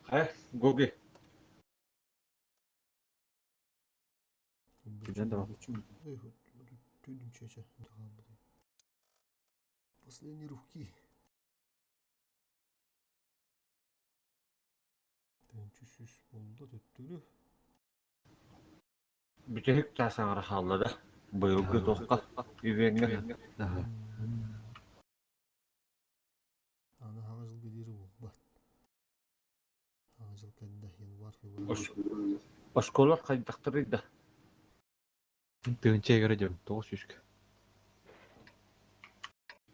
Хайа, Гоги. Кимнэн да Последние рывки. Тыынчы буолла төттөрү. Бүтэһик таас аҥара хаалла да. Быйылгы туохха үбүөҥҥэ. Аны хаҥа жыл билири буолбат. Хаҥа жыл кэннэ январь, февраль. Оскуолар хайдахтарый да? Тыынча егерэ диэн тоҕус сүүскэ.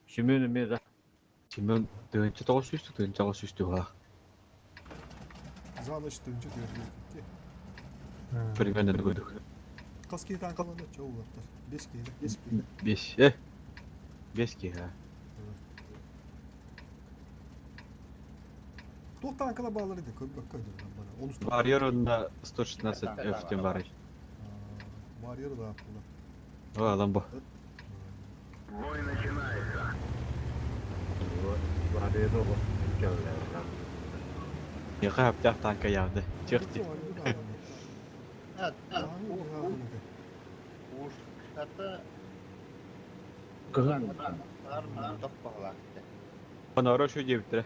Семен эмиэ да. Семен 1900 1800 туһалаах. За ночь тыынча түөрт Примерно курдук. Хас киһи таанкаланна чоо улаттар. Бес киһи. Бес киһи. Бес. Э. Бес киһи. Туох таанкала баалар edi көрбөккө өйдөрүнэн бара. Онус Барьер онна 116 F диэн барый. Барьер да аппыла. О, алан бу. Бой начинается. Барьер оҕо кэллэ. Яха хаптаах танка явды. Чехти. Уустата Кыһын. тох баҕалаахтар. Оноро şu диэбиттэрэ.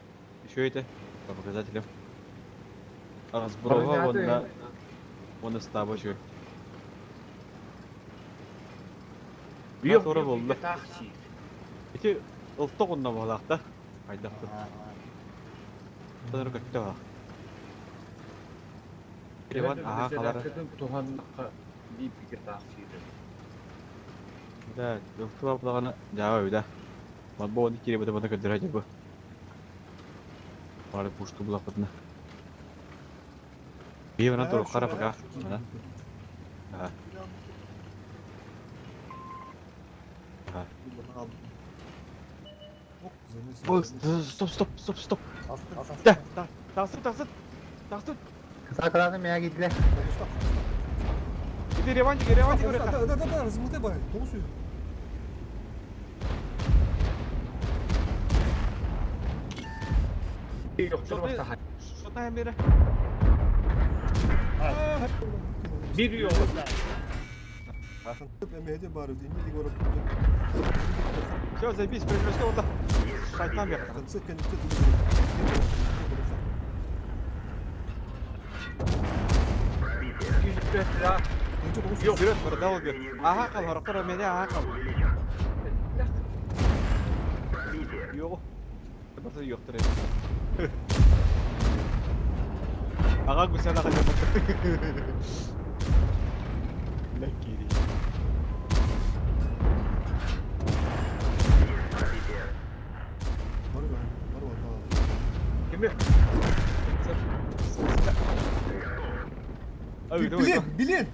Еще это по показателям. Разброға онна оны стаба şu. Биир Тура болду. таах сиир. Ити ылтық онна болақты. Айдақты. Тыныр көттө бақ. Иван аха қалары. Туһаннахха биир бигэ таах сиир. Да, ылтық алпылағаны жаба өйда. Мабы оны кире бата бата көддірі жабы. Бары пушту булақ бұтына. Бейбана тұру қара пока. Ага. Ага. Стоп, стоп, стоп, стоп. Да, да, тахсыт, тахсыт. Тахсыт. Кысаакалааны мээ киирдилэр. Иди реванчик, реванчик, реванчик. Да, да, да, да, размытай бай. Тоғыз үй. Что там бері? Биир йоҕу. Эмэһде бар, инни город. Все, забейся, перекрестка вот Шайтан бер. Конце коннекте Yok, вперед, продал бер. Ага, кал, характер меня, ага, кал. Yok. Просто yok тыр. Ага, гусяна хажа. Лакири. Бар бар бар. Кими? Билен, билен. Билен.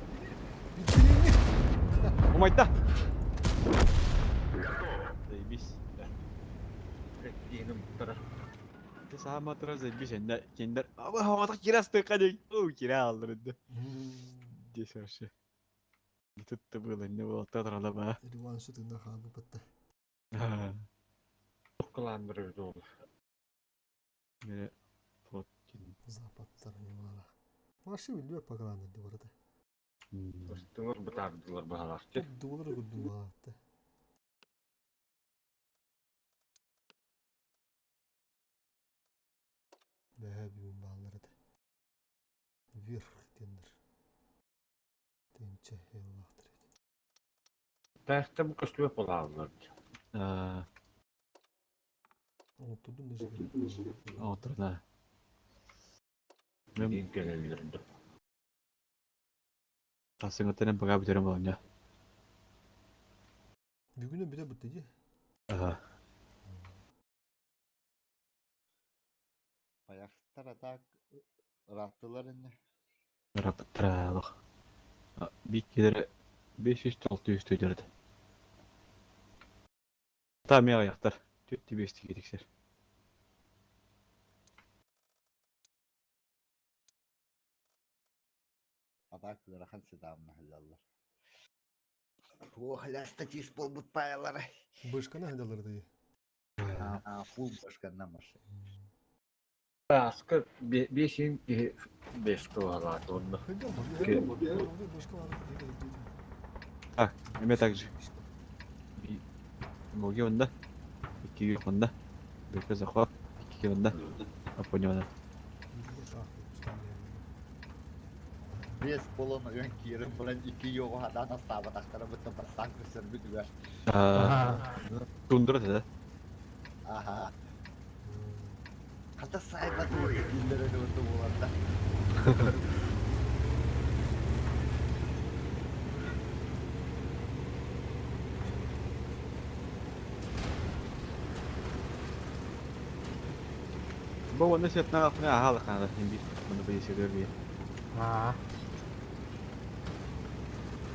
Умайта. Заебись. Дииним тара. Ты сама тура заебись, энде кендер. Аба хавата кирасты кадей. О, кира алдырды. Здесь вообще. Не тут-то было, не было театра ба. Реванш тында хабы бітті. Кылаандыр өтө ол. Мене плотин. Западтар не бала. Ваши билбек пагаланды деп арада. Тыңыр бытаардылар баһалаахчы. Доллар гудум баатты. Бәһә бүгін балалар Вверх тендер. Тенче еллахтыр. Таахта бу көстүбэ болааллар. Аа, Отурдум да отырна. Мен Диин келеллерди. тасыңытынан бага бүтерем болам я. Бүгүнө бүтө бүтті же. Ага. Баяхтар атак ырааттылар инне. Раптыралык. Бик келер 500-600 төдөрдү. Та мега яктар. Төттү бести керексер. А так ыарахан сытаамна сылдьаллар. Туох элэ статист буолбут паялара. Бышканы хадалар дии. Аа, фул башканна машина. Аска бесин киһи бес туһалаат уонна Так, эме так же. Моги онда. Икки онда. Бөкө захват. Икки онда. Апоньона. Бес болон ойон киирэн баран икки йоҕу хатаан астаабатахтара бытта бастаан көрсөрбүтүгэр. Тундра да. Аха. Хата сайбат дииллэр өлөрдө буоларда. Бу уонна сетна ахна аһаалык хаада хин бир. Маны бейсегер бие. Аа.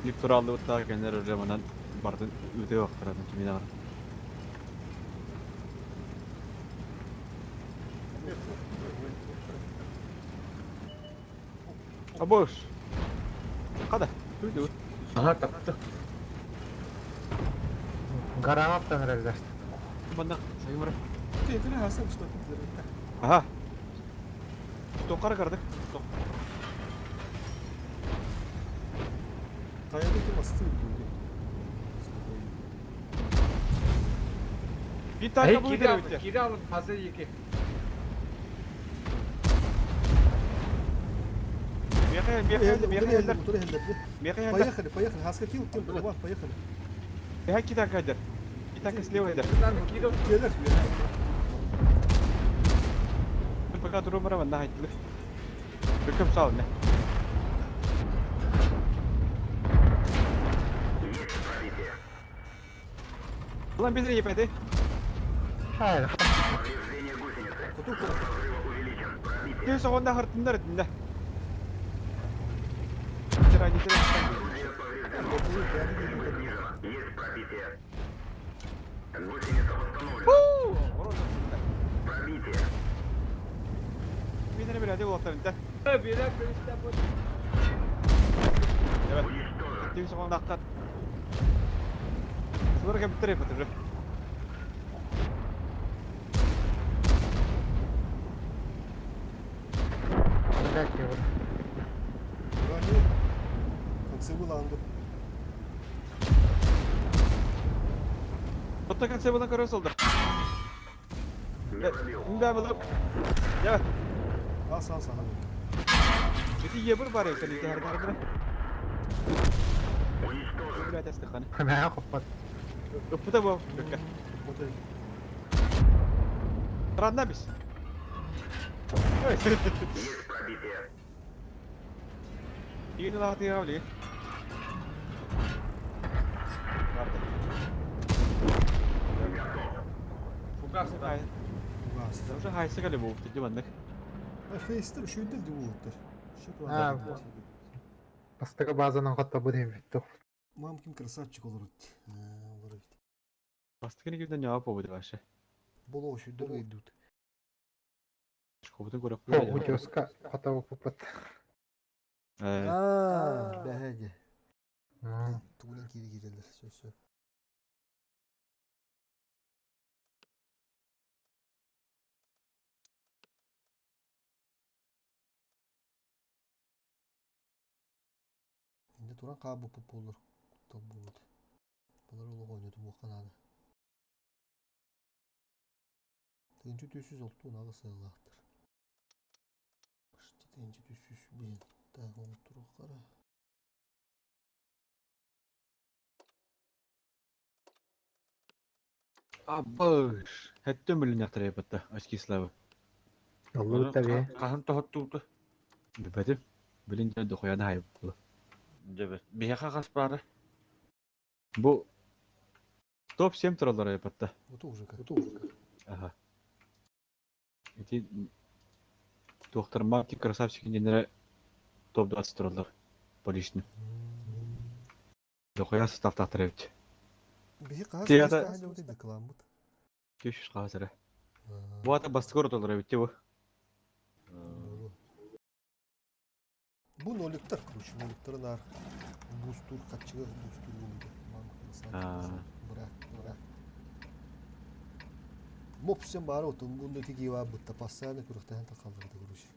Лип тураллыбыттаах кэннер уже манан бардын үтө бактаратын кимин ағыр. Абош. Када. Туйду. Аха тапты. Гаранаттан эрэллэр. Манна сайымара. Кейфini хасам что Аха. Тоққара кардык. Kayadaki bastı öldürdü. Bir tane bu Geri gider alın, öte. geri alın fazla yeki. Меха, меха, меха, меха. Поехали, поехали. Хаска кил, кил, Ван, поехали. Меха кита кадер. Кита слева кадер. Келер. Пока турумара ванна хайтлы. Бекем сал не. Ulan biz de yemedi. Hayır. Повреждение гусеницы. Шанс взрыва увеличен. Пробитие. Ким соғында хыртындар этинде. Тира гитира. Орудие повреждено. Стрельба снижена. Есть пробитие. Гусеница восстановлена. Пробитие. Bir tane bir hadi ulaklar inte. Birer işte bu. Evet. Уничтожен. Ким соғында ақтар. Сылар кәп бітір епі Блять его. Брони. Концы выланду. Отта конце бұдан көрес oldu. Не пробил. Да, было. Я. Ас, ас, ага. Эти ебір бар екен, эти хар хар. Уничтожен. Блять, астыханы. Мә хоппат. Ыппыта бу. Бөккә. Вот Радна бис. Есть пробитие. Игни лахты явли. Фугас да. Угас. Уже хайсы кали бу, тиди бандык. Фейстер шүйдел ди улуттар. А, Бастыгы базанан котта бу дейм битти. Мамкин красавчик olur. Olur. Бастыгы кимден жауап болду вообще. Боло шүйдел идут. Шкобутун көрөп О, утеска котта бу пупат. А, бәһәге. Тугунан кири кирелер. Сөз сөз. Инде туран каабы пуп болор. Куттал болот. Балар олог ойноту буакканады. Тыгынчы төсүз олту унагы сыйлаактыр. Башты тыгынчы төсүз бен. Так, оңтурук кара. Абыш. Хәттә миллион яктыр епатта. Очки славы. Оллу таби. Хаһын тоһоттууту. Бәдим. Билин дә дохуяны хайып булы. Дебет. Биһиэхэ хас баары. Бу топ 7 туралар епатта. Вот уже как. Вот уже как. Ага. Эти доктор Марки красавчик инженері топ 20 туралар. По личным. Дохуя состав тақтыр ебит. Бихи каас Театр- каас тахын өтө кыламмыт. 500 қағазыры. Бу ата бастыкор отолар ебит бу. Бу ноликтар, короче, ноликтары наар буустуур, хаччыга буустуур буолбута. Быра, быра. Моп сен баары отун бунда тики бар бутта постоянно күрөхтәһен такалларды, короче.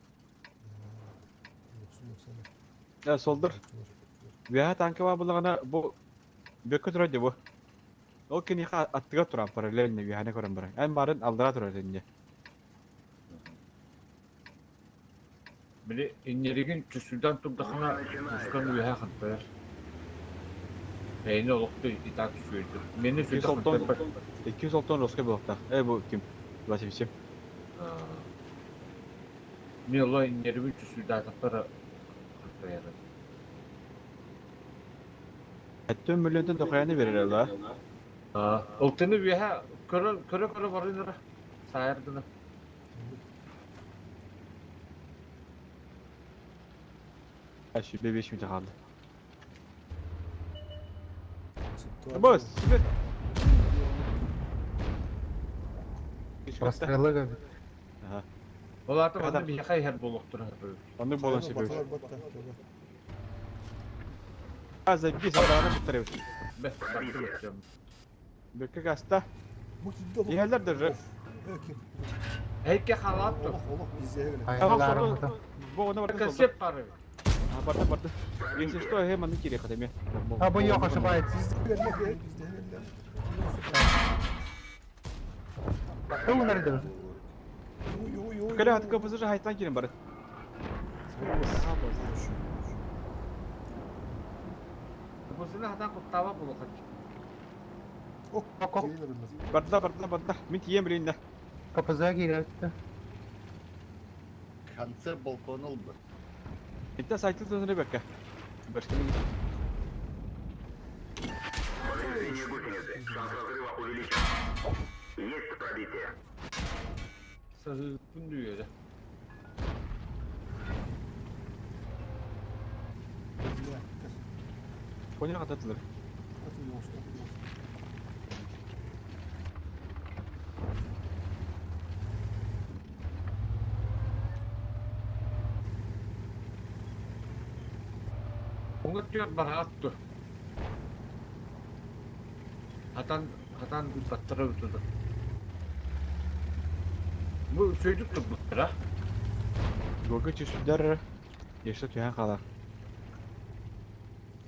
Э, солдор. Үөһэ танка баар буоллаҕына бу бүөккэ турар дии бу. Ол киниэхэ аттыгар туран параллельно үөһэни көрөн баран. Эн баарын алдара турар инньэ. Били инньэригин чувствуйдаан турдахына ускан үөһэ хантайар. Эйини олохто и так үчүгэйдик. Мени 200 сүрдэх олтон хантайбат. 200 олтон роска буолуохтаах. Э бу ким? 27. Мен оло инньэрибин чувствуйдаатахтара хантайар. Өттүн мөлүөнтэн дохуяны берер ла. Ылтыны үөһэ көрө көрө барыыныра саайар гына. Сүүрбэ 5 мүнүүтэ хаалла. Бос, сүбэ. Прострелы эбит. Аха. Ол аата манна биһиэхэ иһэр буолуохтара. Оннук буолан сөбү. А, забей, садааны бүттэребит. Бэс, бартым өттөм. Бүккэ гаста. Иһэллэр даже. Эйке халаат тур. Олох бизе. Айыларымыта. Бу оны барда Концепт бары. А, барда барда. Если что, э, манны кире хатеме. А бу yok ошибается. Тыл nerede? Кэлэ хатка пызыжы хайтан кирен бары. Бусуна хатан куттаба булухат. Ок ок. Барда барда барда. Мин тием билинде. КПЗ киирэтти. Концерт балкон ылбы. Инте сайты төнүрэ бэккэ. Бэркэ Повреждение гусеницы. Шанс разрыва увеличен. Есть пробитие. Саһыыппын дүөдэ. Коня хататылар. Оҥа түөр бараат тур. Хатан хатан баттара утуда. Бу үчүгэйдик турбуттара. Гога чүсүдэр еще түһэн хаалар.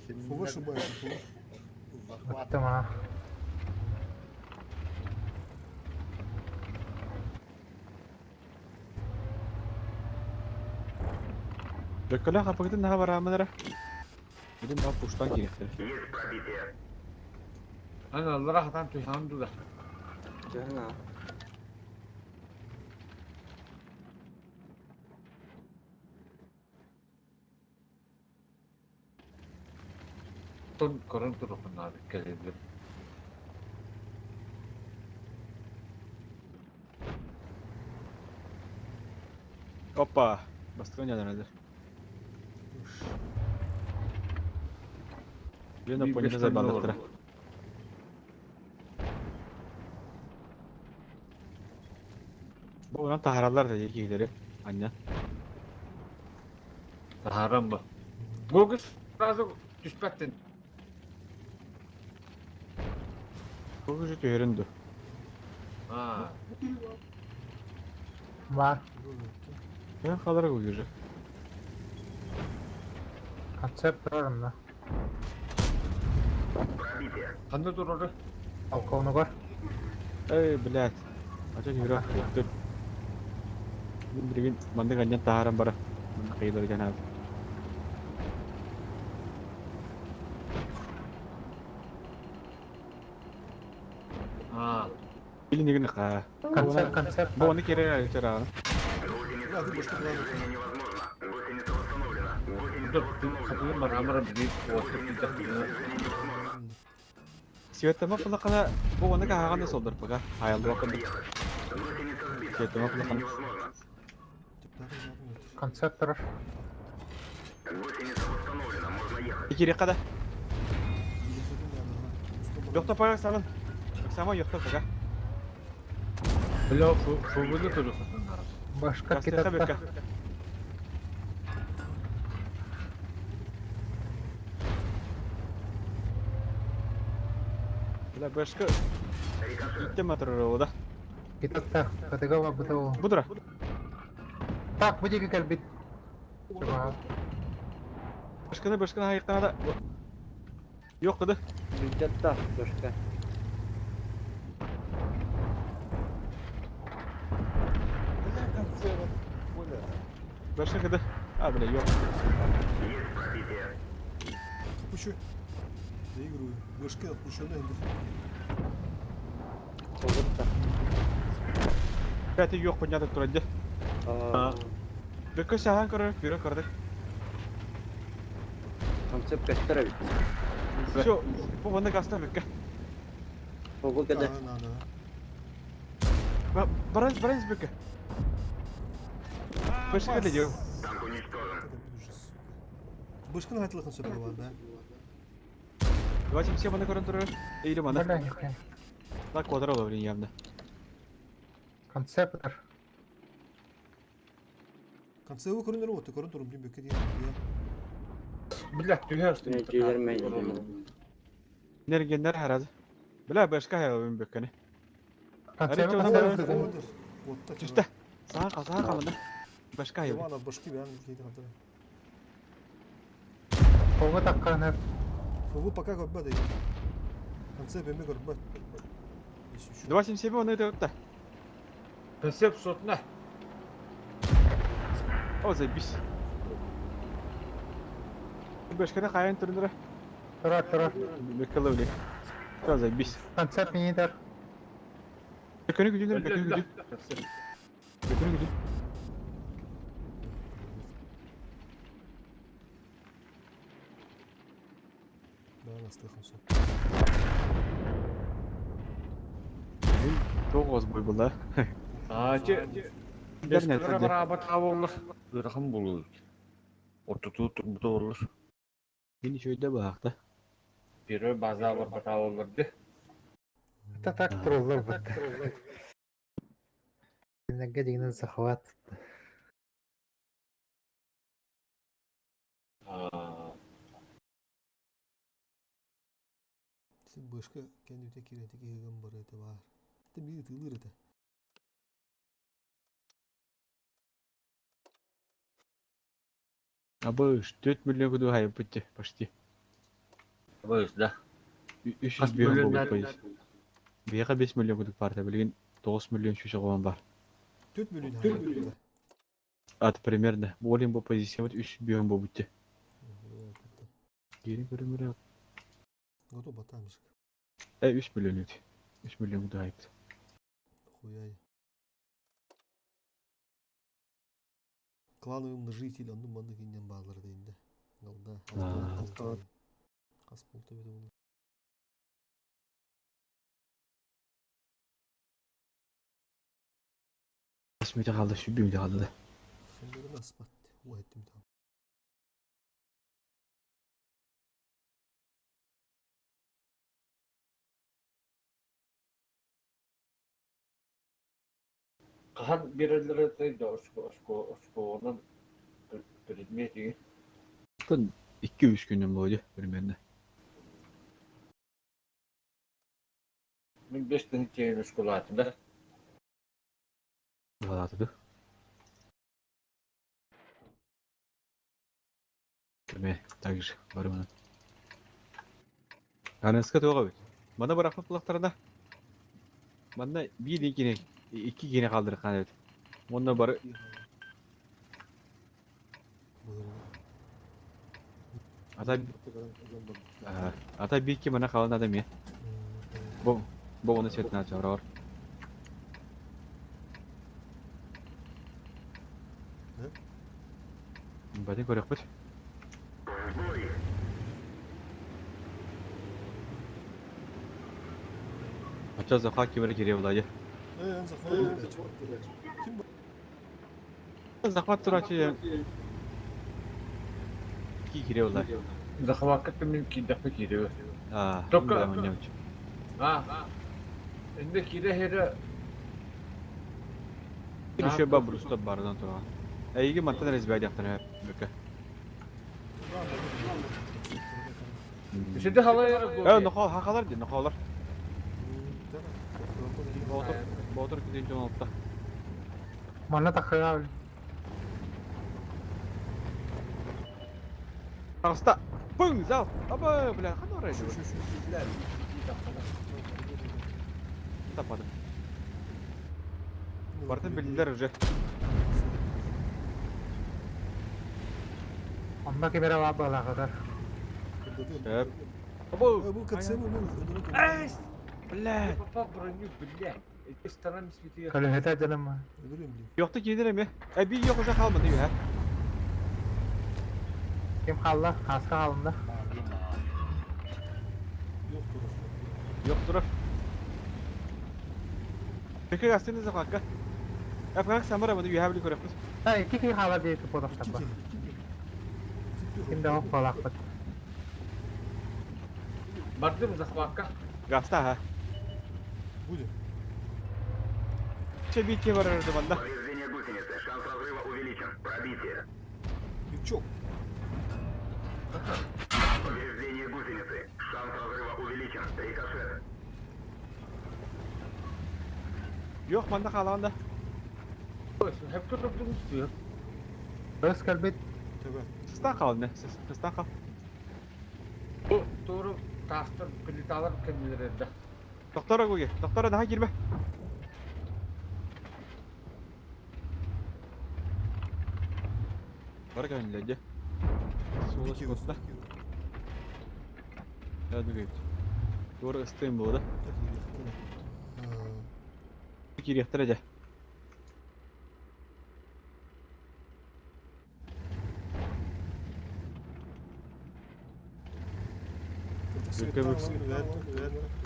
Вышибается. Захват. Ыттым а. Бөккөлө хапыгытын наха бараамынара. Билин баа пуштан кириэхтэр. Есть пробитие. Аны аллара хатан түһэн дуда. Түһэн аа. Тон көрөн турухуннаады кэлэллэр. Опа! Бастыгын янаралар. Билин Bir оппонента beş забаллаттара. Бу онон таһараллар да киһилэри. Анньа. Таһаран бу. Гогус сразу түспэттин. Бу же түһэрин ду. Аа. Бар. Түһэн хаалара гогуже. Концепт турарым да. Пробитие. Ханна турары. Полковнигар. Эй, блядь. Ача түһэрэ туттун. Мин билигин маннык анньан таһаран бара. Манна кыйылар дьанаабыт. Аа. Билин игин ха. Концепт концепт. Бу оны кере чарааны. Гусеница сбита. Движение невозможно. Гусеница восстановлена. Гусеница восстановлена. Хатылым барамара били уотта Гусеница киирдэх сбита. Движение невозможно. Сиэттама пулакана бу оны каһаҕан да солдор пока. Хаялдыба курдук. Гусеница сбита. Сиэттама Движение пулакана. невозможно. Концепт турар. Гусеница восстановлена. Можно ехать. Кириэххэ да. Йохто пага санын. Сама йохто пока. Бля, фугуну турухуннара. Башка Кастыха китатта. бекка. Бля, бэшка иттем атырыр да. Китатта, катыга барбыта ол. Будра. Так, бу диэки кэлбит. Чугаһа. Бэшканы бэшканы хайыктана да. Yok кыды. Бюджетта, башка. Бля, концерт. Бля. Бэшка кыды. А, бля, yok. Есть пробитие. Купучу. Доигрываю. Башка отключенная. Солгутта. Пяти yok понятно турады. Бөккө сахан көрөр, бюро көрдүк. Концепт көстөр эбит. Все, бу ванда гаста бөккө. Солгу кеде. На, на, на. Баранс, баранс бөккө. Бэшка кыды диyor. Танк уничтожен. Это ужас, сука. Башканы хайтылыхын сөпі бар, да? Давайте все маны көрөн турар. Эйли маны. Бля, нихуя. Так квадро олор явно. Концептор. Концевы көрінер оты, көрін тұрым, дейм бөкке дейм. Бля, түһэр Нәтижелер мен. Нергеннер харазы. Бля, бэшка хайылын бөккөне. Концепт, Аричо, концепт. Отыр. Отта Түстэ. Саха кал, саха кал мында. Бэшка хайыл. Ивана башки бән кейді қантара. Ого такканы. ФВ пока көрбә дейм. Концеп эме көрбә. 277 оны өтө Концепт сотна. О, заебись. Бэшканы хайын түрүндөрө. Тура, тура. Бөккө ловли. Все, заебись. Концепт минитер. Бөккөнү күдүнөр, бөккөнү күдү. Бөккөнү күдү. Бән астықын сөп. Тоғыз бой была. Ачы. Бер не Бешкалара барабат хаболлар. Ырахан болу. Ортоту турбута боллар. Мен еще өйдө баакта. Первый база бар батаболлар де. Это так троллар бит. Кинеге дигенен захват. Сен башка кән өтә кирәнте кигән бар әтә бар. Те ми тылыр әтә. Абыш, 4 миллион күдү хайып битти, почти. Быз да. 300 Хас миллион миллион болуп койду. Бияка 5 миллион күдүк бар да, билген 9 миллион шүшө койгон бар. 4 миллион хайып. Ат примерно. Болин бу позиция вот 3 миллион болуп битти. Гери көрүмөрө. Готов батамышк. Э 3 миллион өт. 3 миллион күдү хайып. Хуяй. Клановый умножитель, онну манны кинден баалар дейинде. Алда. Аа. Кас болду бит ол. Мүтө калды, шүбү мүтө калды да. Сендерин аспат. Ой, эттим там. Кахан бирелер да ошко ошко ошко онан предмет деген. Тын 2-3 күнүм болду примерно. Мен 5 тын чейин ошколатым да. Балатыды. Кеме, также барымын. Аныска тоға бит. Мана барақпы пулақтарына. Мана bir ikine, iki gene kaldırık hani. Онна бар ата ата bir iki мана қалын адам е. Бу бу оны сетна чарар. Да? Бәден көрек бит. В бой! Ача заха кемер кере булады. Э, захват. Ким Захват турачы. Ки кере булады. Захватка мен кидапы кире. А, Только- Только А. Энди кире хере Еще бабруста бардан турган. Эйги мантан резбай дяктан бөкө. Şimdi halaya Э, нохол хакалар ди, нохолар. Боотур, Боотур 216. Манна таххыга Таҕыста! Пың! Зал! Аба, бля, ханна барай Şu şu şu. Таппадым. Бартын биллилэр уже. Онно ким эрэ баар буолаахытар. Сөп. Або! Бу кытсы бу бу. Эй! Бля! Я попал в броню, бля. Эти сторонами светили. Көлөһөтө дьаным. Өлөрүм дии. Йохта киирэр эмиэ. Эбии йох уже хаалмады үһэ. Ким хаалла? Хааска хаалында. Yok турар. Йох турар. Пекер астыны захватка. Эфрак самара маны үһэ били көрөппүт. Та икки киһи хаалар диэки İki буолахтарба. kere. İki kere. Ким да ох буолаахпыт. Бардым захватка. Гаста ха. Будет. Че битке барар манда. Повреждение гусеницы. Шанс разрыва увеличен. Пробитие. Лючок. Повреждение гусеницы. Шанс разрыва увеличен. Рикошет. Йох манда хааланда. Hep tutup istiyor. Көс кэлбит. Төбө. Сыстан хаалны. Сыстан хаал. Bu doğru tastır plitalar kendilerinde. Доктора гуге. Доктора daha girme. Бар кәнләде. Сула Bir kere. чыкты. Hadi гайт. Doğru ыстыйм булды. Киректер әҗә.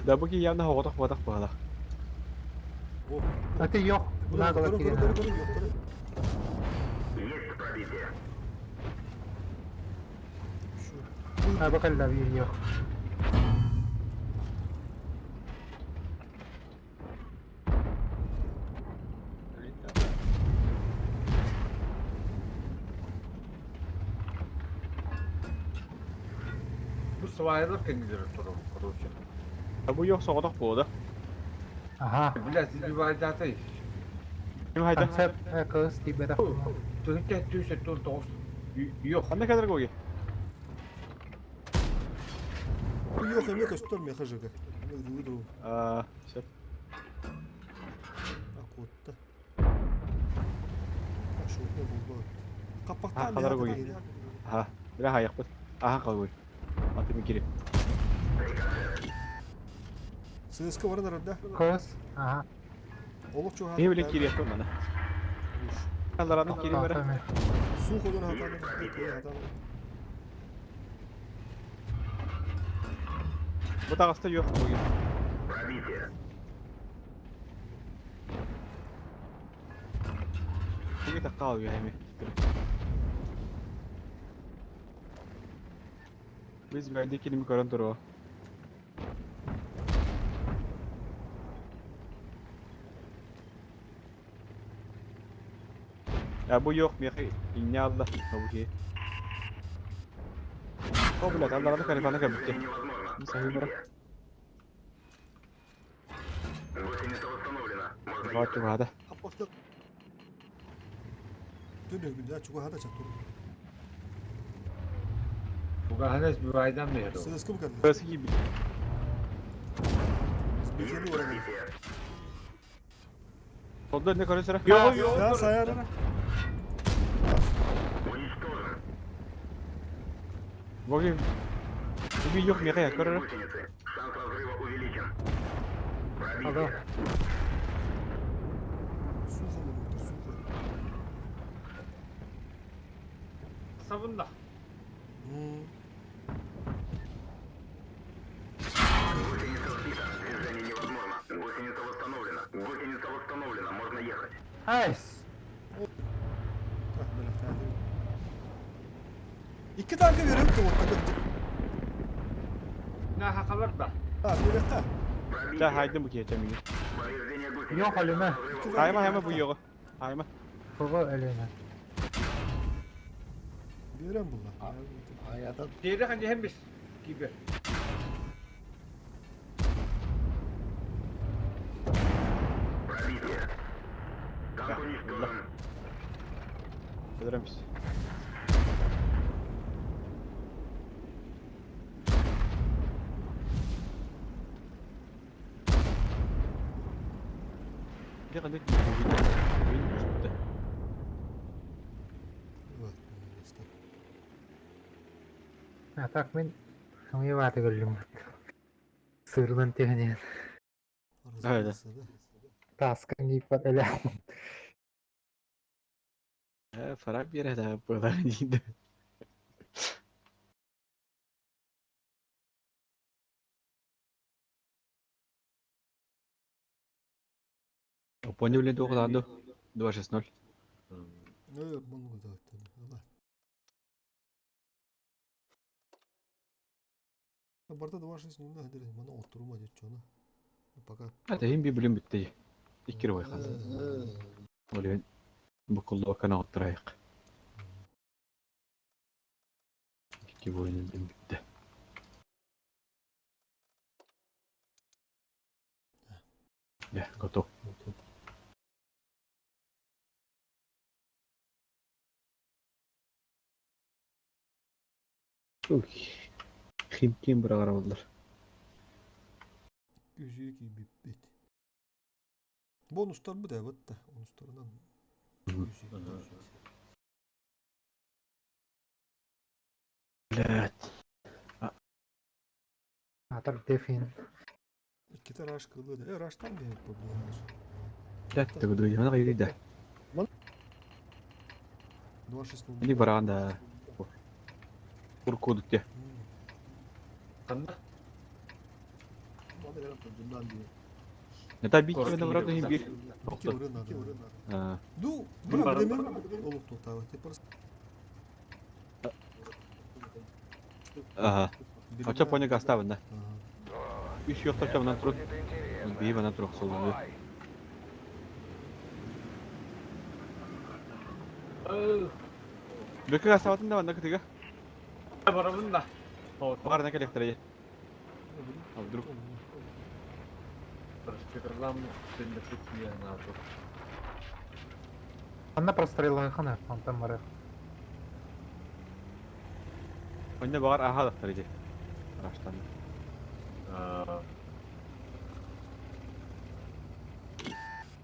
Да бу ки явно хоготох батах бала. Аты yok. Наголо киирэн. Есть пробитие. А бу кэллэ биир yok. Bu sıvaylar kendileri turun короче. Бу yok соготох булды. Аха. Бля, сбивай даты. Ким хайда? Концепт кыз тиибэтэх. Түнке түсе тур тоғыз. Yok. Анда кадр гуге. Yok эмне көстөр меха жыгы. А, всё. Акутта. Шутня булду. А, Капактан калар гуге. Аха. Бля хаяқпыт. Аха калгой. Аты ми кире. Сыска баран арада. Кыз. Аха. Олох чуга. Не биле кире мана. Алараны кире бара. Суу ходон хатаны. Хатаны. Бу тагыста yok гуге. Пробитие. Кире таккал ями. Biz bende kilimi көрөн туруо. Я бу yok мехи инне алла бу ки. О блядь, аллараны карифаны кәбитте. Невозможно. Сахи бара. Гусеница восстановлена. Можно Баки бада. Капакта. Түнө күндө чуга хата чатур. Буга сбивайдан мehri. Сыска бу кадр. Басы ки Бекени оран. Онда не көрөсөрө? Yok yok. Я саяр. Уничтожен. Боги. Би yok мехи көрөр. Гусеницы. Шанс разрыва увеличен. Ага. Суу холу суу. Savunla. Гусеница сбита. Движение невозможно. Гусеница восстановлена. Гусеница восстановлена. Можно ехать. Айс. Так, бля, İki tanka veriyorum ki ortada. Ne hakalar da. Ha, bir dakika. Та хайдым бу киече миги. Повреждение гусеницы. Yok ölüme. Хайма хайма бу yok. Хайма. Бу ölüme. Берем bunlar. Hayata Diğeri hani hem biz gibi. Пробитие. Танк уничтожен. Öldüremiş. Bir kadar bir А так мен сымыйбааты көрдүм. Сырынан тегенен. Haydi. Таскан кийип бар эле. Fark bir yere daha burada değil. Понял ли до 2-6-0. Много Барда 2-6-0 хадыр мана oturma дечона. Пока. Hadi hem bir bölüm bitti. İki kere kaldı. Öyle bu kullu kana oturayık. İki boyunun bitti. Ya, готов. Uy. Химкин бір oldular. 202 биппит. Бонустар бу да бытта. Бонустарынан 202. Блять. Атар дефин. İki tane rush kıldı. E rush'tan bir problem var. Блять, ты буду я на да. 2-6-0. Или баранда. Куркудuk de. Ханна? Это бить тебе на враг не бир. İki vurun надо. А, Ну, бра билемем олук тотабы. Те просто Ага. Ача понял гаставын да. Ага. Үш yok тапча туруп. Бии бана туруп солду. Бөкө гаставатын да банда кытыга. Барабын да. Бар на коллекторе. А вдруг Прострелам сенде надо. Анна прострелла хана, онтан бары. Önde бар аха да иди. Раштан.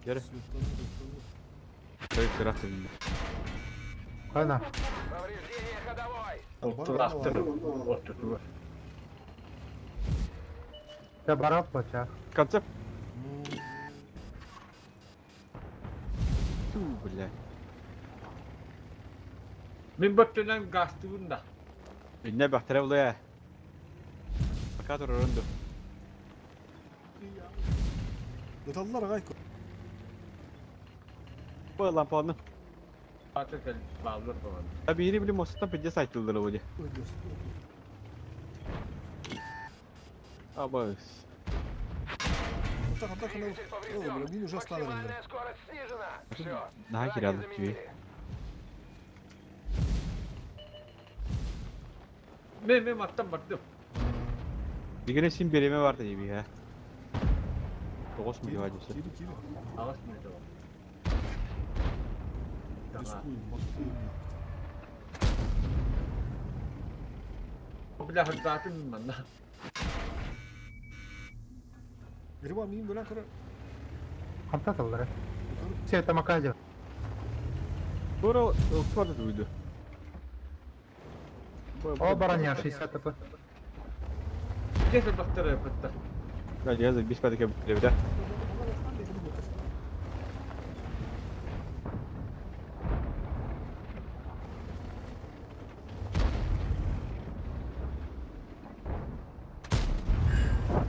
Yürü. Той кырақты. Хана. Повреждение ходовой. Ортулахтыр. Ортутуга. Та барап бача. Концепт. Ту, бля. Мен бөттөнөн гастыбын да. Ne бахтара булая. Пока турурунду. Металлар гайко. Бу лампаны. Ата кел баллар болан. Abi yeni bilim olsun пиздец айтылды вроде. Абас. Так, так, ну, бля, мин уже оставили. Максимальная скорость снижена. Все. На траки кирядык тебе. заменили. Мен мен аттан бардым. Дегене син береме бар дейби ha. 9 миллион адеса. Кири, кири. Агас мен жок. Рискуем, рискуем. Бля хардатын манна. Гриба мин бөлән кыра. Ханта таллары. Все это макажа. Тура уксарды дуйду. О, бараня 60 п. Кесе бактыр бытта. Да, я за бес падыка битре, да.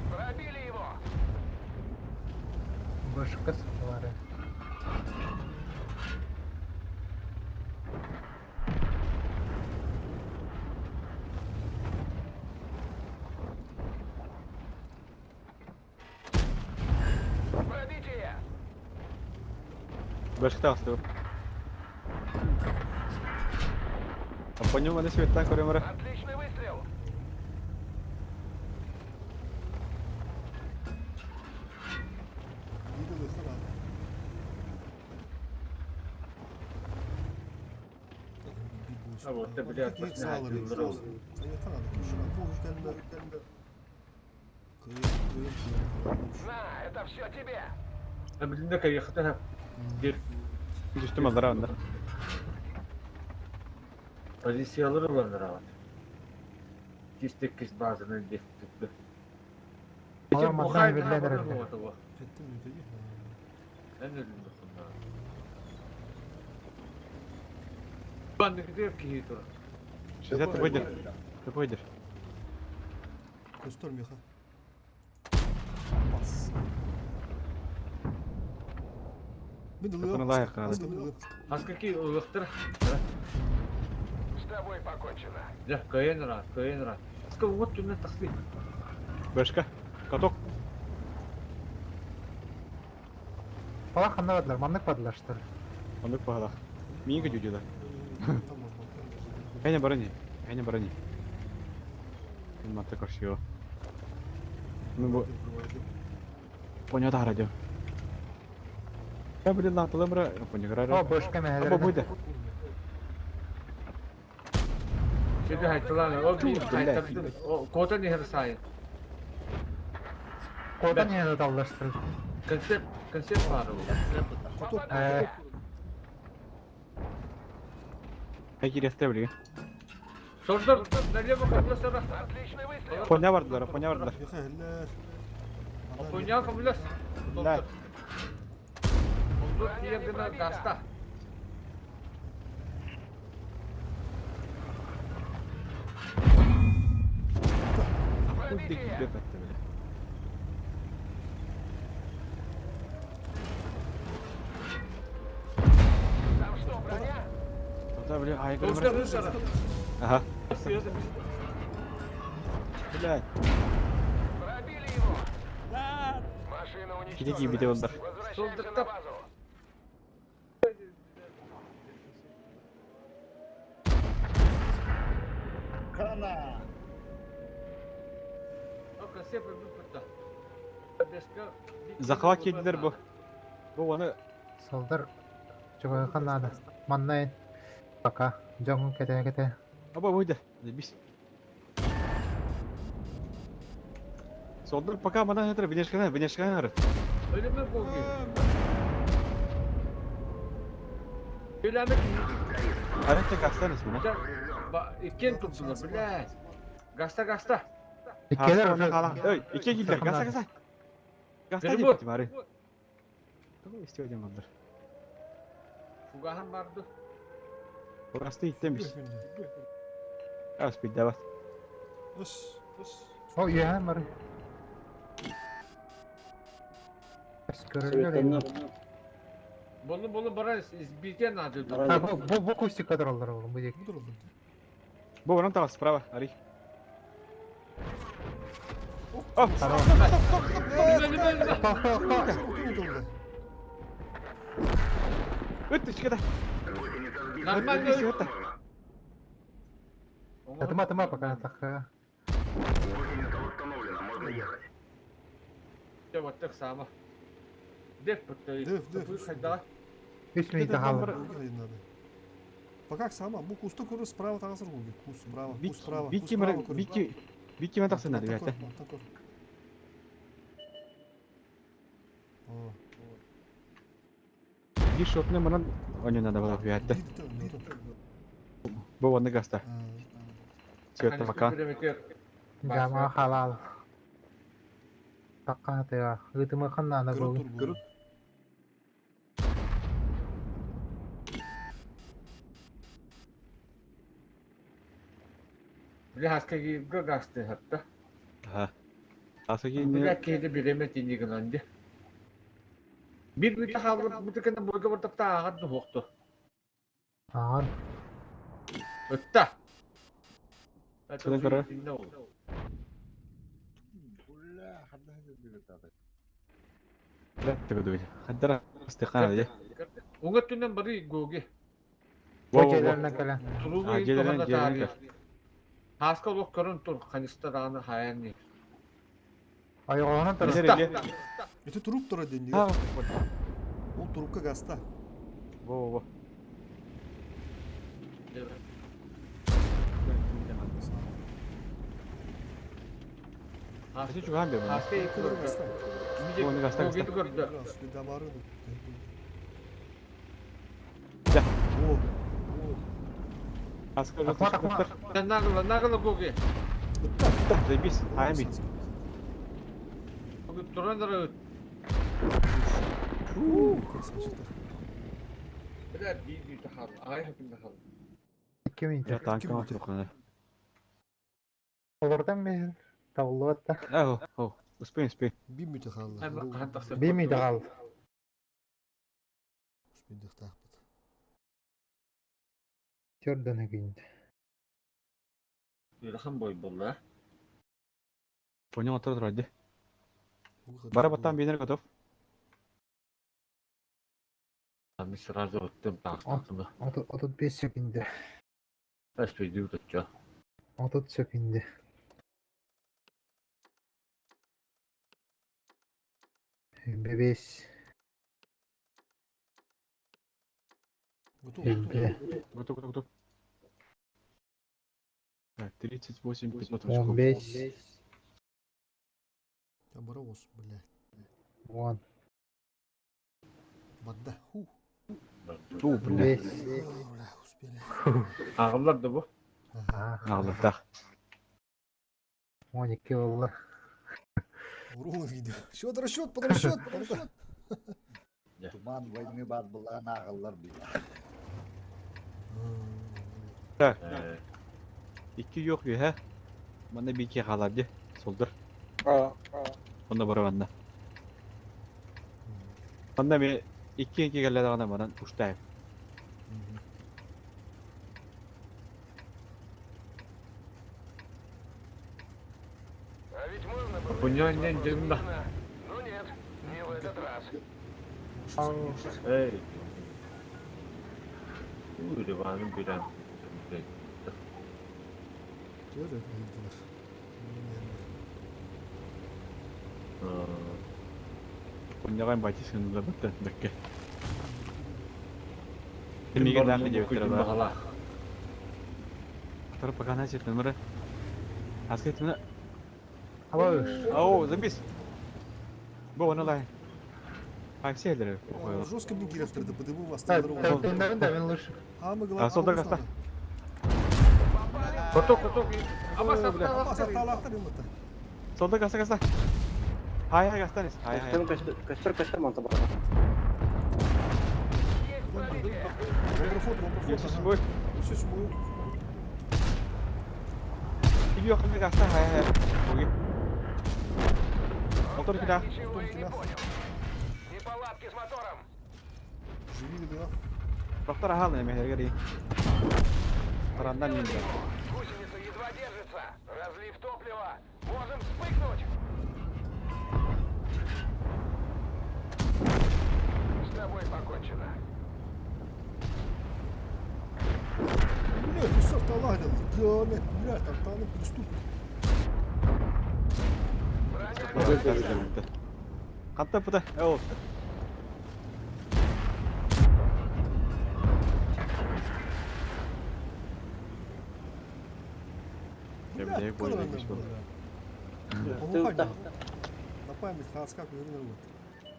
Пробили его. Башка сылары. Пробитие. Башка асты. А по нему на света көремөр. Отличный выстрел. Видел их. Вот, блядь, На, это все тебе! Билинде кайыхта дир Түстүм аллара анда. позициялар ыланнар аҕат. Кистек базаны дефтүктү. Олар манна биллэн эрэллэр. Шизет выйдер. Ты выйдер. Көстөр меха. Бас. Мен Капаны лайық қағады. Хаскаки ылыктыр. С тобой покончено. Дьэ, кыайан ыраат, кыайан ыраат. Хаска уот түннэн тахсыы. Башка. Каток. Бала ханна бардылар, маннык бардылар что ли? Ондук пахалах. Миин күдүдүлэр. Әне барани. Әне барани. Мата көрсүө. Ну бу поня тахара дьэ. Я блин латылымра поня О, бошка Аба мэһэлэринэ. буйда. Сиди хайтылаан, ол биир Блядь. хайтардын. Котан иһэр сайын. Кодан иһэн ыталлаштыр. Концепт, концепт баар ол. Э, Ай киресте билге. Сордор, налево кабыласара. Отличный выстрел! Поня бардылар, поня бардылар. Меха эллер. Поня кабылас. Да. Олдур тиергена гаста. Кудик деп атты биле. Там что, броня? Тота биле ай Рустар, көрөр. рустар. Аха. Блядь. Пробили его! Машина Киди уничтожена. кийбите болдар. Возвращаемся на базу. Кана! Концепт бүппүттэ. Захват кедилер бу. Бу оны Солдар чугайхан надо. Манна эн. Пока. Дьоҥун кэтэ кэтэ. Аба буйда. Бис. Солдар пока мана хатыр бинешкана, бинешкана хары. Өлеме болги. Өлеме Аракта гастан ismi. Иккен туптулар, блядь. Гаста, гаста. Иккилэр уже. Ой, икки килдер, гаса гаса. Гаста Перебор. деп бары. Того истеоден болдар. Фугахан барды. Орасты иттен бис. Ас бидде бас. О, үөһэ бар. Көрөллөр. Болу болу бара избитен надо. А, бу бу бу кустикка тураллар оҕлум бу диэки. Бу баран тагас справа, ари. О, Тохто, тохто. өт чикада. Нормально. Өт. Тыма тыма пока так. Гусеница восстановлена, можно ехать. Вот так само. Деф подтаи. Деф, деф. Хайда. Үс минутта хаалла. Пока сама, бу куста көрө справа тагасыр гуги. Кус справа, кус справа, кус Бикки справа көрө. бикки бикки мен тахсын надо, ребята. О, Бир шотны манан онё надо было, ребята. Бу оны гаста. Цвета пока. Жама халал. Такка тыга. Ытымы ханна бу. Көрө Бля, хаска гасты хатта. Аха. Асаги Бля, не кейде биреме тини гынанды. Бир бүйтэ хаалып бутыкына бойга бартапта аагат духукту. Аар. Ытта. Содан көрө. Бля, ханна билет Да, төгөдү. Хаддара стехана де. Уңа түннен бары гоги. Бу жерлеринен кэлэн. Турубу А, жерлеринен, жерлеринен. Хаска олох көрөн тур канистадааны хаян. Ойоҕоһунан турар. Жерлер. Эти туруп тура ден. А, Ол турупка гаста. Во, во, во. Ити чугаһаан биэр манна. Хаска икки Кылыр көрдө. бастан. Оны гаста гаста. Могиты көрдө. Дамары. Дьэ. О, Хаска Акма, акма. Нагло, нагло Гоги. Ытта. Заебись. Ами. Гоги туран ырыт. Красавчиктар. Бля, би би тахал. Ай хапын тахал. 2 минут. Я танкаҕа туруххана. Олордон мен табыллыбат да. Оо, оо. Успей, успей. Bir müte kaldı. Хаан тахсар. Bir miydi kaldı? Успейдихтаахпыт. Төрдөн өгүйүндө. Ыарахан бой буолла. Понял, отыр турар дии. Бара баттаан биэнэр готов. Ами сразу оттым таахтым. 35 секунда. Эспейдүү тотчо. 30 секунда. Бебес. Готов, готов. Элбе. Готов, готов, готов. Так, 38 500 очков. 15. Я барабос, блядь. 10. Бадда. Ху. Ту, бля. 5. Бля, успели. Ағылар да бу. Ага. Аҕалыктаах. 12 болла. Урон видео. Счет, расчет, под расчет, под расчет. Туман войны бар булан ағылар бile. Так. Икки yok үһэ. Манна биики хаалар дии. Солдор. Онно бара манна. Манна ми икки икки кэллэ даҕаны манан уштаайым. А ведь можно было Пуньон дьынна. Но нет, не в этот раз. Эй. Уйрыбаны билэн. Тоже виделар. Пуньяҕа батис гыннылар бытта бэккэ. Миигин даах диэбиттэрэ баар. Баҕалаах. Второй пока на сет номера. А скажите мне. Абы. Ау, забис. Бо, она лай. А все лер. Жестко мне директор, да подыму вас. Тендерин да мен лучше. А мы главное. А, солдат гаста. Коток, коток. Ама Ама сатталахтар. сатталахтар юм та. Солда гаста гаста. Хай хай гастанис. Хай хай. Көстөр көстөр көстөр манта бар. Вон проход, вон Я проход. сейчас ага. бой. Все, чму. Иди охраны гаста хай хай. Оги. Мотор кида. Ничего и не кида. понял. Неполадки с мотором. Живи, да. Доктор ахал не мехергери. Тарандан Вперед индра. ему! Гусеница едва держится. Разлив топлива. Можем вспыхнуть. С тобой покончено. Блядь, ты сатталахтар. Главное, блядь, там там преступник. Броня Хатта пута. Эо. Я Блядь, бля, бой куда запись был. На память хаска вернула.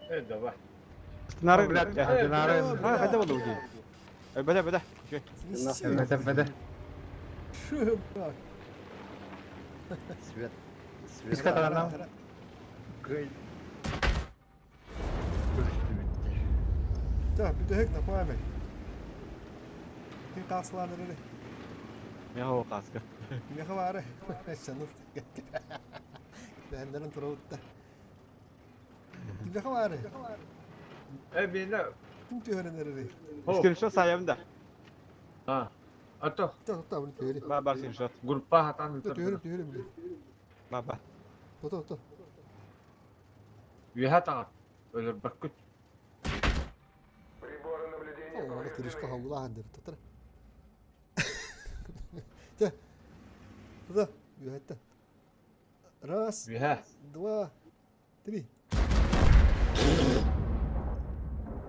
Э, давай. Нары, Блядь, блядь. нары. А, хотя бы уйди. Бля, бля. Бәдә бәдә. Шö, блядь. Свет. Свет. Писка таранам. Кый. Көрүстү битти. Так, бүтәһек на память. Ким касланыр эле. Я его каска. Меха бары. Шанып. Бәндәрен турабытта. Меха бары. Э, мені. Ким төһөрөнөр эле. Скриншот саям да. А. Ато. Та та bunu төһөрө. Ба бар скриншот. Группа хатан Төһөрө төһөрө биле. Ба ба. Тота тота. Үһә таңат. Өлөр баккут. Приборы наблюдения О, повреждены. тырышка хавлаһандыр татар. Те. Туда, юхетте. Раз, Үһә. два, три.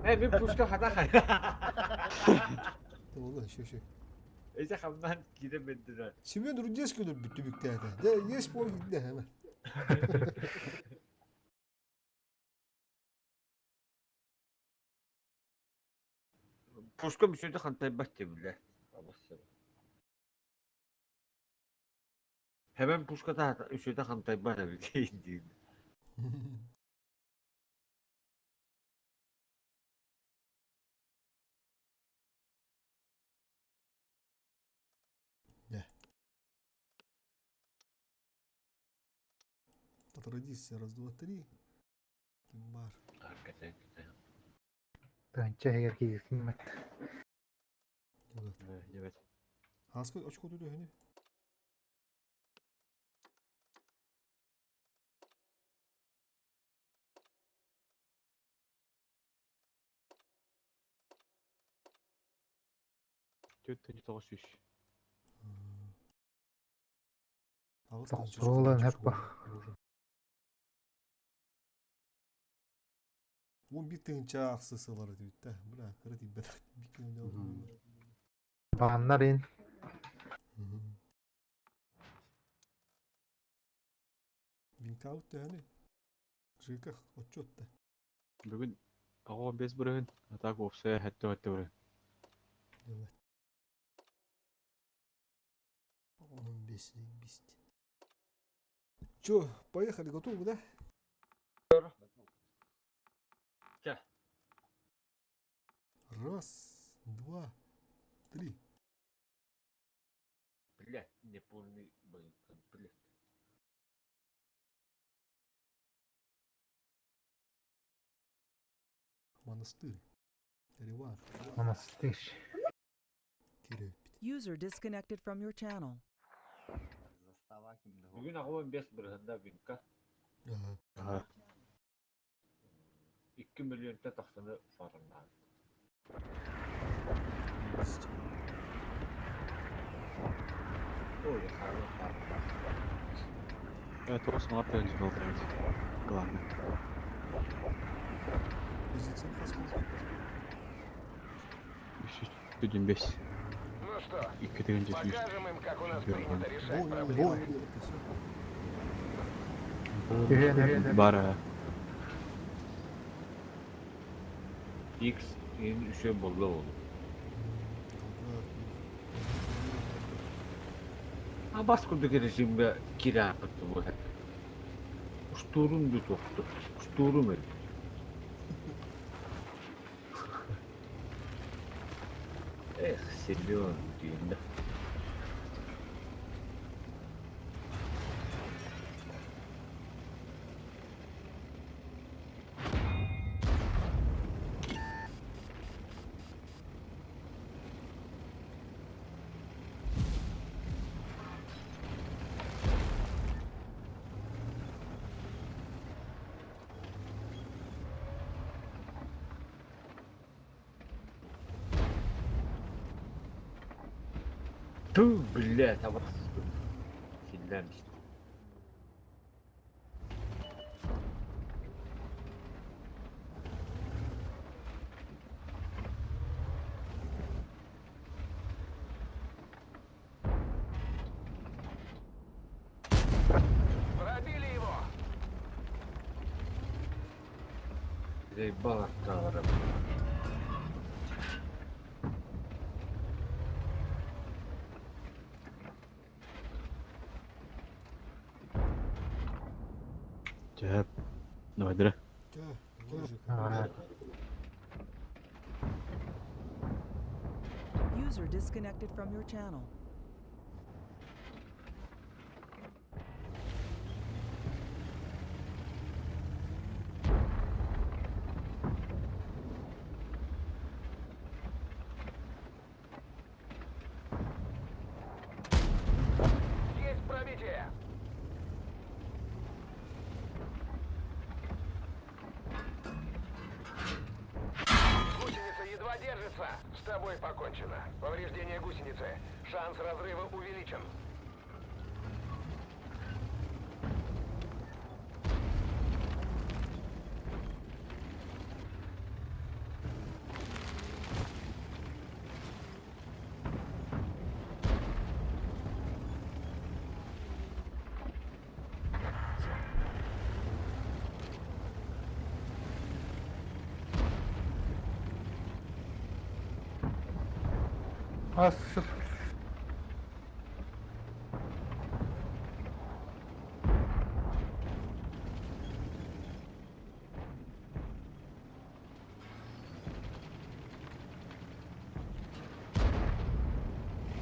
Э, мин пушка хата хай. Oldu, şu şu. Эже хамнан кире бендилер. Семен Рудецкий өлөр бүттү бүктәде. Де, есть пол гидде hemen. Пушка бүсүдэ хантайбат дии бile. Hemen пушка үсүдэ хантайбат эбит диир. Отродись, раз, два, три. Ким бар? Тыһыынча иһигэр киирсиммэт. Evet. Хаска очко төһөнү? 4900. Тоқсуолан хэппа. Он бир тыһыынча ахсы сылары түбүттэ. Бля, кыра тиийбэт. Бааннар ин. Винкаут төһөнү? Жиках отчетта. Бүгүн аҕа бес бырыһын, атак опсая хәтте хәтте бырыһын. Делать. 15 заебись. Чё, поехали, готовы, да? Чэ. Раз, два, три. Блядь, не полный боекомплект. Монастырь. Ревар. Монастырь. Кирепит. User disconnected from your channel. Застава кимде Бүгүн аҕа бес бырыһында винка Ага. Ага. 2 миллионта тахсаны фарыннаан. Есть. Ой, хары фарыннаан. Evet, тоғыз мыңа тыһынча болду эбит. Главное. Позиция хас 325. Ну что, 2 тыһынча сүүс. покажем им, как у нас Бой, принято решать Бой, проблемы. бой. Это всё. Үһүөн Бара. X ин үшө болла болу. А бас курдук режимге кире апытты бу. Уштурум ду тоқту. Уштурум эбит. Эх, силен дейін да. Ту, блядь, а вас. Силен. Пробили его! Заебал атталары. Жап. Давай, дыра. Чё, ложик. А. User disconnected from your channel. Есть пробитие! Гусеница едва держится. С тобой покончено. Повреждение гусеницы. Шанс разрыва увеличен. Ас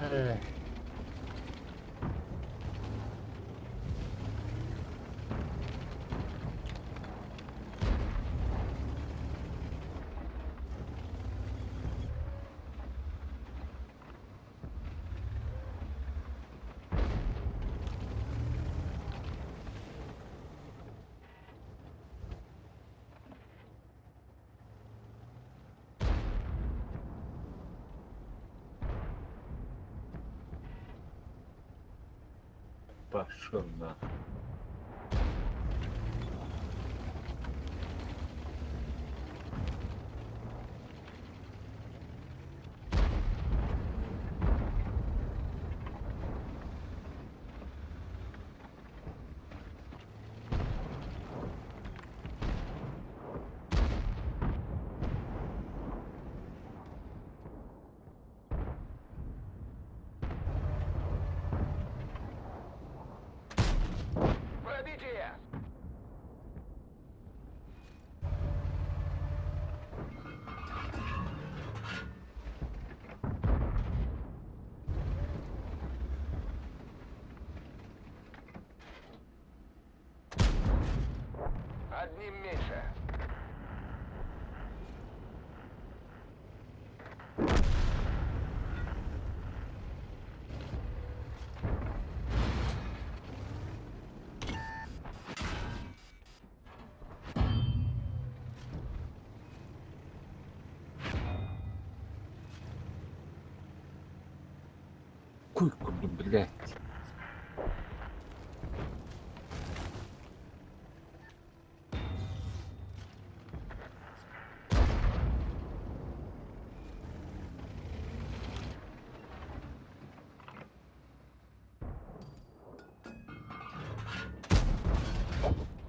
Э. Пошел на. Пробитие! Одним меньше. Куйку, ну, блядь.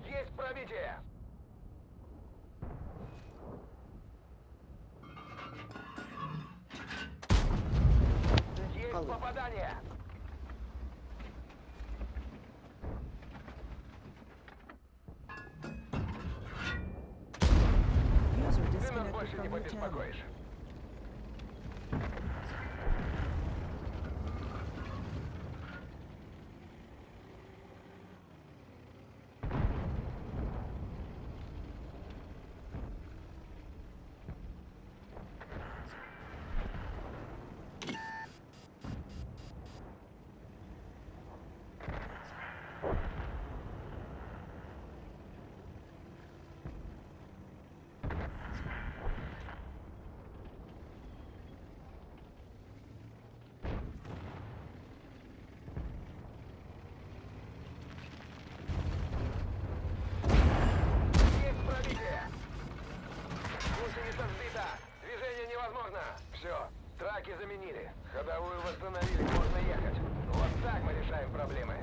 Есть пробитие! Есть попадание! User Ты нас disconnected больше не from your channel. побеспокоишь. Есть пробитие! Гусеница сбита! Движение невозможно! Все, траки заменили. Ходовую восстановили, можно ехать. Вот так мы решаем проблемы.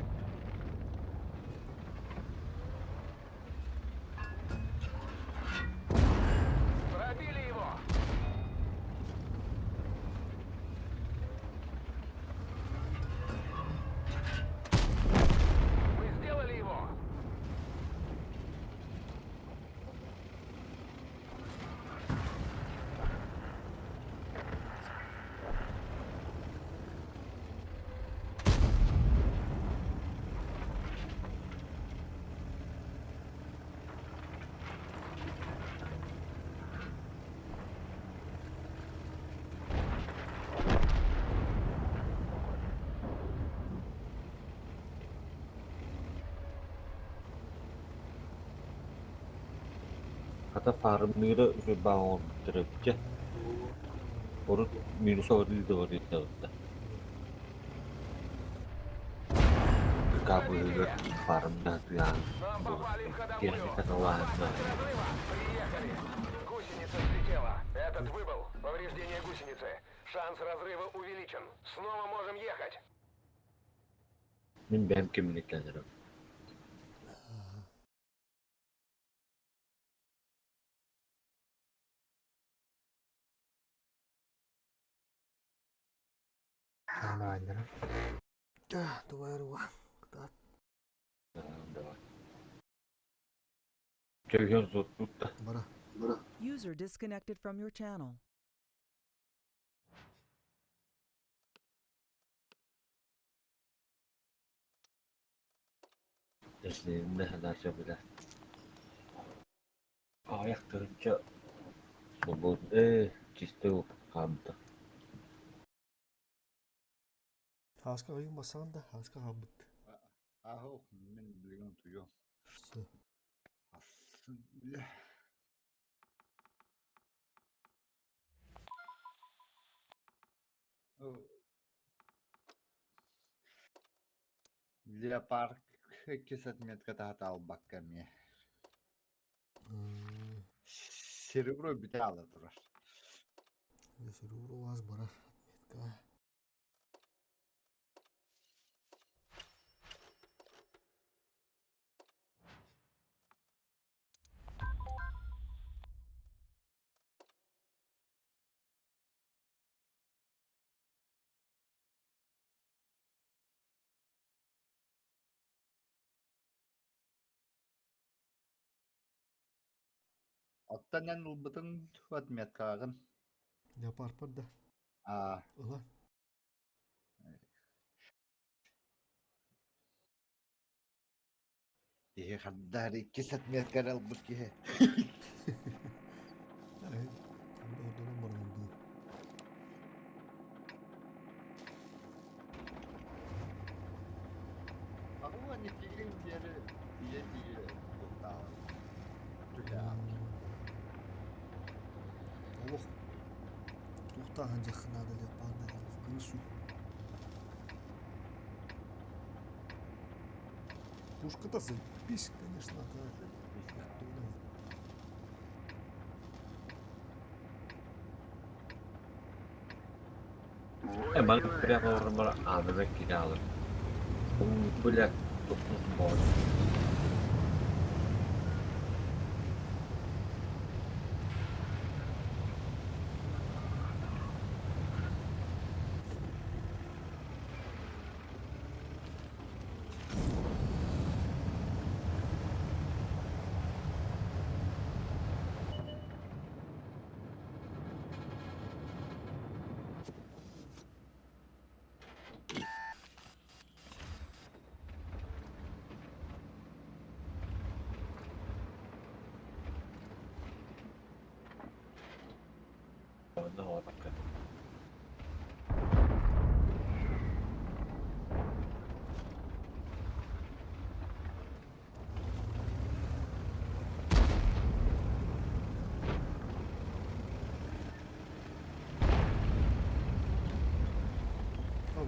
Пробили его! Мы сделали его! Хата фармыыра үчүгэй баҕа Урут минус ордуу да. Кабыгар фармда тыаан Нам попали в ходовую! техниката лаһына Опасность разрыва! Приехали! Гусеница взлетела. Этот выбыл. Повреждение гусеницы. Шанс разрыва увеличен. Снова можем ехать. Мин бэйэм кэмниттэн Онлайнера. Давай, Руан. Кытаат. Давай. Чөйгөн зоттутта. Бара. User disconnected from your channel. Эсленне дача биле. Аяктырынча свободный чистый опыт камта. Хаска кайын бассаан да, хаска хаалбыт. Ахох, мен билген туйом. Всё. Асын, бля. Леопард иккис отметка таһата албакка эмиэ. Серебро бүтэ ала турар. Дьэ, Серебро вас барар отметка. Оттон эн ылбытыҥ отметкаҕын. Леопард да. Аа, Ылан. киһи хардар иккис отметка ылбыт киһи. Ай, ордонон баран дуу. Аҕа иккигин диэри ийэ тиийэ туттаалар. Түһэ. Олох туохтааһын дьахха наада леопарда в крысу. Пушка-то заебись, конечно, да. Оттуда. Э, бана прямо ормара аныга кире алыр. Бля, токуз бар. Онно отка. Алла.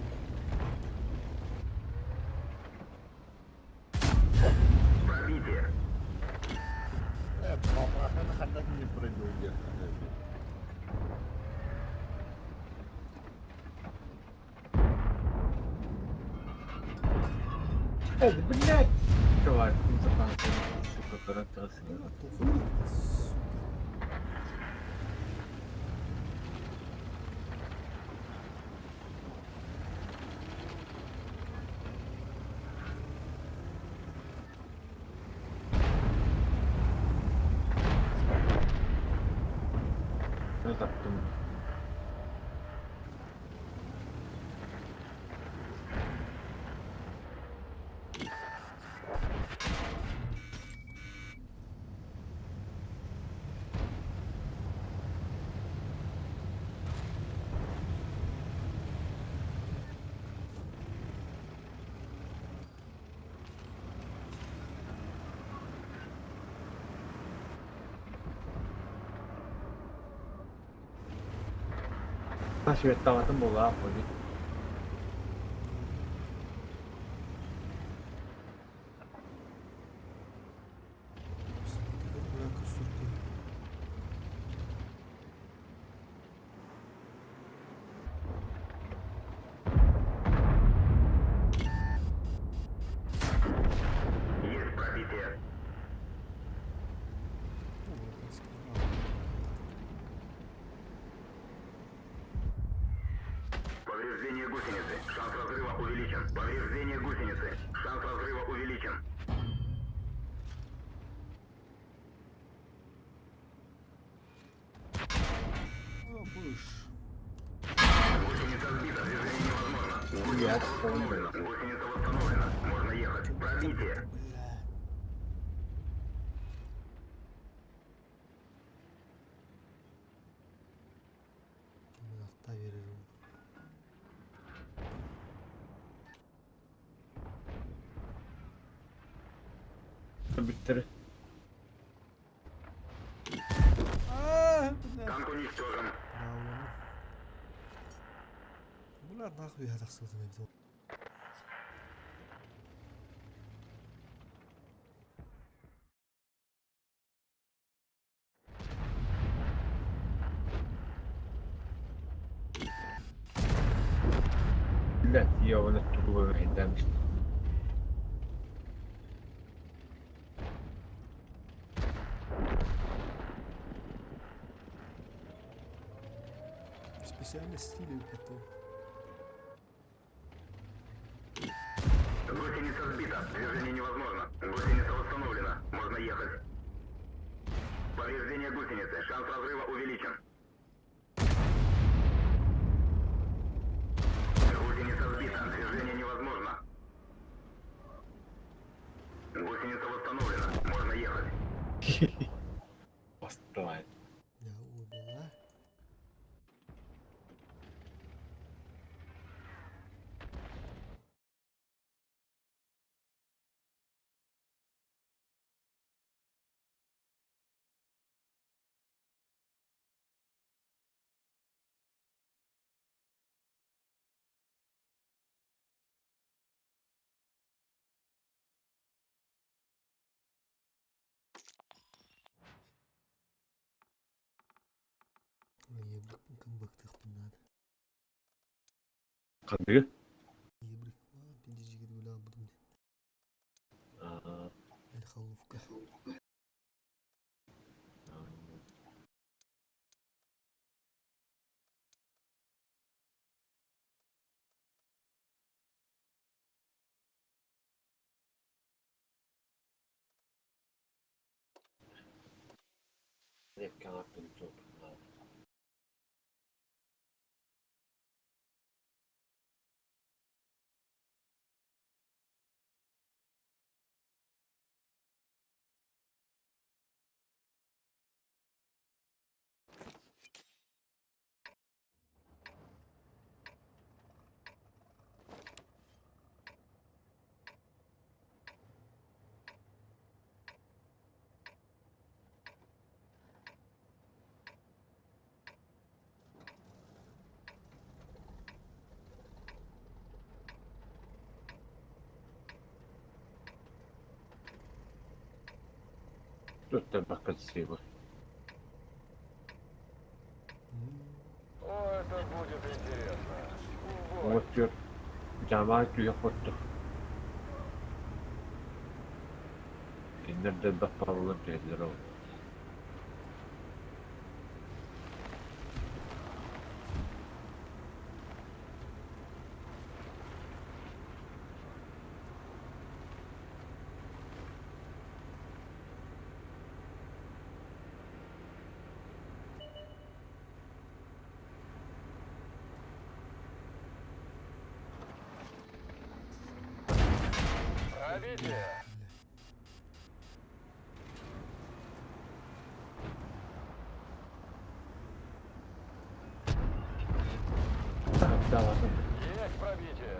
Э, папахан ханна не пройду диэххэ. Э, блядь! Чувак, ну запас. Сука, карантас. Сука. Ну таптым. Шветтаватын була, пони. Бля, кусок. Есть пробитие. Повреждение гусеницы. Шанс разрыва увеличен. Повреждение гусеницы. Шанс разрыва увеличен. О, быш. Гусеница сбита. Движение невозможно. Гусеница восстановлена. Гусеница восстановлена. Можно ехать. Пробитие. Бля. Авто верю. Бүттері. Танк уничтожен. Бля, нахуй я так сказал. Блядь, я оны тугу хайдамыш. Специально стиль потом. Гусеница сбита. Движение невозможно. Гусеница восстановлена. Можно ехать. Повреждение гусеницы. Шанс разрыва увеличен. Гусеница сбита. Движение невозможно. Гусеница восстановлена. Можно ехать. Бастылай. Я убила. Ебрик кымбыктых надо. Қандығы? Ебрик. Пиздец, гулял буду. Эльхалувка. Тут красиво. О, это будет интересно. Вот жер. Жама түйе қотты. Киндерден бақпалылып жерлер ол. Пробитие. Давай. Есть пробитие.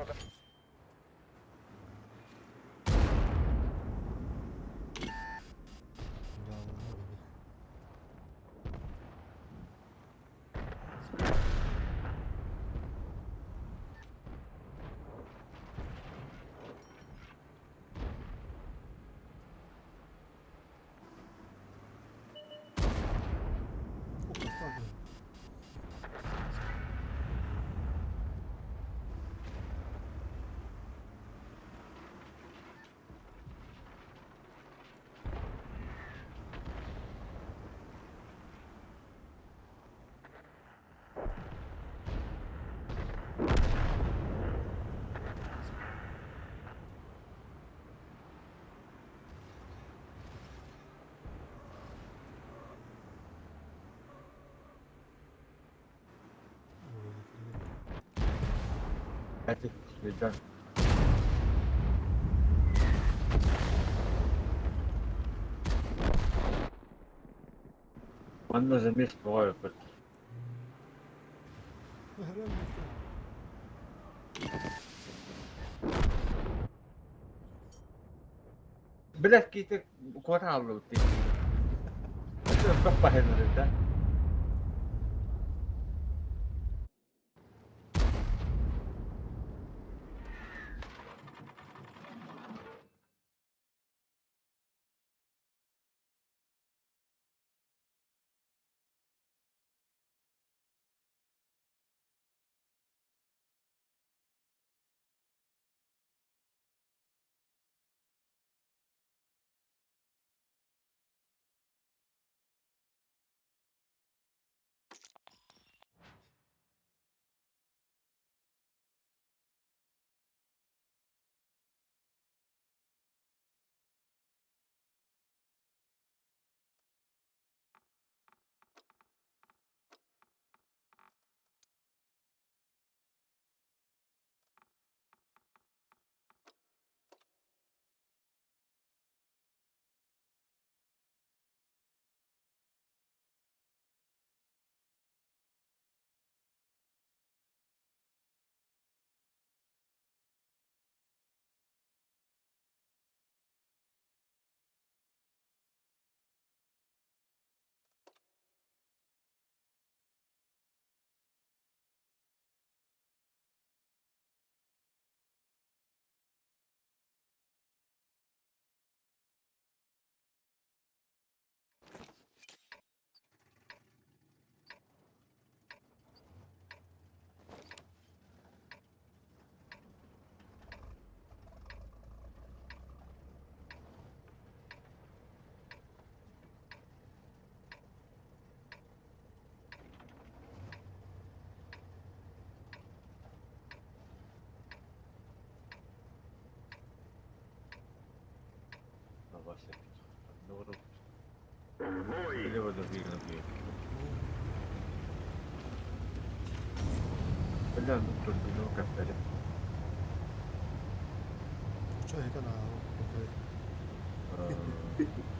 рота. Беда. Манна замес бывает. Блядь, какие-то кораллы вот эти. Это как да? 出去得啦，佢。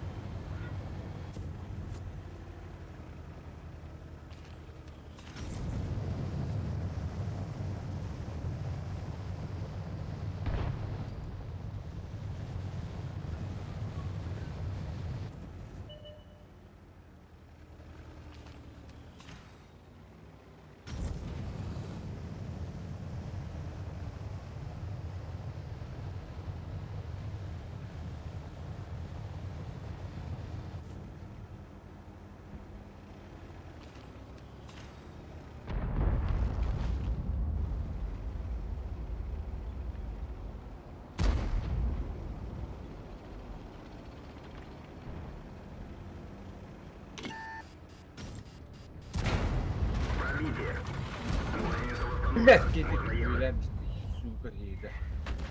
Блядь, сука, да.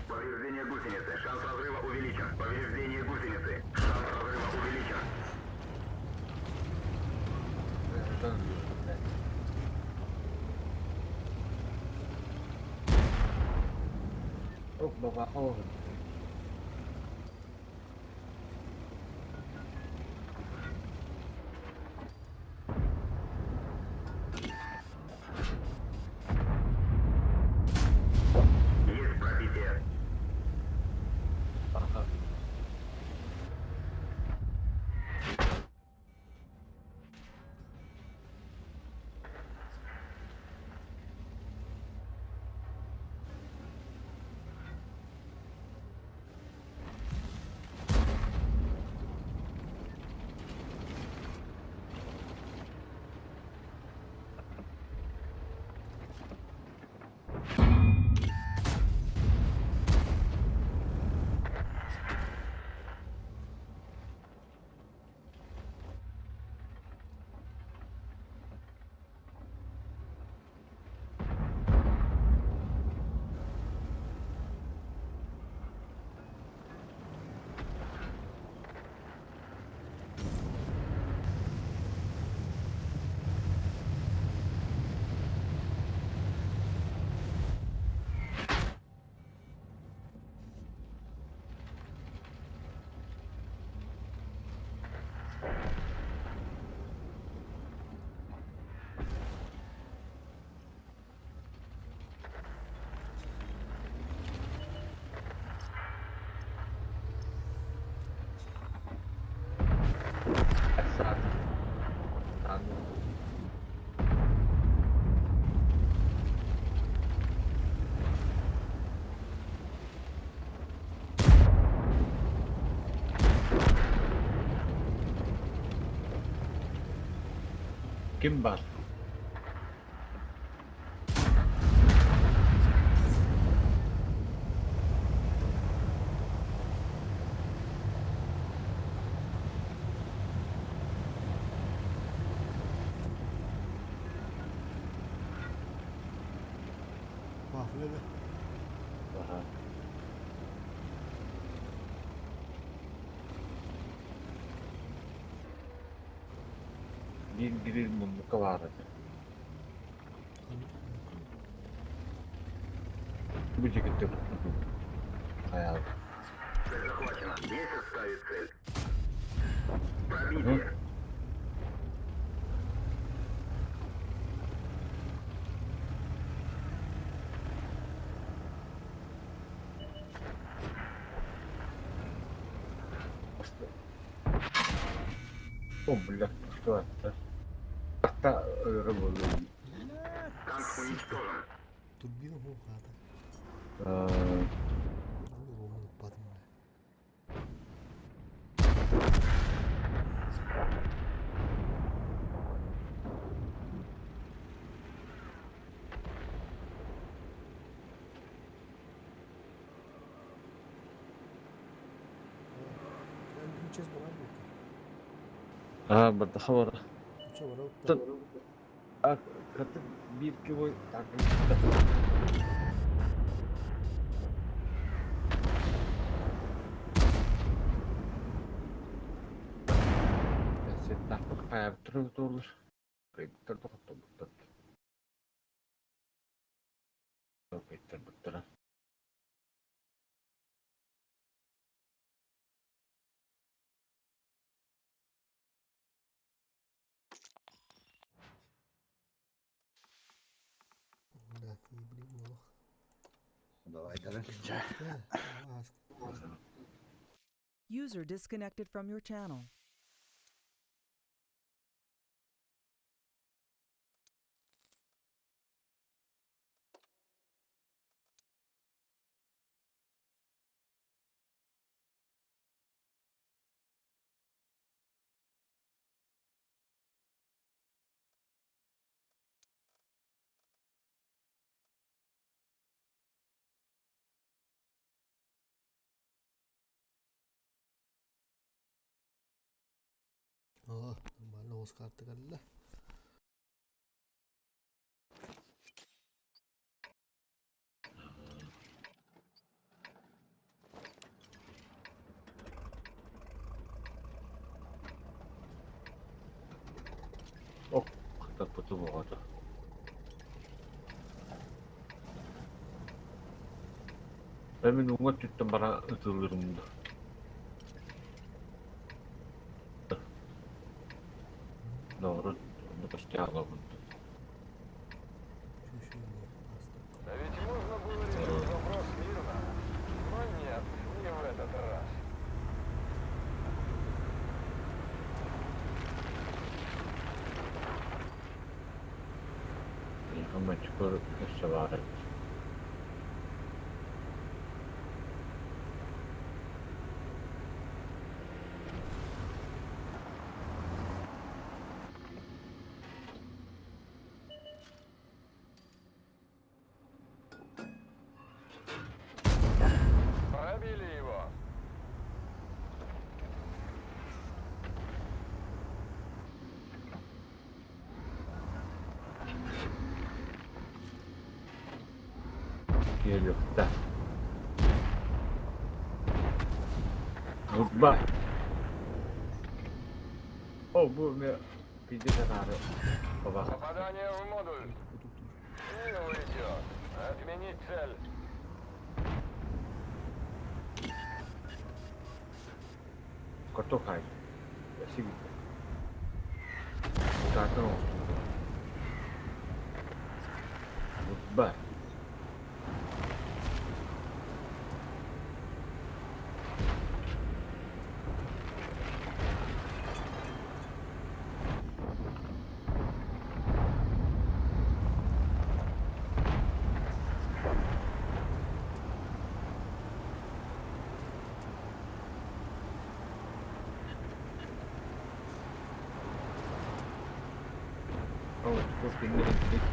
Повреждение гусеницы. Шанс разрыва увеличен. Повреждение гусеницы. Шанс разрыва увеличен. Ок, баба, о. Ким бар? Вафля да. Аха. Биир гриль муннукка баар этэ. Бу дьикти хайаал. Ну, О, бля, что это? Та рыбу. Турбина хуухаата. Уруумун укпатым бля. А, бардахавара. Каты бир кило так. Давай, давай. User disconnected from your channel. О, нормально уос карта кэллэ. Ох, таппытым оҕото. Мин уҥа өттүттэн бара ытыллырым да. Doğru, онно көстө А ведь можно было решить вопрос мирно. Но нет, не в этот раз. Мачкор өссө баар эбит. Пробили его. Киэлиэхтэ. Гудбай. О, бу мне пиздец надо. Попадание в модуль. Не уйдет. Отменить цель. Картох хай. Спасибо. Так, Goodbye. Туох киҥнэрин киник.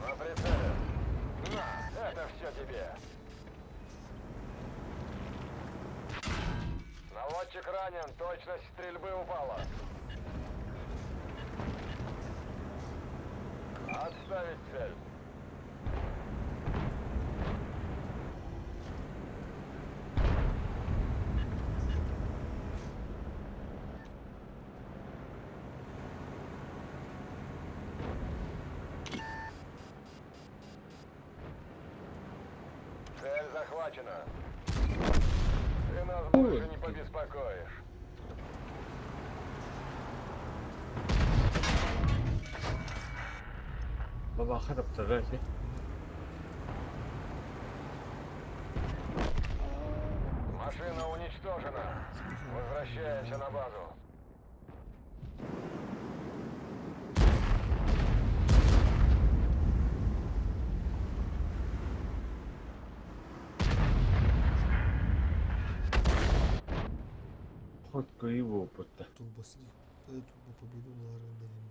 На прицеле. На, это все тебе. Наводчик ранен, точность стрельбы упала. Отставить цель. Цель захвачена. Ты нас больше не побеспокоишь. Бабаха таптарар этэ. Машина уничтожена. Возвращаемся на базу. Хоть кыйы буолбutta. Турбасы турбо победу уларында дейм.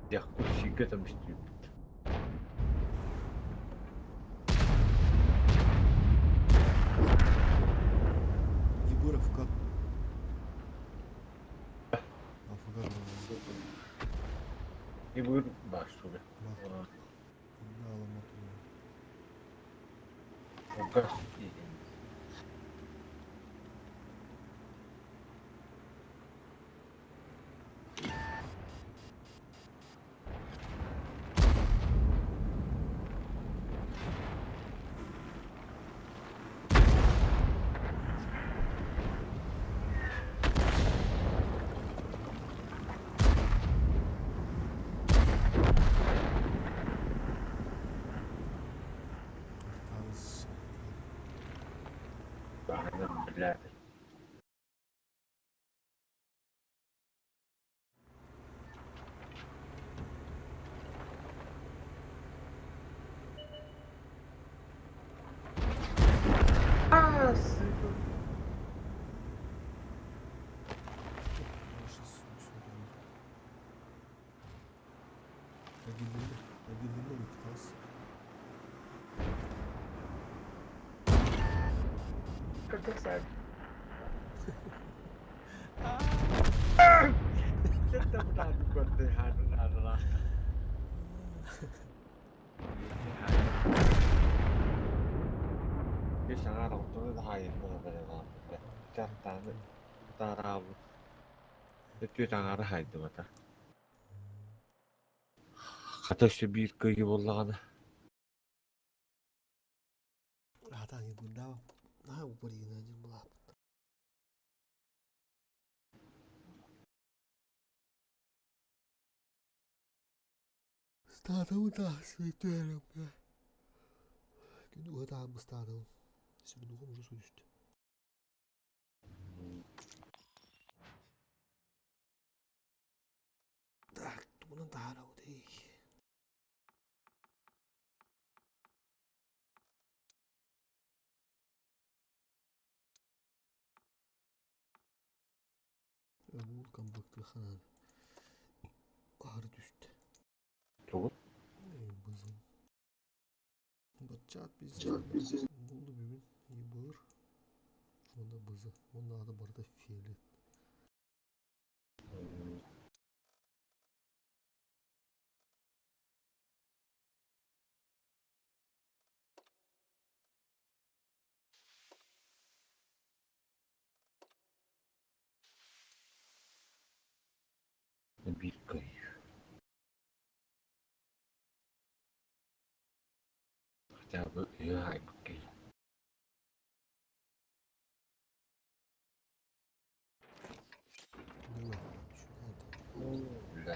Дьахку сигэ тамыстыыбыт. Егор Афган. Афган буолла. Ибыр баасуга. Бар. Онно аламат улар. Огас Артабыз. баанан билээт. Агилинде ыктас. Хата өссө биир кыйы буоллаҕына Ата гудава. На упорина не была. Стата утас, бля. Күн уата быстадыл. Сүрдугум уже сүрүстү. Так, тугунан таара удей. Өлүүр комплектı ханан. Ары түстү. тугу Эй, бызыл. Батчаат биз булду бүгүн. И былыр. Онда бызы. Онда ады барда фиолет. Биир кыйы. Хотя бы үһү киһи. Була. Шүкәт. Бля.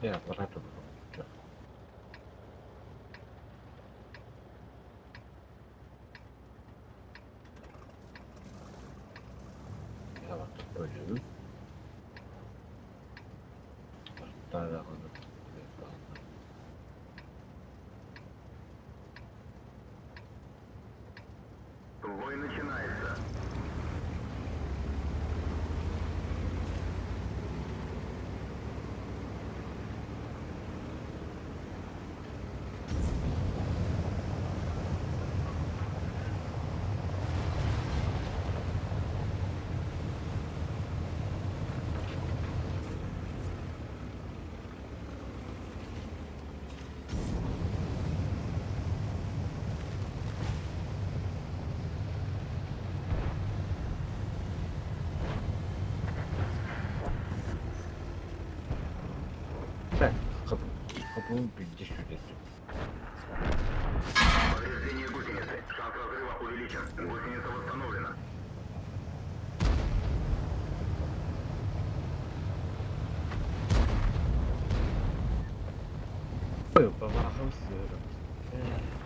Я аппарату Я вот такой. Өлөбүн. Тараҕаны Бой начинается. Ben kapımı bildi sürekli. Повреждение гусеницы. Шанс разрыва увеличен. Гусеница восстановлена. Бабахым сыырым.